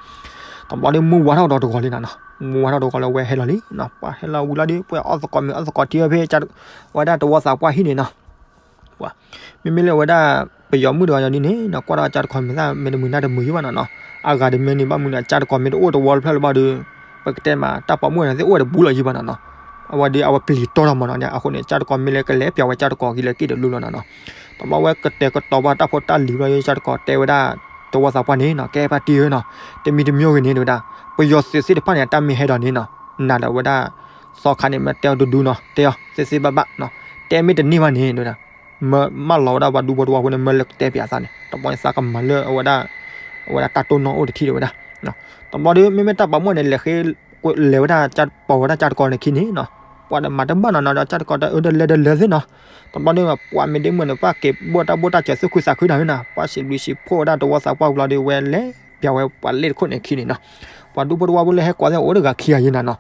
တဘျီဒီး မူဝါထီၣ်ကဒီးတဂီၤလံနီၤနီၤ, မူဝါထီၣ်တဂီၤလၢဝဲဟဲလီၤလံနီၤ, ပှၤဟဲလီၤဝံၤလီၤဒီး ပှၤအီၣ်သကိးမ့ၤအီၣ်သကိးထံဝဲဖဲ ဝဲဒၣ်တဝီသးပှၢ်ဟံၣ်န့ၣ်နီၤ ပှၤ မ့မ့ၢ်လၢဝဲဒၣ် ပယီၤမုၣ်တဂၤညါဒ်န့ၣ်နီၤ ကွၢ်ထီၣ်ကၢ်တကီၤမ့ၢ်သၣ် မ့ၢ်တမုာ်နၢ်တမုာ်ယိဘၣ်နီၤနီၤ, အဂၤတမံၤန့ၣ် ဘၣ်မနုၤန့ၣ် ကၢ်တကီၤမ့ၢ်တအိၣ်တဝီတဖျၢၣ်လၢၤဘၣ်ဒီး ပကတဲမး တၢ်ပိာ်မုၣ်န့ၣ်သ့ၣ်အိၣ်ဝဲတဘူးလီၤယိဘၣ်နီၤနီၤ, အဝဲဒီးအဝဲပျံၤတီၢ်ထီၣ်မးနီၤန့ၣ် အဃိန့ၣ် ကၢ်တကီၤမ့ၢ်လၢကလဲၤပျးဝဲကၢ်တကီၤက့ၤလၢက့ၤတလူလီၤနီၤနီၤ, တဘျီဝဲကတဲာ်ကတီၤဘၣ်တၢ်ဖိတၢ်လံၤဘျီ ကၢ်တကီၤတဲဝဲဒၣ် တဝီသးပှၢ်န့ၣ်နီၤ ကဲဖါတံၢ်ဧၢနီၤ, တမံၤတမံၤဂ့ၤန့ၣ် တဲဝဲဒၣ် ပယီၤသုးသ့ၣ်တဖၣ်န့ၣ် အတၢ်မ့ၢ်ဟဲဒီးန့ၣ်နီၤ နၤဒီးဝဲဒၣ် သီခါန့ၣ် မ့ၢ်တဲအီၤတဒူနီၤ တဲအီၤသ့သ့ဘၣ်ဘၣ်နီၤ, တဲမ့ၢ်တန့ၢ်ဘၣ်န့ၣ် တဲဝဲဒၣ် မ့ၢ်မၢလီၤဝဲဒၣ်ပှၤဒူဖိတဝီဖိန့ၣ် မ့ၢ်လဲၤကတဲပၠးသးန့ၣ် တဘျီန့ၣ် သးကမၤလၢအဝဲဒၣ် အဝဲဒၣ်တၢ်တိၢ်နီၣ်အိၣ်တထံၣ်တဲဝဲဒၣ်, တဘျီဒီး မ့မ့ၢ်တၢ်ပိာ်မုၣ်န့ၣ် လဲၤဃ့ လဲၤဝဲဒၣ် ပိာ်ဝဲဒၣ်ကၢ်တကီၤန့ၣ်ခံန့ၣ်နီၤ, ပှၤဒီးမၤတဘၣ်နီၤနီၤဒီး ကၢ်တကီၤဒီးအၢဒီးလဲၤဒီးလဲၤသ့နီၤ, တဘျီဒီး ပှၤမ့ၢ်ဒ့မုၣ်န့ၣ် ပှၤက့ၤဘိၣ်တၢ်ဘိၣ်တၢ်စၢၤသူၣ်ခုသးခုနီၤနီၤ, ပှၤစံးဘျုးစံးဖှိၣ်ဝဲဒၣ်တဝီသးပှၢ်ဝံၤလီၤဒီး ဝဲလဲၤပၠးဝဲပှၤလ့ၣ်တခိၣ်န့ၣ်ခံန့ၣ်နီၤ, ပှၤဒူဖိတဝီဖိလၢဟဲကွၢ်သ့ၣ်အိၣ်တဂၤခံဂၤယဲနီၤနီၤ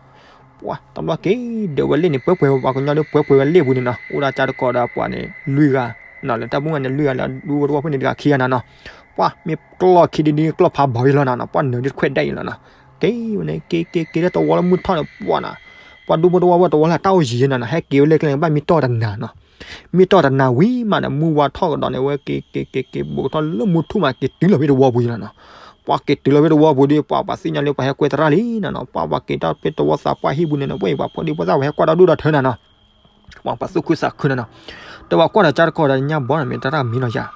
ပှၤတဘျီက့ၤ ဒၢးဝဲလ့ၣ်န့ၣ် ပှဲၤပှဲၤဝဲ ပှၤကညီဒီးပှဲၤပှဲၤဝဲလ့ၣ်ပူၤန့ၣ်နီၤ, အိၣ်ဒၣ်ကၢ်တကီၤဒီးပှၤန့ၣ် လွံၢ်ဂၤနီၤ, လၢတၢ်ပိာ်မုၣ်န့ၣ် လွံၢ်ဂၤလၢဒူဖိတဝီဖိန့ၣ်တဂၤခံဂၤနီၤနီၤ, ပှၤမ့ၢ်ကျီၢ်ခံဒ်ဒ်ကျီၢ်ဖးဘီၤယဲလီၤနီၤနီၤ, ပှၤနၢၤဒ်ခွဲးဒၣ်အံၤလီၤနီၤ, က့ၤဝဲန့ၣ် က့ၤက့ၤက့ၤလၢတဝီလၢမုၢ်ထီၣ်န့ၣ် ပှၤနီၤ, ပှၤဒူဖိတဝီဖိတဝီလၢတၢ်အိၣ်ယံၤယဲနီၤနီၤ, ဟဲက့ၤဝဲလၢကျဲန့ၣ် ဘၣ်မံတီၢ်တနၤနီၤ မံတီၢ်တနၤဝံၤမးဒီး မုၢ်ဝါထီၣ်ကဒီးန့ၣ် ဝဲက့ၤက့ၤက့ၤက့ၤဘူးကထီၣ်လၢမုၢ်ထူၣ်မး က့ၤတုၤလီၤဖဲတဝီပူၤယဲလီၤနီၤ, ပှၤက့ၤတုၤလီၤဖဲတဝီပူၤဒီး ပှၤပှၤသ့ၣ်ညါလၢပှၤဟဲကွဲသရၣ်လံနီၤနီၤ, ပှၤပှၤက့ၤထီၣ်ဖဲတဝီသးပှၢ်ဟံၣ်ပူၤန့ၣ်နီၤ, ပှၤပှၤဖိဒံဖိသၣ်ပှၤဟဲကွၢ်ဒီဒူၣ်ဒီထၢနီၤနီၤ, ပှၤပှၤသူၣ်ခုသးခုနီၤနီၤ, ဒီးပှၤကွၢ်ဒီးကၢ်တကီၤဒီးညါဘီနီၤ မ့ၢ်တၢ်တၢ်မံလီၤယၤ,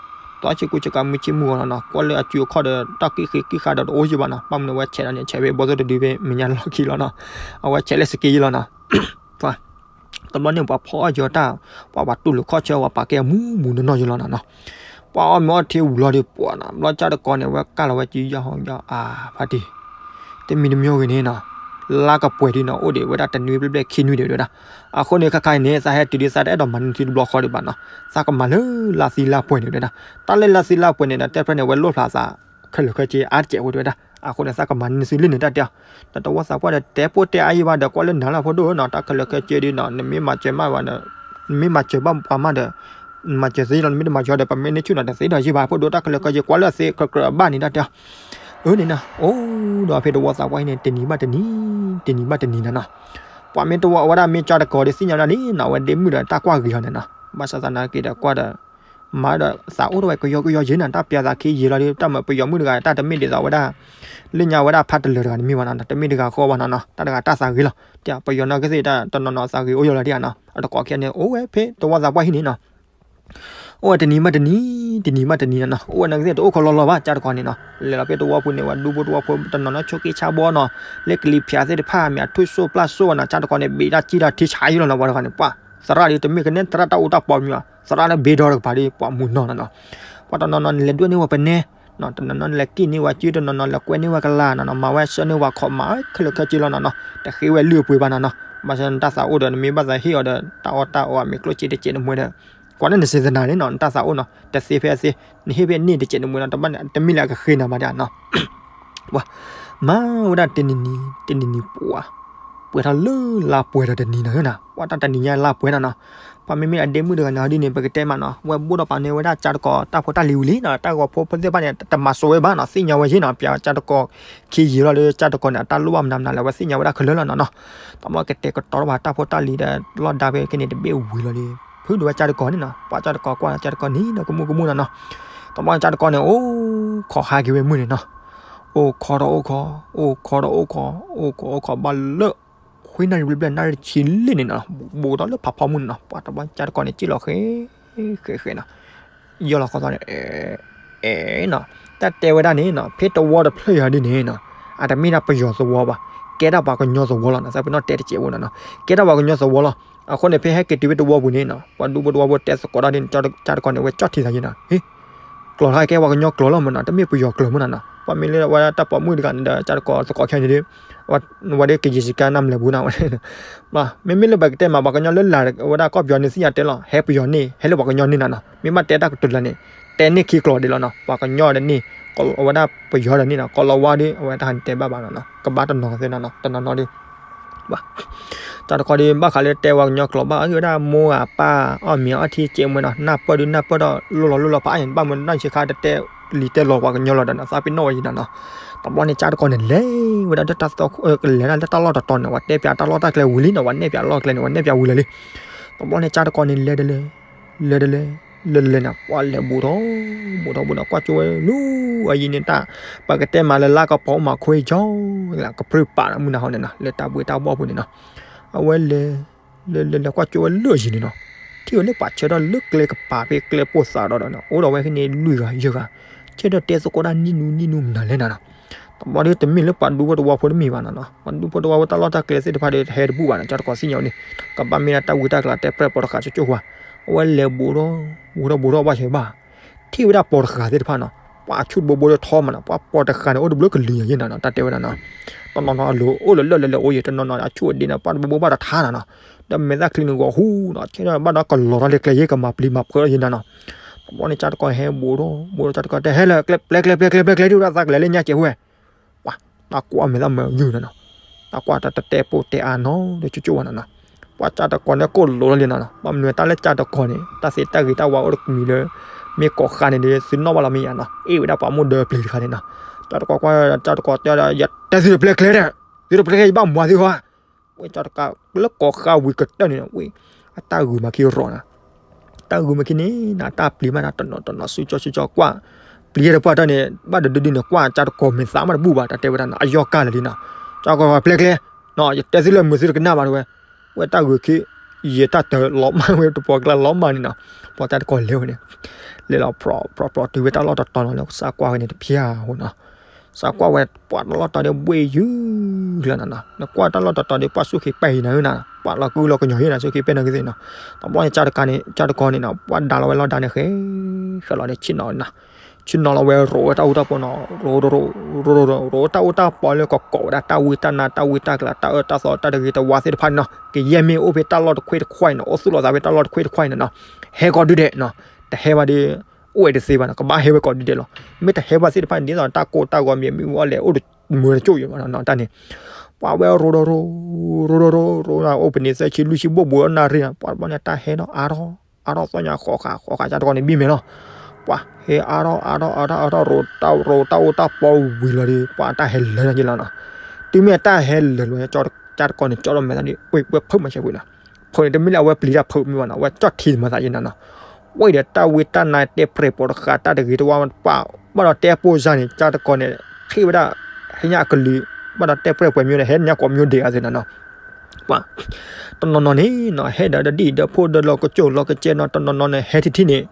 ဒီးဆ့ကူဆ့ကၤမုၢ်ဆ့မုၢ်ဂီၤနီၤနီၤ, ကွၢ်လၢအစုအခီၣ်ဒီး တၢ်ကံၣ်ဃ့ကံၣ်ဃာ်ဒီးတအိၣ်ယဲဘၣ်နီၤ, ဘၣ်မနုၤဝဲဆဲးဒီးန့ၣ် ဆဲးဖဲဘီသိၣ်တဒုဖဲမဲာ်ညါလီၢ်ခံလီၤနီၤ, အဝဲဆဲးလၢစက့ယဲလီၤနီၤ ပှၤ တဘျီန့ၣ် ပှၤဖီအီၣ်ယီၤတၢ် ပှၤပှၤတူၢ်လိာ်ခီၣ်ဆၢ ပှၤပာ်ကဲအမူမူနီၢ်နီၢ်ယဲလီၤနီၤနီၤ, ပှၤအီၣ်မ့ၤအီၣ်ထံဝံၤလီၤဒီး ပှၤနီၤ ဘျီကၢ်တကီၤန့ၣ် ဝဲကၢ်လီၤဝဲစုယီၤဟီၣ်ယီၤအါဖါတံၢ်, တမံၤတမံၤဂ့ၤန့ၣ်နီၤ, လါကပှဲၤဒ်နီၤ အိၣ်ဒံးဝဲဒၣ်တနွံဘျဲၣ်ဘျဲၣ်ခံနွံဒံးဝဲဒၣ်, အဃိန့ၣ် ခါခါအံၤန့ၣ် သးဟဲတုၤဒ်သးတအဲၣ်ဒိးမၤန့ၢ်သုတဘျီဃီဒံးဘၣ်နီၤ, သးကမၤလၢလါသံလါပှဲၤန့ၣ်ဝဲဒၣ်, တၢ်လၢလါသံလါပှဲၤန့ၣ်ဒီး တဲဖဲန့ၣ် ဝဲလိၣ်ဖျါသး ခဲလၢာ်ခဲဆ့အါတကဲးဝဲဒၣ်, အဃိန့ၣ် သးကမၤန့ၢ်သုလၢန့ၣ်တၢ်တဲအီၤ, ဒီးတဝီသးပှၢ်ဒီး တဲပိၢ်တဲအါယံၤဘၣ်ဒီး ကွၢ်လၢနၤလၢဖိဒိၣ်နီၤ, တၢ်ခဲလၢာ်ခဲဆ့ဒ်နီၤ နမ့ၢ်မၤစၢၤဘၣ်ဝဲဒီး နမ့ၢ်မၤစၢၤဘၣ်ပှၤမးဒီး နမၤစၢၤသ့လီၤ, နမ့ၢ်တမၤစၢၤဒီး ပမ့ၢ်န့ၢ်ဆူၣ်နၤတသ့ဒီးယံၤဘၣ် ဖိဒိၣ်, တၢ်ခဲလၢာ်ခဲဆ့ ကွၢ်လၢအသ့ကြၢးကြၢးအဘၣ်န့ၣ်တၢ်တဲအီၤ, အၢန့ၣ်နီၤ, အိၣ်ဒီးဖဲတဝီသးပှၢ်အံၤန့ၣ် တနံၤဘၣ်တနံၤ, တနံၤဘၣ်တနံၤနီၤနီၤ, ပှၤမ့ၢ်တဝီဝဲဒၣ်မ့ၢ်ကၢ်တကီၤဒီး သ့ၣ်ညါဝဲဒၣ်လံနီၤ, အဝဲဒ့မုၣ်ဒီးတၢ်ကွၢ်ဂ့ၤအီၤန့ၣ်နီၤ, ဘၣ်ဆၣ်သနာ်က့ဒီးကွၢ်ဒီး မၤဒီးသးအိၣ်ထီၣ်ဝဲကယီကယီယံၤနီၤ, တၢ်ပျးသးခံယံၤလီၤဒီး တၢ်မၤပယီၤမုၣ်တဂၤ တၢ်တမ့ၢ်ဒ်သိးဝဲဒၣ် လၢညါဝဲဒၣ်ဖးတလၢာ်တဂၤန့ၣ်မ့ၢ်ဘၣ်နီၤ, တမ့ၢ်တဂၤဃီဘၣ်နီၤနီၤ, တၢ်တဂၤတၢ်သးဂ့ၤလီၤ, ပယီၤနီၢ်ကသ့ၣ်တၢ်တနီၤနီၤသးဂ့ၤအိၣ်ယိာ်လီၤဒံးနီၤ, အတကိးခံဂၤန့ၣ် အိၣ်ဝဲဖဲတဝီသးပှၢ်ဟံၣ်န့ၣ်နီၤ, အိၣ်ဝဲတနံၤဘၣ်တနံၤ, တနံၤဘၣ်တနံၤနီၤနီၤ, အိၣ်ဝဲနီၢ်ကသ့ၣ်တအိၣ်ခီလီၤလီၤဘၣ် ကၢ်တကီၤန့ၣ်နီၤ, လဲၤလီၤဖဲတဝီပူၤန့ၣ် ဝဲဒူဖိတဝီဖိတနီၤနီၤ ဆိးက့ဆါဘီနီၤ, လၢကလံၤဖၠးသ့ၣ်တဖၣ် မ့ၢ်အထူၣ်စိၣ်ပျၢ်စိၣ်ဘၣ်နီၤ, ကၢ်တကီၤန့ၣ် ဘ့ၣ်တၢ်စံၣ်တၢ်ထံဆါယံၤလီၤနီၤ, ပှၤတဂၤန့ၣ် ပှၤ သရၣ်ဒီးတမ့ၢ်ကနဲ သရၣ်တၢ်အူတၢ်ပီမ့ၢ်ဘၣ်, သရၣ်လၢဘ့ၣ်ဒီတကပၤဒီး ပှၤမူနီၤနီၤနီၤ, ပှၤတနီၤနီၤန့ၣ် လဲၤဒွဲၣ်န့ၢ်ဝဲပနဲ တနီၤနီၤလဲၤကံၣ်န့ၢ်ဝဲစု တနီၤနီၤလဲၤကွဲန့ၢ်ဝဲကလၤနီၤနီၤ, မၤဝဲဆှၢန့ၢ်ဝဲခီၣ်မၤခဲလၢာ်ခဲဆ့လီၤနီၤနီၤ, တဃ့ဝဲလုၢ်အပှ့ၤဘၣ်နီၤနီၤ, ဘၣ်ဆၣ်တၢ်သးအိၣ်ဒီး နမ့ၢ်ဘၣ်သးဟ့ၣ်အီၤဒီး တၢ်အီၣ်တၢ်အီမ့ၢ်ကျိၣ်စ့တစဲးတမှဲဒီး ကွၢ်န့ၣ်နစံသနၤန့ၣ်နီၤ နတၢ်သးအိၣ်နီၤ တသ့ဖဲအသ့, နဟ့ၣ်ဖဲန့ၣ်တစဲးန့ၣ်မ့ၢ်နီၤ တဘၣ်န့ၣ် တမ့ၢ်လၢအကဃ့နၤဘၣ်ဒၣ်နီၤ. ပှၤ မၤဝဲဒၣ်တနံၤနံၤ တနံၤနံၤပှၤ ပှဲၤထီၣ်လၢလါပှဲၤဒီးတနံၤနီၤနၤ, ပှၤတၢ်တနံၤညါလါပှဲၤနီၤနီၤ. ပှၤမ့မ့ၢ်အဒ့မုၣ်တဂၤန့ၣ် ဟီဒ်န့ၣ် ပကတဲမးနီၤ ဝဲဘိၣ်ဒီးပာ်န့ၢ်ဝဲဒၣ်ကၠၢ်တကီၤတၢ်ဖိတၢ်လံၤဝံၤလံနီၤ, တၢ်ဂီၤဖိဖိသ့ၣ်တဖၣ်န့ၣ် တမၤစိဝဲဘၣ်နီၤ သ့ၣ်ညါဝဲယ့ၣ်နီၤ ပျးကၠၢ်တကီၤခံယံာ်လီၤဒီး ကၠၢ်တကီၤန့ၣ် အတၢ်လိၣ်ဘၣ်မနုၤမနုၤလဲၣ် ဝဲသ့ၣ်ညါဝဲဒၣ်ခဲလၢာ်လီၤနီၤနီၤ. တဘျီကတဲာ်ကတီၤထီၣ်ဘၣ်တၢ်ဖိတၢ်လံၤဒီးလီၢ်ဒါဖဲက့ၤန့ၣ် တဘ့ၣ်ဝံၤလီၤဒီး ဖုဒိၣ်ဝဲကၠၢ်တကီၤန့ၣ်နီၤ, ပှၤကၠၢ်တကီၤကွၢ်လီၤကၠၢ်တကီၤန့ၣ်ဒီး ကမူၣ်ကမူၣ်နီၤနီၤ. တဘျီန့ၣ်ကၠၢ်တကီၤန့ၣ် အိၣ်ခိးဟးက့ၤဝဲမုၢ်န့ၣ်နီၤ, အိၣ်ခိးဒီးအိၣ်ခိး အိၣ်ခိးဒီးအိၣ်ခိး အိၣ်ခိးအိၣ်ခိးဘၣ်လၢ ခွံနၣ်ရံၣ်ဘျဲၣ်ဘျဲၣ် နၣ်ရံၣ်ဆံလံန့ၣ်နီၤ, ဘူးထီၣ်လၢဖးဖီမုၢ်န့ၣ်နီၤ, ပှၤတဘျီကၠၢ်တကီၤန့ၣ် စံၣ်လီၤဃဲ ဃဲဃဲနီၤ, ယီၢ်လီၤခီသီန့ၣ် အဲ အဲနီၤ, တၢ်တဲဝဲဒၣ်န့ၣ်နီၤ ဖဲသဝီတဖျၢၣ်ယၤဒ်န့ၣ်နီၤ, အတမ့ၢ်ဒၣ်ပယီၤသဝီဘၣ်, ကဲဒၣ်ပှၤကညီသဝီလီၤနီၤ, သးပ့ၤနီၣ်တဲတစဲးဖိနီၤနီၤ, ကဲဒၣ်ပှၤကညီသဝီလီၤ. အဃိန့ၣ် ဖဲဟဲက့ၤတုၤဖဲသဝီပူၤန့ၣ်နီၤ ပှၤဒူဖိသဝီဖိတဲသကိးတၢ်ဒ်န့ၣ် ကၠၢ်တကီၤန့ၣ် အဝဲကၠီၣ်ထံသးယ့ၣ်နီၤ, ဟ့ ကျိာ်တခါကဲပှၤကညီကျိာ်လီၤမးနီၤ, တမ့ၢ်ပယီၤကျိာ်မးနီၤနီၤ, ပှၤမ့ၢ်လၢဝဲဒၣ်တၢ်ပိာ်မုၣ်တဂၤန့ၣ်ဒီး ကၠၢ်တကီၤသကိးခဲန့ၣ်ဒီး ဝဲဒၣ်ကယံာ်စကါနၢ်မလဲၤဘူးနီၤ, မ့မ့ၢ်လၢပကတဲမး ပှၤကညီလၢလာ်ဝဲဒၣ်ကီၢ်ပယီၤန့ၣ် သ့ၣ်ညါတဲလီၤ ဟဲပယီၤန့ၣ် ဟဲလၢပှၤကညီန့ၣ်နီၤနီၤ, မ့ၢ်ဘၣ်တဲတၢ်ကတိၤလၢာ်န့ၣ် တဲန့ၢ်ခံကျိာ်ဒဲးလီၤနီၤ, ပှၤကညီဒီးန့ၣ် အဝဲဒၣ်ပယီၤဒီးန့ၣ်နီၤ, ကီၢ်လီၤဝါဒီး အဝဲတၢ်ဟးန့ၣ်တဲဘၣ်ဘၣ်နီၤနီၤ, ကဘၣ်တနီၤသ့နီၤနီၤ, တနီၤနီၤဒီး ကၠၢ်တကီၤဒီး ဘၣ်ဃးလၢတဲပှၤကညီကျိာ်ဘၣ် အဂ့ၢ်ဝဲဒၣ်မိၢ်ဂၤပၢ် အီၣ်မ့ၤအီထံစဲးမ့ၢ်နီၤ, နၢ်ပၢၢ်ဒုးနၢ်ပၢၢ်ဒီး လိၣ်လီၤလိၣ်လီၤဖးအါန့ၣ် ဘၣ်မနုၤဆ့ခါတတဲလံၤတဲလီၤပှၤကညီလီၤဒီးနီၤ, သးပ့ၤနီၣ်ဝဲယံၤနီၤနီၤ, တဘျီန့ၣ်ကၠၢ်တကီၤန့ၣ် လဲၤဝဲဒၣ်လၢတၢ်သီ ကလဲၤဒၣ်လၢတၢ်လီၢ်တတီၤန့ၣ် ပှၤတဲပၠးတၢ်လီၢ်တၢ်ကျဲဝံၤလံနီၤ, ပှၤနဲၣ်ပၠးလီၢ်ကျဲန့ၣ် ပှၤနဲၣ်ပၠးဝံၤလၢာ်လံ, တဘျီန့ၣ်ကၠၢ်တကီၤန့ၣ် လဲၤတလဲၤ လဲၤတလဲၤ လဲၤတလဲၤနီၤ, ပှၤလဲၤဘူးထီၣ် ဘူးထီၣ်ဘူးထီၣ် ကွၢ်ကၠိဝဲလူၤ အယံၤန့ၣ်တၢ် ပကတဲမးလၢလါကပီၤအိၣ်မးခွ့ကၠီ ကပြုၢ်ပာ်မုၢ်နၤဟီန့ၣ်နီၤ, လၢတၢ်ဘှ့ၣ်တၢ်ဘီၣ်ပူၤန့ၣ်နီၤ, အဝဲလဲၤ လဲၤလဲၤလဲၤကွၢ်ကၠိဝဲလၢာ်ယံၤန့ၣ်နီၤ, ထံၣ်ဝဲလၢပှၤဆၢထၢၣ်လၢကျဲကပၤဖဲကျဲပိၢ်သးဒီးနီၤ, အိၣ်ဒီးဝဲခဲန့ၣ်လွံၢ်ဂၤယဲၢ်ဂၤ, ဆၢထၢၣ်တဲသကိးတၢ်နံၣ်နူနံၣ်နူမနုၤလဲၣ်နီၤနီၤ, တဘျီဒီးတမ့ၢ်လၢပှၤဒူဖိသဝီဖိတမ့ၢ်ဘၣ်နီၤနီၤ, ပှၤဒူဖိသဝီဖိတၢ်လီၢ်တၢ်ကျဲသ့ၣ်တဖၣ်ဒီးဟဲတဘူၣ်ဘၣ်နီၤ, ကၠၢ်တကီၤသ့ၣ်ညါဝဲန့ၣ်, ကဘၣ်မ့ၢ်ဒၣ်တၢ်ဝံတၢ်ကျးတဲပြဲၢ်ပိာ်တဃာ်ကၠိကၠိဝါ, အဝဲလဲၤဘူးထီၣ် ဘူးထီၣ်ဘူးထီၣ်ဘၣ်ဆၢဘၣ် ထံၣ်ဝဲဒၣ်ပိာ်တဃာ်သ့ၣ်တဖၣ်နီၤ, ပှၤဆူၣ်တဘိဘိဒီးထီမးနီၤ, ပှၤပိာ်တဃာ်န့ၣ် အိၣ်တဘျုးကလုာ်ယဲၢ်နီၤနီၤ, တၢ်တဲဝဲဒၣ်နီၤ, တနီၤနီၤအလိၤအိၣ်လၢလၢလၢလၢအိၣ်ယဲၢ်, တနီၤနီၤအဆူၣ်အဒ့န့ၣ် ပှၤတဘိဘိဘၣ်တထါနီၤနီၤ, ဒီးမဲာ်သၣ်ချံန့ၣ်ဂီၤဟူနီၤ, ထဲဒၣ်ဘၣ်ဒီးကလီၤထီၣ်လၢကျဲယဲၢ်ကမၤပျံၤမၤဖုးလီၤယဲၢ်နီၤနီၤ, တဘျီန့ၣ်ကၠၢ်တကီၤဟဲဘူးထီၣ် ဘူးထီၣ်ကၠၢ်တကီၤတဲဟဲလၢကျဲ ပျဲကျဲ ပျဲကျဲ ပျဲကျဲ ဒ်ဝဲဒၣ်သးကလဲၤလၢညါကဲးဝဲ ပှၤ တၢ်ကွၢ်မဲာ်သၣ်မၤယုၢ်နီၤနီၤ, တၢ်ကွၢ်တၢ်တတဲပိာ်တဲအါနီၤ ဒီးကၠိကၠိဝဲနီၤနီၤ, ပှၤကၠၢ်တကီၤန့ၣ်ကိၢ်လိာ်လီၤလံနီၤနီၤ, ဘၣ်မနုၤတၢ်လၢကၠၢ်တကီၤန့ၣ် တၢ်သ့တၢ်ဂ့ၤတၢ်ဝါအိၣ်တမံၤလၢ မ့ၢ်ကိးဃါန့ၣ်ဒီး သုနီၣ်ဘၣ်လီၤမ့ၢ်ယါနီၤ, အ့ၣ်ဝဲဒၣ်ပှၤမိၢ်ဒၢပျံၤတခါန့ၣ်နီၤ, ကၠၢ်တကီၤကွၢ် ကၠၢ်တကီၤတဲဒီး ယတဲသုတပျဲကျဲဒီး သုတပျဲကျဲ ယဘၣ်မၤသုဟီ ဝဲကၠၢ်တကီၤလၢကိးဃါဝံၤကတၢၢ်န့ၣ်နီၤ, ဝဲ အတၢ်ဂုာ်မၤခံရီၤနီၤ, တၢ်ဂုာ်မၤခံန့ၣ်နီၤ တၢ်ပျံၤမးနီၤ တနီၤတနီၤ စုကၠီစုကၠီကွၢ် ပျံၤတပှၢ်တၢၢ်န့ၣ် ဘၣ်တဒုဒုန့ၣ် ကွၢ်ကၠၢ်တကီၤမဲာ်သးမးတဘူၣ်ဘၣ် တၢ်တဲဝဲဒၣ်နီၤ အယီၢ်ကၢ်လၢာ်လံနီၤ, ကၠၢ်တကီၤပျဲကျဲ နီၤ ယတဲသုလၢမုာ်သုတကနၣ်ဘၣ်တဝဲ, ဝဲတၢ်ဂုာ်ခံ ယတၢ်တၢ်လီၤမၢ်ဝဲတပှီၢ်ကျါလီၤမၢ်န့ၣ်နီၤ, ပှၤကၠၢ်တကီၤလဲၤဝဲန့ၣ် လဲၤလီၤဖြီဖြီဖြီတုၤဝဲတၢ်လီၢ်တတီၤနီၤ လၢစးကွၢ်ဝဲန့ၣ်တဖျၢၣ်အဃိနီၤ စးကွၢ်ဝဲပှၤတၢ်လီၢ်တတီၤဒီးဘှ့ၣ်ယုၢ်လၢနီၤနီၤ, နကွၢ်တၢ်လီၢ်တတီၤဒီး ပှၤစူၢ်က့ၤပဲာ်ယံၤနၤဧၢနီၤ, ပှၤလီၤကုလီၤကညီၤယံၤနၤ စူၢ်က့ၤပဲာ်နၤကသ့ၣ်နီၤ, တဘျီန့ၣ် ကၠၢ်တကီၤန့ၣ် ကၠၢ်တကီၤန့ၣ်နီၤ ပှၤဒါလီၤဝဲလီၤဒါန့ၣ်ဃဲ ဃဲလီၤဒီးဆ့ၣ်နီၤနီၤ, ဆ့ၣ်နီၤလီၤဝဲရိးဝဲတၢ်အူတၢ်ပီနီၤ ရိးရိးရိးရိး ရိးတၢ်အူတၢ်ပီလၢကကိးဝဲဒၣ်တၢ်ဝံတၢ်နါ တၢ်ဝံတၢ်ကျးတၢ်အၢတၢ်သီတၢ်တဂ့ၤတဝါသ့ၣ်တဖၣ်န့ၣ်နီၤ, ကယဲၢ်မ့ၢ်အိၣ်ဖဲတၢ်လီၢ်တခွ့တခွါအံၤနီၤ အိၣ်သူၣ်လီၤသးဖဲတၢ်လီၢ်တခွ့တခွါအံၤန့ၣ်နီၤ, ဟဲကိးဒုဒဲးနီၤ, တဟဲဘၣ်ဒီး အိၣ်ဝဲတသ့ဘၣ်နီၤ ကဘၣ်ဟဲဝဲကိးဒုဒဲးလီၤ, မ့ၢ်တဟဲဘၣ်သ့ၣ်တဖၣ်န့ၣ် ဒ်သိးတၢ်ကိၢ်တၢ်ဂီၤမ့ၢ်မ့ၢ်ဝဲလဲၣ် အိၣ်တမုာ်တကၠိၣ်ယံၤဘၣ်နီၤ တၢ်န့ၣ် ပှၤဝဲရိးဒီးရိး ရိးဒီးရိး ရိးဒီးအိၣ်ပနံးသၢဆံလွံၢ်ဆံဘိၣ်ဘိးအနၣ်ရံၣ်နီၤ ပှၤတဘျီန့ၣ် တၢ်ဟဲဒီးအါထီၣ် အါထီၣ်သီညါဃီဃာ်ဃီဃာ် ကၠၢ်တကီၤန့ၣ်ဘံၣ်မဲာ်လီၤ, ပှၤဟဲအါထီၣ်အါထီၣ်အါထီၣ်အါထီၣ် ရိးတၢ်အိၣ်တၢ်ပီဝံၤလီၤဒီး ပှၤတၢ်ဟဲလၢာ်ညါလီၤနီၤ, တုၤမ့ၢ်တၢ်ဟဲလၢာ်လီၤ ကၠၢ်တကီၤန့ၣ် ကၠီလီၤမဲာ်သးဒီး ဝဲဖုးမၤစဲးဝံၤနီၤ, ဖုးန့ၣ် တမ့ၢ်လၢအဝဲပျံၤတၢ်ဖုးမ့ၢ်ဘၣ်နီၤ အဝဲကၠီၣ်ထံမၤသးယံၤနီၤနီၤ, ဝဲဒီးတၢ်ဝံတၢ်နါတဲပြဲၢ်ပိာ်တဃာ် တၢ်တဂ့ၤတဝါပှၤ ဘၣ်ဒီးတဲပိၢ်စၢ်န့ၣ် ကၠၢ်တကီၤန့ၣ် ဃ့ဝဲဒၣ် ဟ့ၣ်ညါအကလုာ် ဘၣ်ဒီးတဲပြဲၢ်ပှဲၤမံၤဒီး ဟဲညါကိးမံၤဒဲးအသ့နီၤနီၤ, ပှၤ တနီၤနီၤန့ၣ်နီၤ ဟဲဒီးတဒံၣ်ဒီးဖိဒီးလီၤကစၢၢ်လီၤကစဲနီၤ တနီၤနီၤန့ၣ် ဟဲထံထံန့ၣ်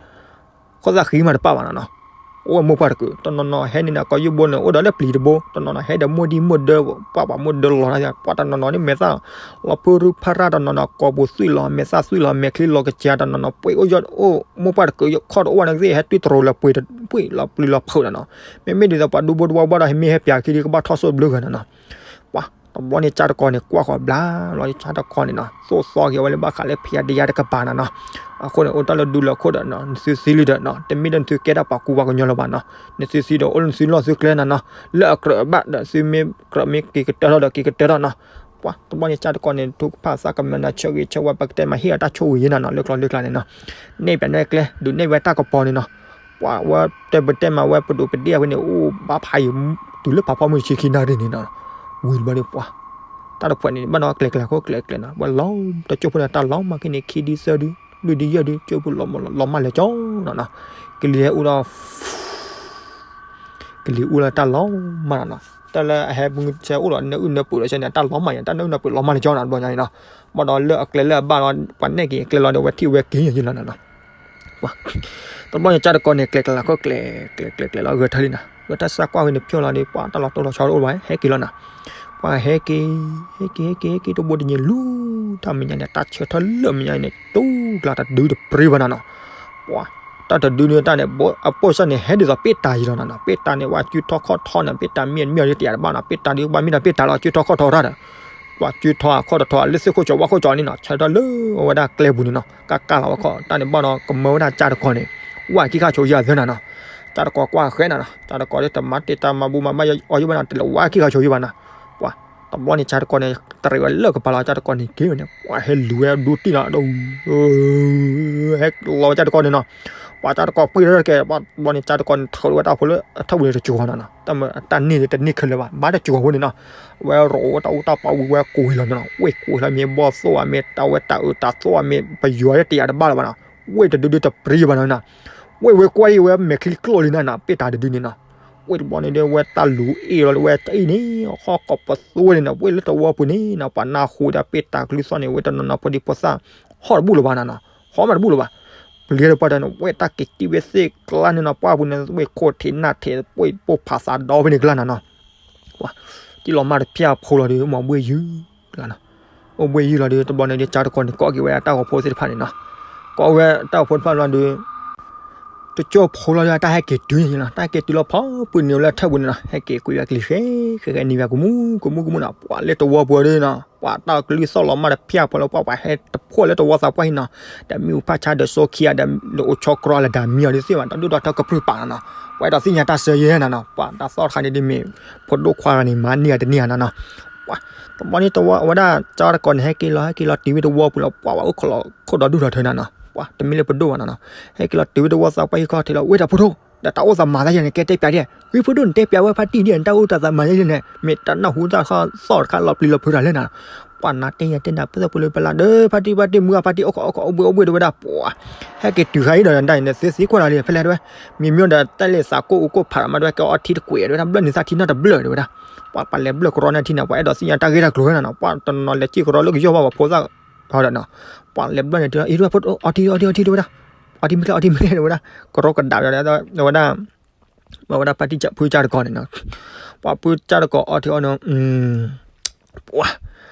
ခိၣ်သၣ်ဃံမးတပၣ်ဘၣ်နီၤနီၤ, အိၣ်ဝဲမိၢ်ပှၢ်တကုး တနီၤနီၤဟဲန့ၣ်နီၤ ကိးယုၢ်ဘိန့ၣ် အိၣ်ဒီးလၢပျံၤတဘိ တနီၤနီၤဟဲဒီးမိၢ်ဒံမိၢ်ဒၢ ပှၤပှၤမိၢ်ဒၢလီၤတၢ် ပှၤတနီၤနီၤန့ၣ် မဲာ်သၣ်လီၤဖုရူဖးရၣ် တနီၤနီၤ ကိာ်ပူၤသွံၣ်လီၤ မဲာ်သၣ်သွံၣ်လီၤ မဲာ်ချံလီၤကစၢ် တနီၤနီၤ ပှ့ၤအိၣ်ယီၢ်အိၣ် မိၢ်ပှၢ်တကုး ခီၣ်တအိၣ်ဘၣ်န့ၣ်ကသ့ၣ် ဟဲတွံၢ်တရိးလၢပှ့ၤ ပှ့ၤလီၤပျံၤလီၤဖုးနီၤနီၤ, မ့မ့ၢ်ဒ်သိးပှၤဒူဖိတဝီဘၣ်ဒီး ဟဲမ့ၢ်ဟဲပျးခံဒံး ကဘၣ်ထီၣ်စိၣ်ဘျုးဂၤနီၤနီၤ, ပှၤ တဘျီန့ၣ် ကၠၢ်တကီၤန့ၣ် ကွၢ်ဃီၤဘျါလီၤ ကၠၢ်တကီၤန့ၣ်နီၤ သိၣ်သီက့ၤဝဲလၢဘၣ်ဃးလၢဖံးအါဒံယါတကပၤနီၤနီၤ. အဃိန့ၣ် အိၣ်တၢ်လၢဒူလၢခိၣ်ဒီးနီၤ နသုသံလံဒီးနီၤ တမ့ၢ်ဒီးနသုကဲတၢ်ပာ်ကူပှၤကညီလၢၤဘၣ်နီၤ. နသုသံဒီးအိၣ်လၢနသုလီၢ်သုကျဲနီၤနီၤ လၢအကြၢးဘၣ်ဒီးသုမ့ၢ်ကြၢးမ့ၢ်က့ၤကတၢၢ်ထီၣ်ဒီးက့ၤကတၢၢ်ထီၣ်နီၤ. ပှၤတဘျီန့ၣ် ကၠၢ်တကီၤန့ၣ် ထုကဖၣ်သးကမၢနၤ ဆၢဂ့ၤဆၢဝါ ပကတဲမးဟ့ၣ်အတၢ်ဆိၣ်ဂ့ၤယဲနီၤနီၤ လၢကျီလၢကျါန့ၣ်နီၤ. နဲၣ်ပၠးနဲၣ်ကျဲ ဒုးနဲၣ်ဝဲတၢ်ကပီၤန့ၣ်နီၤ. ပှၤဝဲတဲပတဲမးဝဲပဒိးပဒ့ၣ်အဝဲန့ၣ် အိၣ်ဘၣ်ဖးယံၤ တုၤလၢဖးဖီမုၢ်တဆံခံနၣ်ရံၣ်န့ၣ်နီၤ. ဝံၤတဘျီန့ၣ် ပှၤ တၢ်တဖှဲးန့ၣ် ဘၣ်နီၤကျဲၤကျဲၤခိၣ်ကျဲၤကျဲၤနီၤ ဝဲလီၤတကၠိၢ်ဖိန့ၣ် တၢ်လီၤမၢ်က့ၤန့ၣ် ခံဒုသၢဒု လွံၢ်ဒုယဲၢ်ဒု ကၠိၢ်ဖိလီၤမၢ်လၢကၠီနီၤနီၤ. ကလံၤဟဲအူဒီး ကလံၤအူလၢတၢ်လီၤမၢ်နီၤနီၤ. တၢ်လၢအဟဲမုၢ်ဆဲအိၣ်ဒီးနၢအုၣ်နၢပှ့ၤဒီးဆဲန့ၣ် တၢ်လီၤမၢ်ယါ တၢ်နၢအုၣ်နၢပှ့ၤလီၤမၢ်လၢကၠီနီၤ တဘျီညါန့ၣ်နီၤ. ဘၣ်ဒီးလၢအကျဲလၢအဘၣ်ဒီး ပှၤနဲၣ်က့ၤအကျဲလီၤဒီး ဝဲထံၣ်ဝဲက့ၤယါယါလီၤနီၤနီၤ. တဘျီန့ၣ် ကၠၢ်တကီၤန့ၣ် ကျဲၤကျဲၤလီၤခိၣ်ကျဲၤကျဲၤကျဲၤလီၤ ဂဲၤထၢၣ်လံနီၤ ဂဲၤထၢၣ်စၢ်ကွၢ်ဝဲန့ၣ်ဖျိလီၤဒီး ပှၤတၢ်လီၤတိၢ်လီၤဆီတအိၣ်ဘၣ် ဟဲက့ၤလီၤနီၤ. ပှၤဟဲက့ၤ ဟဲက့ၤ ဟဲက့ၤ ဟဲက့ၤ တဘိတညံၤလူၤ တၢ်မဲာ်ညါန့ၣ် တၢ်ဆၢထၢၣ်လၢမဲာ်ညါန့ၣ် တူၢ်ကျါတဒုတပြံဘၣ်နီၤနီၤ. ပှၤ တၢ်တဒုန့ၣ်တၢ်န့ၣ် အပိၢ်စၢ်န့ၣ် ဟဲဒ်သိးပ့ၣ်တၢ်ယံၤလီၤနီၤနီၤ. ပ့ၣ်တၢ်န့ၣ် ပှၤစုထီၣ်ခီၣ်ထီန့ၣ် ပ့ၣ်တၢ်မ့ၢ်မ့ၢ်အီၤဒ်တယၤတဘၣ်နီၤ ပ့ၣ်တၢ်ဒ်ဘၣ်မ့ၢ်ဒီးပ့ၣ်တၢ်လီၤ စုထီၣ်ခီၣ်ထီတၢ်ဒီး ပှၤစုထီၣ်ခီၣ်ထီထီလၢသ့ၣ်ခိၣ်ကၠီဝၣ်ခိၣ်ကၠီန့ၣ်နီၤ ဆၢထၢၣ်လၢအဝဲဒၣ်ကျဲပူၤန့ၣ်နီၤ ကၢ်ကၢ်လီၤဝဲခီၣ် တၢ်န့ၣ်ဘၣ်ဒီး ကမၢဝဲဒၣ်ကၠၢ်တကီၤန့ၣ် ဝၣ်ခံခါဆိယၤသၢနီၤနီၤ. ကၠၢ်တကီၤကွၢ်ဃဲနီၤနီၤ ကၠၢ်တကီၤဒ်တမၤတ့ၢ်တၢ်မၤဘူမၤဘၣ်အီၤယဘၣ်နီၤ တလဲၤဝၣ်ခံခါဆိယဘၣ်နီၤ. ပှၤ တဘျီန့ၣ် ကၠၢ်တကီၤန့ၣ် တရံးဝဲလၢကပၤလီၤ ကၠၢ်တကီၤန့ၣ်က့ၤဝဲန့ၣ် ပှၤဟဲလူၤဝဲဒူတံၢ်နီၤ ဒီး ဟဲလီၤဝဲကၠၢ်တကီၤန့ၣ်နီၤ. ပှၤကၠၢ်တကီၤပှ့ၤထီၣ်တက့ၢ် ဘျီန့ၣ် ကၠၢ်တကီၤန့ၣ် ထုးဝဲတၢ်ဖိလၢအထၢၣ်ပူၤန့ၣ်တကၠီၤနီၤနီၤ တၢ်မ့ၢ်တၢ်န့ၢ်န့ၣ်တန့ၢ်ခဲလၢာ်ဘၣ် ဘၣ်တကၠီၤဖိန့ၣ်နီၤ. ဝဲရိးဝဲတၢ်အူတၢ်ပာ်ဝံၤဝဲကွံာ်လီၤနီၤနီၤ ဝ့ၢ်ကွံာ်လီၤမ့ၢ်ဘီၣ်သိၣ်ဧါ မ့ၢ်တၢ်ဝဲတၢ်အုးတၢ်သိၣ်ဧါ မ့ၢ်ပယီၤတယၤတဘၣ်လၢၤဘၣ်နီၤ. ဝ့ၢ်တဒုဒုတပြံဘၣ်နီၤနီၤ. ဝ့ၢ်ဝဲကွၢ်အံၤဝဲမဲာ်ချံကျိၣ်လံနီၤနီၤ ပ့ၣ်တၢ်တဒုန့ၣ်နီၤ. ဝ့ၢ်တဘျီန့ၣ်ဒီး ဝဲတၢ်လူၤအ့ၣ်လီၤဒီး ဝဲတအံၣ်န့ၣ် ဟီၣ်ကိးပသူဝဲန့ၣ်နီၤ ဝ့ၢ်လၢတဝီပူၤန့ၣ်နီၤ ပှၤနၢ်ဟူဒီးပ့ၣ်တၢ်ကလုၢ်သီၣ်န့ၣ် ဝဲတနီၤနီၤဖိဒံဖိသၣ် ဟီၣ်တဘူၣ်လၢၤဘၣ်နီၤနီၤ ဟီၣ်မးတဘူၣ်လၢၤဘၣ်. ပျံၤတပှၢ်တၢ်န့ၣ် ဝ့ၢ်တၢ်က့ၤတံၢ်ဝဲသ့ၣ်ကျါန့ၣ်နီၤ ပှၢ်ပူၤန့ၣ် ဝ့ၢ်ခိၣ်ထံးနၢ်ထံး ပှ့ၤပိၢ်ဖးသးဒီဖဲန့ၣ်ကျါနီၤနီၤ. ပှၤ တံၢ်လီၤမၢ်တဖၠၣ်ဖိလီၤဒီး မ့ၢ်ဘှ့ၣ်ယုၢ်လီၤနီၤ. အိၣ်ဘှ့ၣ်ယုၢ်လီၤဒီး တဘျီန့ၣ်ဒီး ကၠၢ်တကီၤန့ၣ် ကိးက့ၤဝဲတၢ်ဂီၤဖိသ့ၣ်တဖၣ်န့ၣ်နီၤ. ကိးဝဲတၢ်ဂီၤဖိတဖၣ်လီၤဒီး တကၠိဖိလီၤဒီး တၢ်ဟဲက့ၤတုၤန့ၣ်လီၤ. တၢ်ဟဲက့ၤတုၤလီၤဖီပူၤန့ၣ်လၢထၢၣ်ပူၤန့ၣ်နီၤ ဟဲက့ၤကွံာ်ဝဲကလံၤဃဲ ဃဲဃဲန့ၢ်ဝဲကမူကမူကမူနီၤ. ပှၤလၢတဝီပူၤဒီးနီၤ ပှၤတၢ်ကလုၢ်သီၣ်လီၤမၢ်တဖၠၣ်ဖိလၢပှၢ်ပှၤဟဲတဖှီၣ်လၢတဝီသးပှၢ်ဟံၣ်နီၤ. ဒီးမ့ၣ်အူဖၣ်ဆါဒီးစိခံဂၤဒီး လၢအိၣ်ဆီကြီလၢဒၣ်မံအီၤဒ်သ့ၣ်မး တၢ်ဒိၣ်ဒီးထၢကပြုၢ်ပာ်လီၤနီၤ. ပှၤအဲၣ်ဒိးသ့ၣ်ညါတၢ်စၢၤယဲၢ်နီၤနီၤ. ပှၤတၢ်သီၣ်တခါန့ၣ်ဒ်မ့ၢ် ဖိဒိၣ်ခွါဂၤန့ၣ် မၤန့ၢ်ဂၤတန့ၢ်ဧါနီၤနီၤ. ပှၤ တဘျီန့ၣ်တဝီ အဝဲဒၣ်ကၠၢ်တကီၤန့ၣ် ဟဲက့ၤလီၤ ဟဲက့ၤလီၤတုၤဝဲတဝီပူၤလီၤ ပှၢ်ပှၤအိၣ်ခိးလီၤခိၣ်ဒီဒူၣ်ထီၣ်ထၢနီၤနီၤ. ပှၤတမ့ၢ်လၢပဒိၣ်ဘၣ်နီၤနီၤ. ဟဲက့ၤလီၤတုၤဝဲတဝီသးပှၢ်ဟံၣ်ခီၣ်ထံးလီၤ ဝ့ၢ်တၢ်ဖိဒိၣ် ဒီးတၢ်အိၣ်သးမၤသးယဲၢ်န့ၣ် ကဲတဲပၠးဒ် ဂ့ၤဖိဒိၣ်န့ၣ် တဲပၠးဝဲဖါတံၢ်ဒ်န့ၣ် တၢ်အိၣ်တၢ်သးမၤသးယဲၢ်န့ၣ် မ့ၢ်တၢ်နၢ်ဟူတၢ်သီၣ်တခါလီၤပျံၤလီၤဖုးတၢ်လဲၣ်နီၤ. ပှၤနၤတဲယဲၢ်တဲနၤ ပသၣ်ဖိလၢပလၢ်ဒီး ဖါတံၢ်ဖါတံၢ် မုၢ်ဂၤဖါတံၢ် အိၣ်ခိးအိၣ်ခိး အိၣ်ဘှ့ၣ်အိၣ်ဘှ့ၣ်တဝဲဒၣ် ပှၤ ဟဲက့ၤတုၤခါအံၤဒီး နတၢ်အံၤန့ၣ် သုသံကွၢ်လီၤလံ ဖဲလဲၣ်တဝဲ မ့မ့ၢ်ဒီးတၢ်လဲၤသးကိၢ်အူကိၢ်ဖးမးတဝဲ ကဲအီထံတကွံာ်တဝဲဒၣ် ဘျၢၣ်န့ၣ်သၣ်ထံနီတဘျၢၣ်တဝဲဒၣ်. ပှၤပှၤလဲၤဘျၢၣ်ကရီန့ၣ်ထံန့ၣ် ပှၤအဲၣ်ဒိးသ့ၣ်ညါတၢ်ဂ့ၢ်တၢ်ကျိၤဝဲနီၤနီၤ. ပှၤတနီၤနီၤလဲၤစံၣ်ကရီလၢကယီၢ်ဘၣ်ပှၤဖိသၣ် ဒီးနီၤ ပှၤလဲၤဘျၢၣ်န့ၣ် အီထံ အီထံ အီထံတဝဲဒၣ် အီထံမ့ၢ်ကျဲ အီထံမ့ၢ်ကျဲတဝဲဒၣ် ကရီကဒးဝဲဒၣ် ဝဲဒၣ် ဝဲဒၣ်ဖါတံၢ်ဖုကၠၢ်တကီၤန့ၣ်နီၤ. ပှၤဖုကၠၢ်တကီၤအီထံအီနီၤ ပှၤ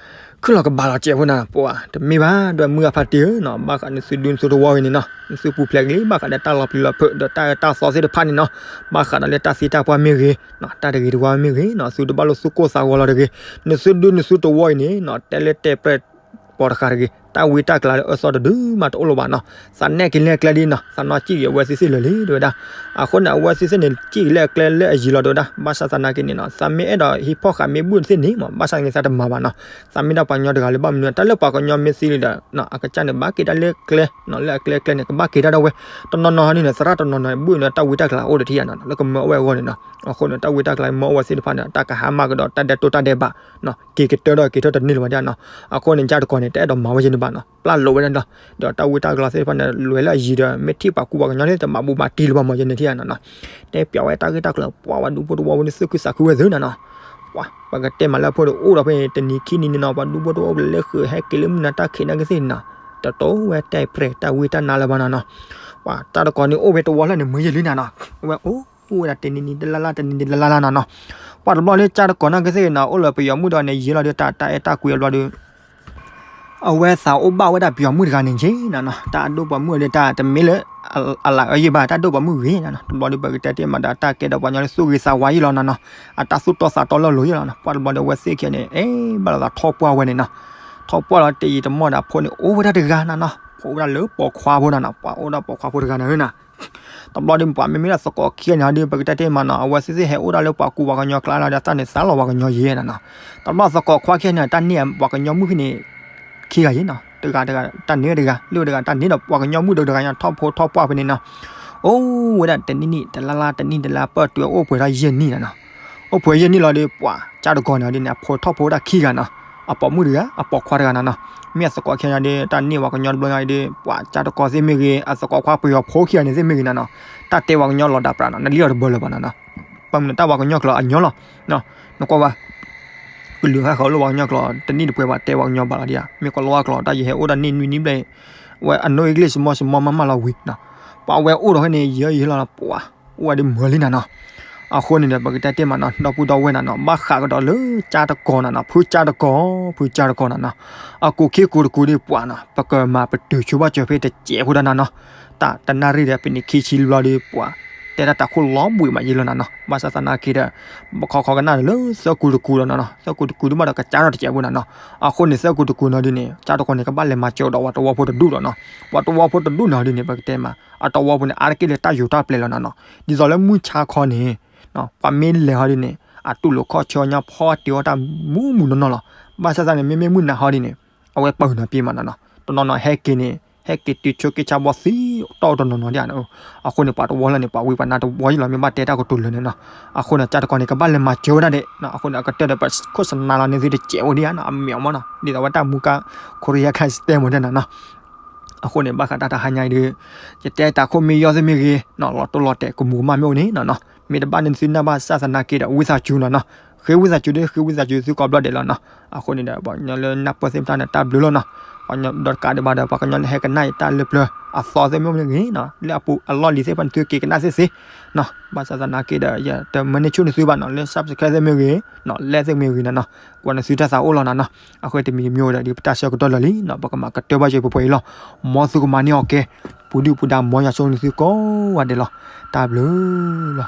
ခုၣ်လီၤကဘၣ်လီၤစဲးဖိနီၤ ပှၤ တမ့ၢ်ဘၣ် ဒွဲၣ်မုၢ်ဂၤဖါတံၢ်ဧၢနီၤ ဘၣ်ဃးနသုဒူနသုတဝီဂ့ၤန့ၣ်နီၤ နသုပူၤဖျဲးက့ၤလံ ဘၣ်ဃးဒီးတၢ်လီၤပျံၤလီၤဖုး ဒီးတၢ်အၢတၢ်သီသ့ၣ်တဖၣ်န့ၣ်နီၤ ဘၣ်ဃးဒီးလၢတၢ်သံတၢ်ပှၢ်မ့ၢ်ဂ့ၤနီၤ တၢ်တဂ့ၤတဝါမ့ၢ်ဂ့ၤနီၤ သုတဘၣ်လိာ်သူၣ်ကိၢ်သးဂီၤလီၤတဂ့ၤ နသုဒူနသုတဝီအံၤန့ၣ်နီၤ တဲလၢတဲပြဲၢ် ပီၤတဃာ်တဂ့ၤ တၢ်ဝံတၢ်ကျါလၢအၢသီတဒုမးတအိၣ်လၢၤဘၣ်နီၤ သးနဲၣ်က့ၤလၢအကျဲဒ်နီၤ သးနီၢ်စံၣ်က့ၤအဝဲသ့ၣ်သ့ၣ်လၢာ်လံ တဝဲဒၣ်. အဃိန့ၣ် အဝဲသ့ၣ်သ့ၣ်န့ၣ် စံၣ်က့ၤလၢအကျဲလၢအယံၤလီၤ တဝဲဒၣ်. ဘၣ်ဆၣ်သနာ်က့န့ၣ်နီၤ သးမ့ၢ်အဲၣ်ဒိးဟံးဖီၣ်ဃာ်မ့ၢ်ဘုၣ်သ့ၣ်န့ၣ်မး ဘၣ်ဆၣ်သနာ်က့သးတမၤဘၣ်နီၤ သးမ့ၢ်ဒၣ်ပှၤကညီတဂၤလၢဘၣ်မနုၤ တၢ်လၢပှၤကညီမ့ၢ်သံလံဒီး အကစၢ်န့ၣ် ဘၣ်က့ၤတၢ်လၢကျဲနီၤ လၢအကျဲအကျဲန့ၣ် ကဘၣ်က့ၤတၢ်ဒၣ်ဝဲ တနီၤနီၤန့ၣ် သရၣ်တနီၤနီၤ ဘုၣ်န့ၣ်တၢ်ဝံတၢ်ကျါအိၣ်ဒီးထံၣ်ယါနီၤ လၢကမၢအဝဲအဂီၢ်န့ၣ်နီၤ အဃိန့ၣ် တၢ်ဝံတၢ်ကျါမၢအဝဲသ့ၣ်တဖၣ်န့ၣ် တၢ်ကဟါမၢ်ကဒီး တၢ်ဒဲးတိၢ်တၢ်ဒဲးဘး က့ၤကတၢၢ်ဒီးက့ၤထီၣ်တန့ၢ်လၢၤဝဲဒၣ်နီၤ. အဃိန့ၣ် ကၠၢ်တကီၤန့ၣ် တအဲၣ်ဒိးမၤဝဲယဲန့ၣ်ဘၣ်နီၤ ပျၢ်လိာ်ဝဲဒၣ်ဒီး ဒီးတၢ်ဝံတၢ်ကျါသ့ၣ်တဖၣ်န့ၣ် လွဲၤလၢအယံၤဒီး မ့ၢ်ထံၣ်ပာ်ကူပှၤကညီန့ၣ် တမၤဘူးမၤတံၢ်လၢၤဘၣ်မၤယဲန့ၣ်ထံၣ်ယါနီၤနီၤ တဲပျးဝဲတၢ်ဂ့ၢ်တၢ်ကျိၤ ပှၤဝဲဒူဖိတဝီဖိန့ၣ် သူၣ်ခုသးခုဝဲသ့နီၤနီၤ ပှၤ ပကတဲမးလၢအဖိတအိၣ်ဒီးဖဲန့ၣ် တနံၤခံနံၤန့ၣ်နီၤ ပှၤဒူဖိတဝီဖိလဲၤဃုာ်ဟဲက့ၤလၢမုၢ်နၤတၢ်ခံးနာ်က့သ့ၣ်နီၤ တတိၢ်ဝဲတဲပြဲၢ်တၢ်ဝံတၢ်နါလၢၤဘၣ်နီၤနီၤ ပှၤ ကၠၢ်တကီၤန့ၣ်အိၣ်ဖဲတဝီလၢ်န့ၣ် မ့ၢ်ယဲလံနီၤနီၤ အဝဲအိၣ်ဝဲဒၣ်တနံၤနံၤတလါလါ တနံၤနံၤတလါလါနီၤနီၤ ပှၤတဘျီလၢကၠၢ်တကီၤနာ်က့သ့ၣ်နီၤ အိၣ်လၢပယီၤမုၣ်ဒီးန့ၣ် ယံာ်လီၤဒီးတၢ်တၢ်အဲၣ်တၢ်ကွံအဘျီဒီး အဝဲသးအိၣ်ဘၣ်ဝဲဒၣ်ပယီၤမုၣ်တဂၤန့ၣ်က့နီၤနီၤ တၢ်အဒိၣ်ပှၤမုၣ်အီၤဒီးတၢ်တမ့ၢ်လၢ အလၢအယံာ်ဘၣ် တၢ်ဒိၣ်ပိာ်မုၣ်ဂ့ၤနၤနီၤ. တဘျီဒီး ပကတဲတ့ၢ်မးဒီး တၢ်ကဲဒီးပှၤကညီလၢသူၣ်ဂ့ၤသးဝါယံာ်လီၤနၤနီၤ. အတၢ်သူၣ်တီသးတီလၢလိၤယံာ်လီၤနီၤ. ပှၤတဘျီဒီး အဝဲသ့ၣ်ခံဂၤန့ၣ် အဲ ဘၣ်လီၤသးထီၣ်ပှၢ်ဝဲန့ၣ်နီၤ. ထီၣ်ပှၢ်လီၤ တယံာ်တမီၢ်ဒီး အဖိန့ၣ် အိၣ်ဝဲဒၣ်တဂၤနၤနီၤ. ဖိအိၣ်ဝဲဒၣ်လၢပိာ်ခွါဖိနၤနီၤ. ပှၤအိၣ်ဒီးပိာ်ခွါဖိတဂၤန့ၣ်နီၤ. တဘျီဒီး ပှၤမ့မ့ၢ်လၢသကိးခံဂၤန့ၣ်ဒီး ပကတဲတ့ၢ်မးနီၤ, အဝဲသ့ၣ်ဟဲအိၣ်ဒၣ်လၢပှၤကူပှၤကညီကျါလီၤဒီး သးန့ၣ်သးလီၤပှၤကညီယဲနၤနီၤ. တဘျီသကိးခွါခံဂၤန့ၣ် တၢ်န့ၢ်ပှၤကညီမုၣ်ခံန့ၣ် ခံဂၤယဲနီၤ. တဂၤတဂၤ တၢ်န့ၢ်တဂၤ လၢတဂၤ တၢ်န့ၢ်ဒီးပှၤကညီမုၣ်ဒီးတဂၤညါ ထီၣ်ဖိထီၣ်ပှၢ်ဖဲန့ၣ်နီၤ. အိၣ်ဝဲဒၣ်တနံၣ်နံၣ် တလါလါ တနံၣ်တလါ ပၢၢ်တုၤအိၣ်ပှဲၤထီၣ်ယဲၢ်နံၣ်နၤနီၤ. အိၣ်ပှဲၤယဲၢ်နံၣ်လီၤဒီး ပှၤကၠါတကီၤန့ၣ်ဒ်န့ၣ် အဖိထီၣ်ဖိဝဲဒၣ်ခံဂၤနီၤ. အပိာ်မုၣ်တဂၤ အပိာ်ခွါတဂၤနၤနီၤ. မ့ၢ်အသကိးခံဂၤဒီး တၢ်န့ၢ်ပှၤကညီတဘျီညါဒီး ပှၤကၠါတကီၤသ့ၣ်မ့ၢ်ဂ့ၤ အသကိးခွါပယီၤဖိခံဂၤန့ၣ်သ့ၣ်မ့ၢ်ဂ့ၤနၤနီၤ. တၢ်တဲပှၤကညီလီၤဒၣ်ပြးနီၤ နလံၣ်အီၤတဘၢလၢၤဘၣ်နၤနီၤ. ဘၣ်မနုၤတၢ်ပှၤကညီကျိာ်အညီလီၤ. နကွၢ်ဝဲ ကလုာ်ဟဲဃီၤလိၣ်ပှၤကညီကျိာ် တနံၣ်တပှဲၤဘၣ်တဲပှၤကညီဘၣ်လီၤဒံးဧါ. မ့ၢ်ကလီၤဝါကျိာ် တၢ်ယဟဲအိၣ်ဒၣ်န့ၢ်နွံနံၣ်ဘျဲၣ် ဝဲအနိ English မီၢ်စမီၢ်မးမးလီၤဝံၤနီၤ. ပှၤဝဲအိၣ်ဒီးဖဲန့ၣ် ယဲယဲလီၤပှၤ အိၣ်ဝဲဒၣ်မုာ်လံနၤနီၤ. အဃိန့ၣ်ဒီး ပကတဲတ့ၢ်မးနီၤ ဒီပုၢ်ဒီဝဲၢ်နၤနီၤ ဘၣ်ဃးကဒီးလၢကၠါတကီၤနၤနီၤ ဖုကၠါတကီၤ ဖုကၠါတကီၤနၤနီၤ. အကူာ်ခံကူာ်တကူာ်ဒီးပှၤနီၤ ပကမၤပတုာ်ဆိဘၣ်စၢၤဖဲတစဲးဖိဒၣ်နၤနီၤ. တၢ်တနၣ်ရံၣ်ဒီး ပနံးခံဆံလီၤဒီးပှၤ တဲတၢ်တၢ်ခိၣ်လီၤဘှံးမးယဲလီၤနၤနီၤ. ဘၣ်ဆၣ်သနာ်က့ဒီး ပခီခီကနၣ်ဒီးလၢသၢကူာ်တကူာ်လီၤနၤနီၤ. သၢကူာ်တကူာ်ဒ်ဘၣ်ဒီးကစၢ်ထီၣ်တစဲးဖိနၤနီၤ. အဃိန့ၣ် သၢကူာ်တကူာ်နီၤဒ်န့ၣ် ကၠါတကီၤန့ၣ် ကဘၣ်လဲၤမၤစၢၤဒီးပှၤတဝီဖိတဒူၣ်လီၤနီၤ. ပှၤတဝီဖိတဒူၣ်နီၤဒ်န့ၣ် ပကတဲမး အတဝီဖိန့ၣ် အါတက့ၢ်လၢတၢ်ယိၤတၢ်ပျဲလီၤနၤနီၤ. ဒ်သိးလၢမုၢ်ဆါခီန့ၣ် ပှၤမ့ၢ်လဲၤဟီဒ်န့ၣ် အတူၢ်လိာ်ခီၣ်ဆၢညါဖီတ့ၤအီၣ်တၢ်မူမူနီၢ်နီၢ်လီၤ. ဘၣ်ဆၣ်သနာ်က့ မ့မ့ၢ်မုၢ်နၤဟီဒ်န့ၣ် အဝဲပၢၢ်နၤပ့ၤမးနၤနီၤ. တနီၤနီၤဟဲက့ၤန့ၣ် ဟဲက့ၤတုၤဆိက့ဆါဘီသံတီၢ်တနီၤနီၤဒ်ဧါနီၤ. အဃိန့ၣ် ပှၤတဝီလၢန့ၣ် ပှၤဝံပှၤနါတဝီယံလီၤ မ့ၢ်ဘၣ်တဲတၢ်ကတိၤလၢာ်န့ၣ်နီၤ. အဃိန့ၣ် ကၠါတကီၤန့ၣ် ကဘၣ်လဲၤမၤစၢၤဝဲဒၣ်ဒဲးနီၤ. အဃိန့ၣ် အကတၢၢ်ဒီး ပခိၣ်စနါလီၤန့ၢ်သုတစဲးဖိဒ်ဧါနီၤ အမ့ၢ်အီၤမးနီၤ. ဒ်သိးဝဲတၢ်မူကါ ခိရံယါခါစတဲမ့ၢ်တဲနၤနီၤ. အဃိန့ၣ် ဘၣ်ဃးတၢ်တဟါညါအံၤဒီး ယတဲတၢ်ခိၣ်မ့ၢ်ယီၢ်သ့ၣ်မ့ၢ်ဂ့ၤနီၤ လီၤတိၢ်လီၤတဲာ်ကမူးကမၣ်မ့ၢ်အိၣ်န့ၣ်နီၤနီၤ မ့ၢ်တဘၣ်န့ၣ်သုနၢ်ဘၣ်ဆၣ်သနာ်က့ဒီး ဝံသးစူၤနီၤနီၤ ဃ့ဝံသးစူၤဒီး ဃ့ဝံသးစူၤသုကိးဘျီဒဲးလီၤနီၤ. အဃိန့ၣ်ဒီး ပှၤကညီလၢနၢ်ပၢၢ်သ့ၣ်တဖၣ်န့ၣ် တၢ်ဘျုးလီၤနီၤ. ပှၤကညီဒီးတကးဒံးဘၣ်ဒီး ပှၤကညီလၢဟဲကနၣ်အံၤတၢ်လၢပျၢၤအသီသ့ၣ်မ့ၢ်အိၣ်မ့ၢ်ဂ့ၤနီၤ လၢအပူၤအလီၢ်လံၤသ့ၣ်တဖၣ်န့ၣ် သုက့ၤကနၣ်သ့ၣ်သ့နီၤ. ဘၣ်ဆၣ်သနာ်က့ဒီး ယတမၢန့ၢ်ဆူၣ်န့ၢ်သုဘၣ်နီၤ လၢ subscribe သ့ၣ်မ့ၢ်ဂ့ၤနီၤ like သ့ၣ်မ့ၢ်ဂ့ၤနီၤနီၤ ကွၢ်န့ၢ်သုတၢ်သးအိၣ်လီၤနီၤနီၤ. အဃိတမံၤတမံၤဝဲဒီး ဒ်ပတၢ်ဆၢကတီၢ်လၢာ်လံနီၤ ပကမၤကတၢၢ်ဘၣ်စၢၤပှဲၤပှဲၤအံၤလီၤ. မ်သုကမၤန့ၢ်အီၤကဲ ပူၤဒုၣ်ပူၤဒါမ်ယွၤဆိၣ်ဂ့ၤန့ၢ်သုကိးဂၤဒဲးလီၤ. တၢ်ဘျုးလီၤ.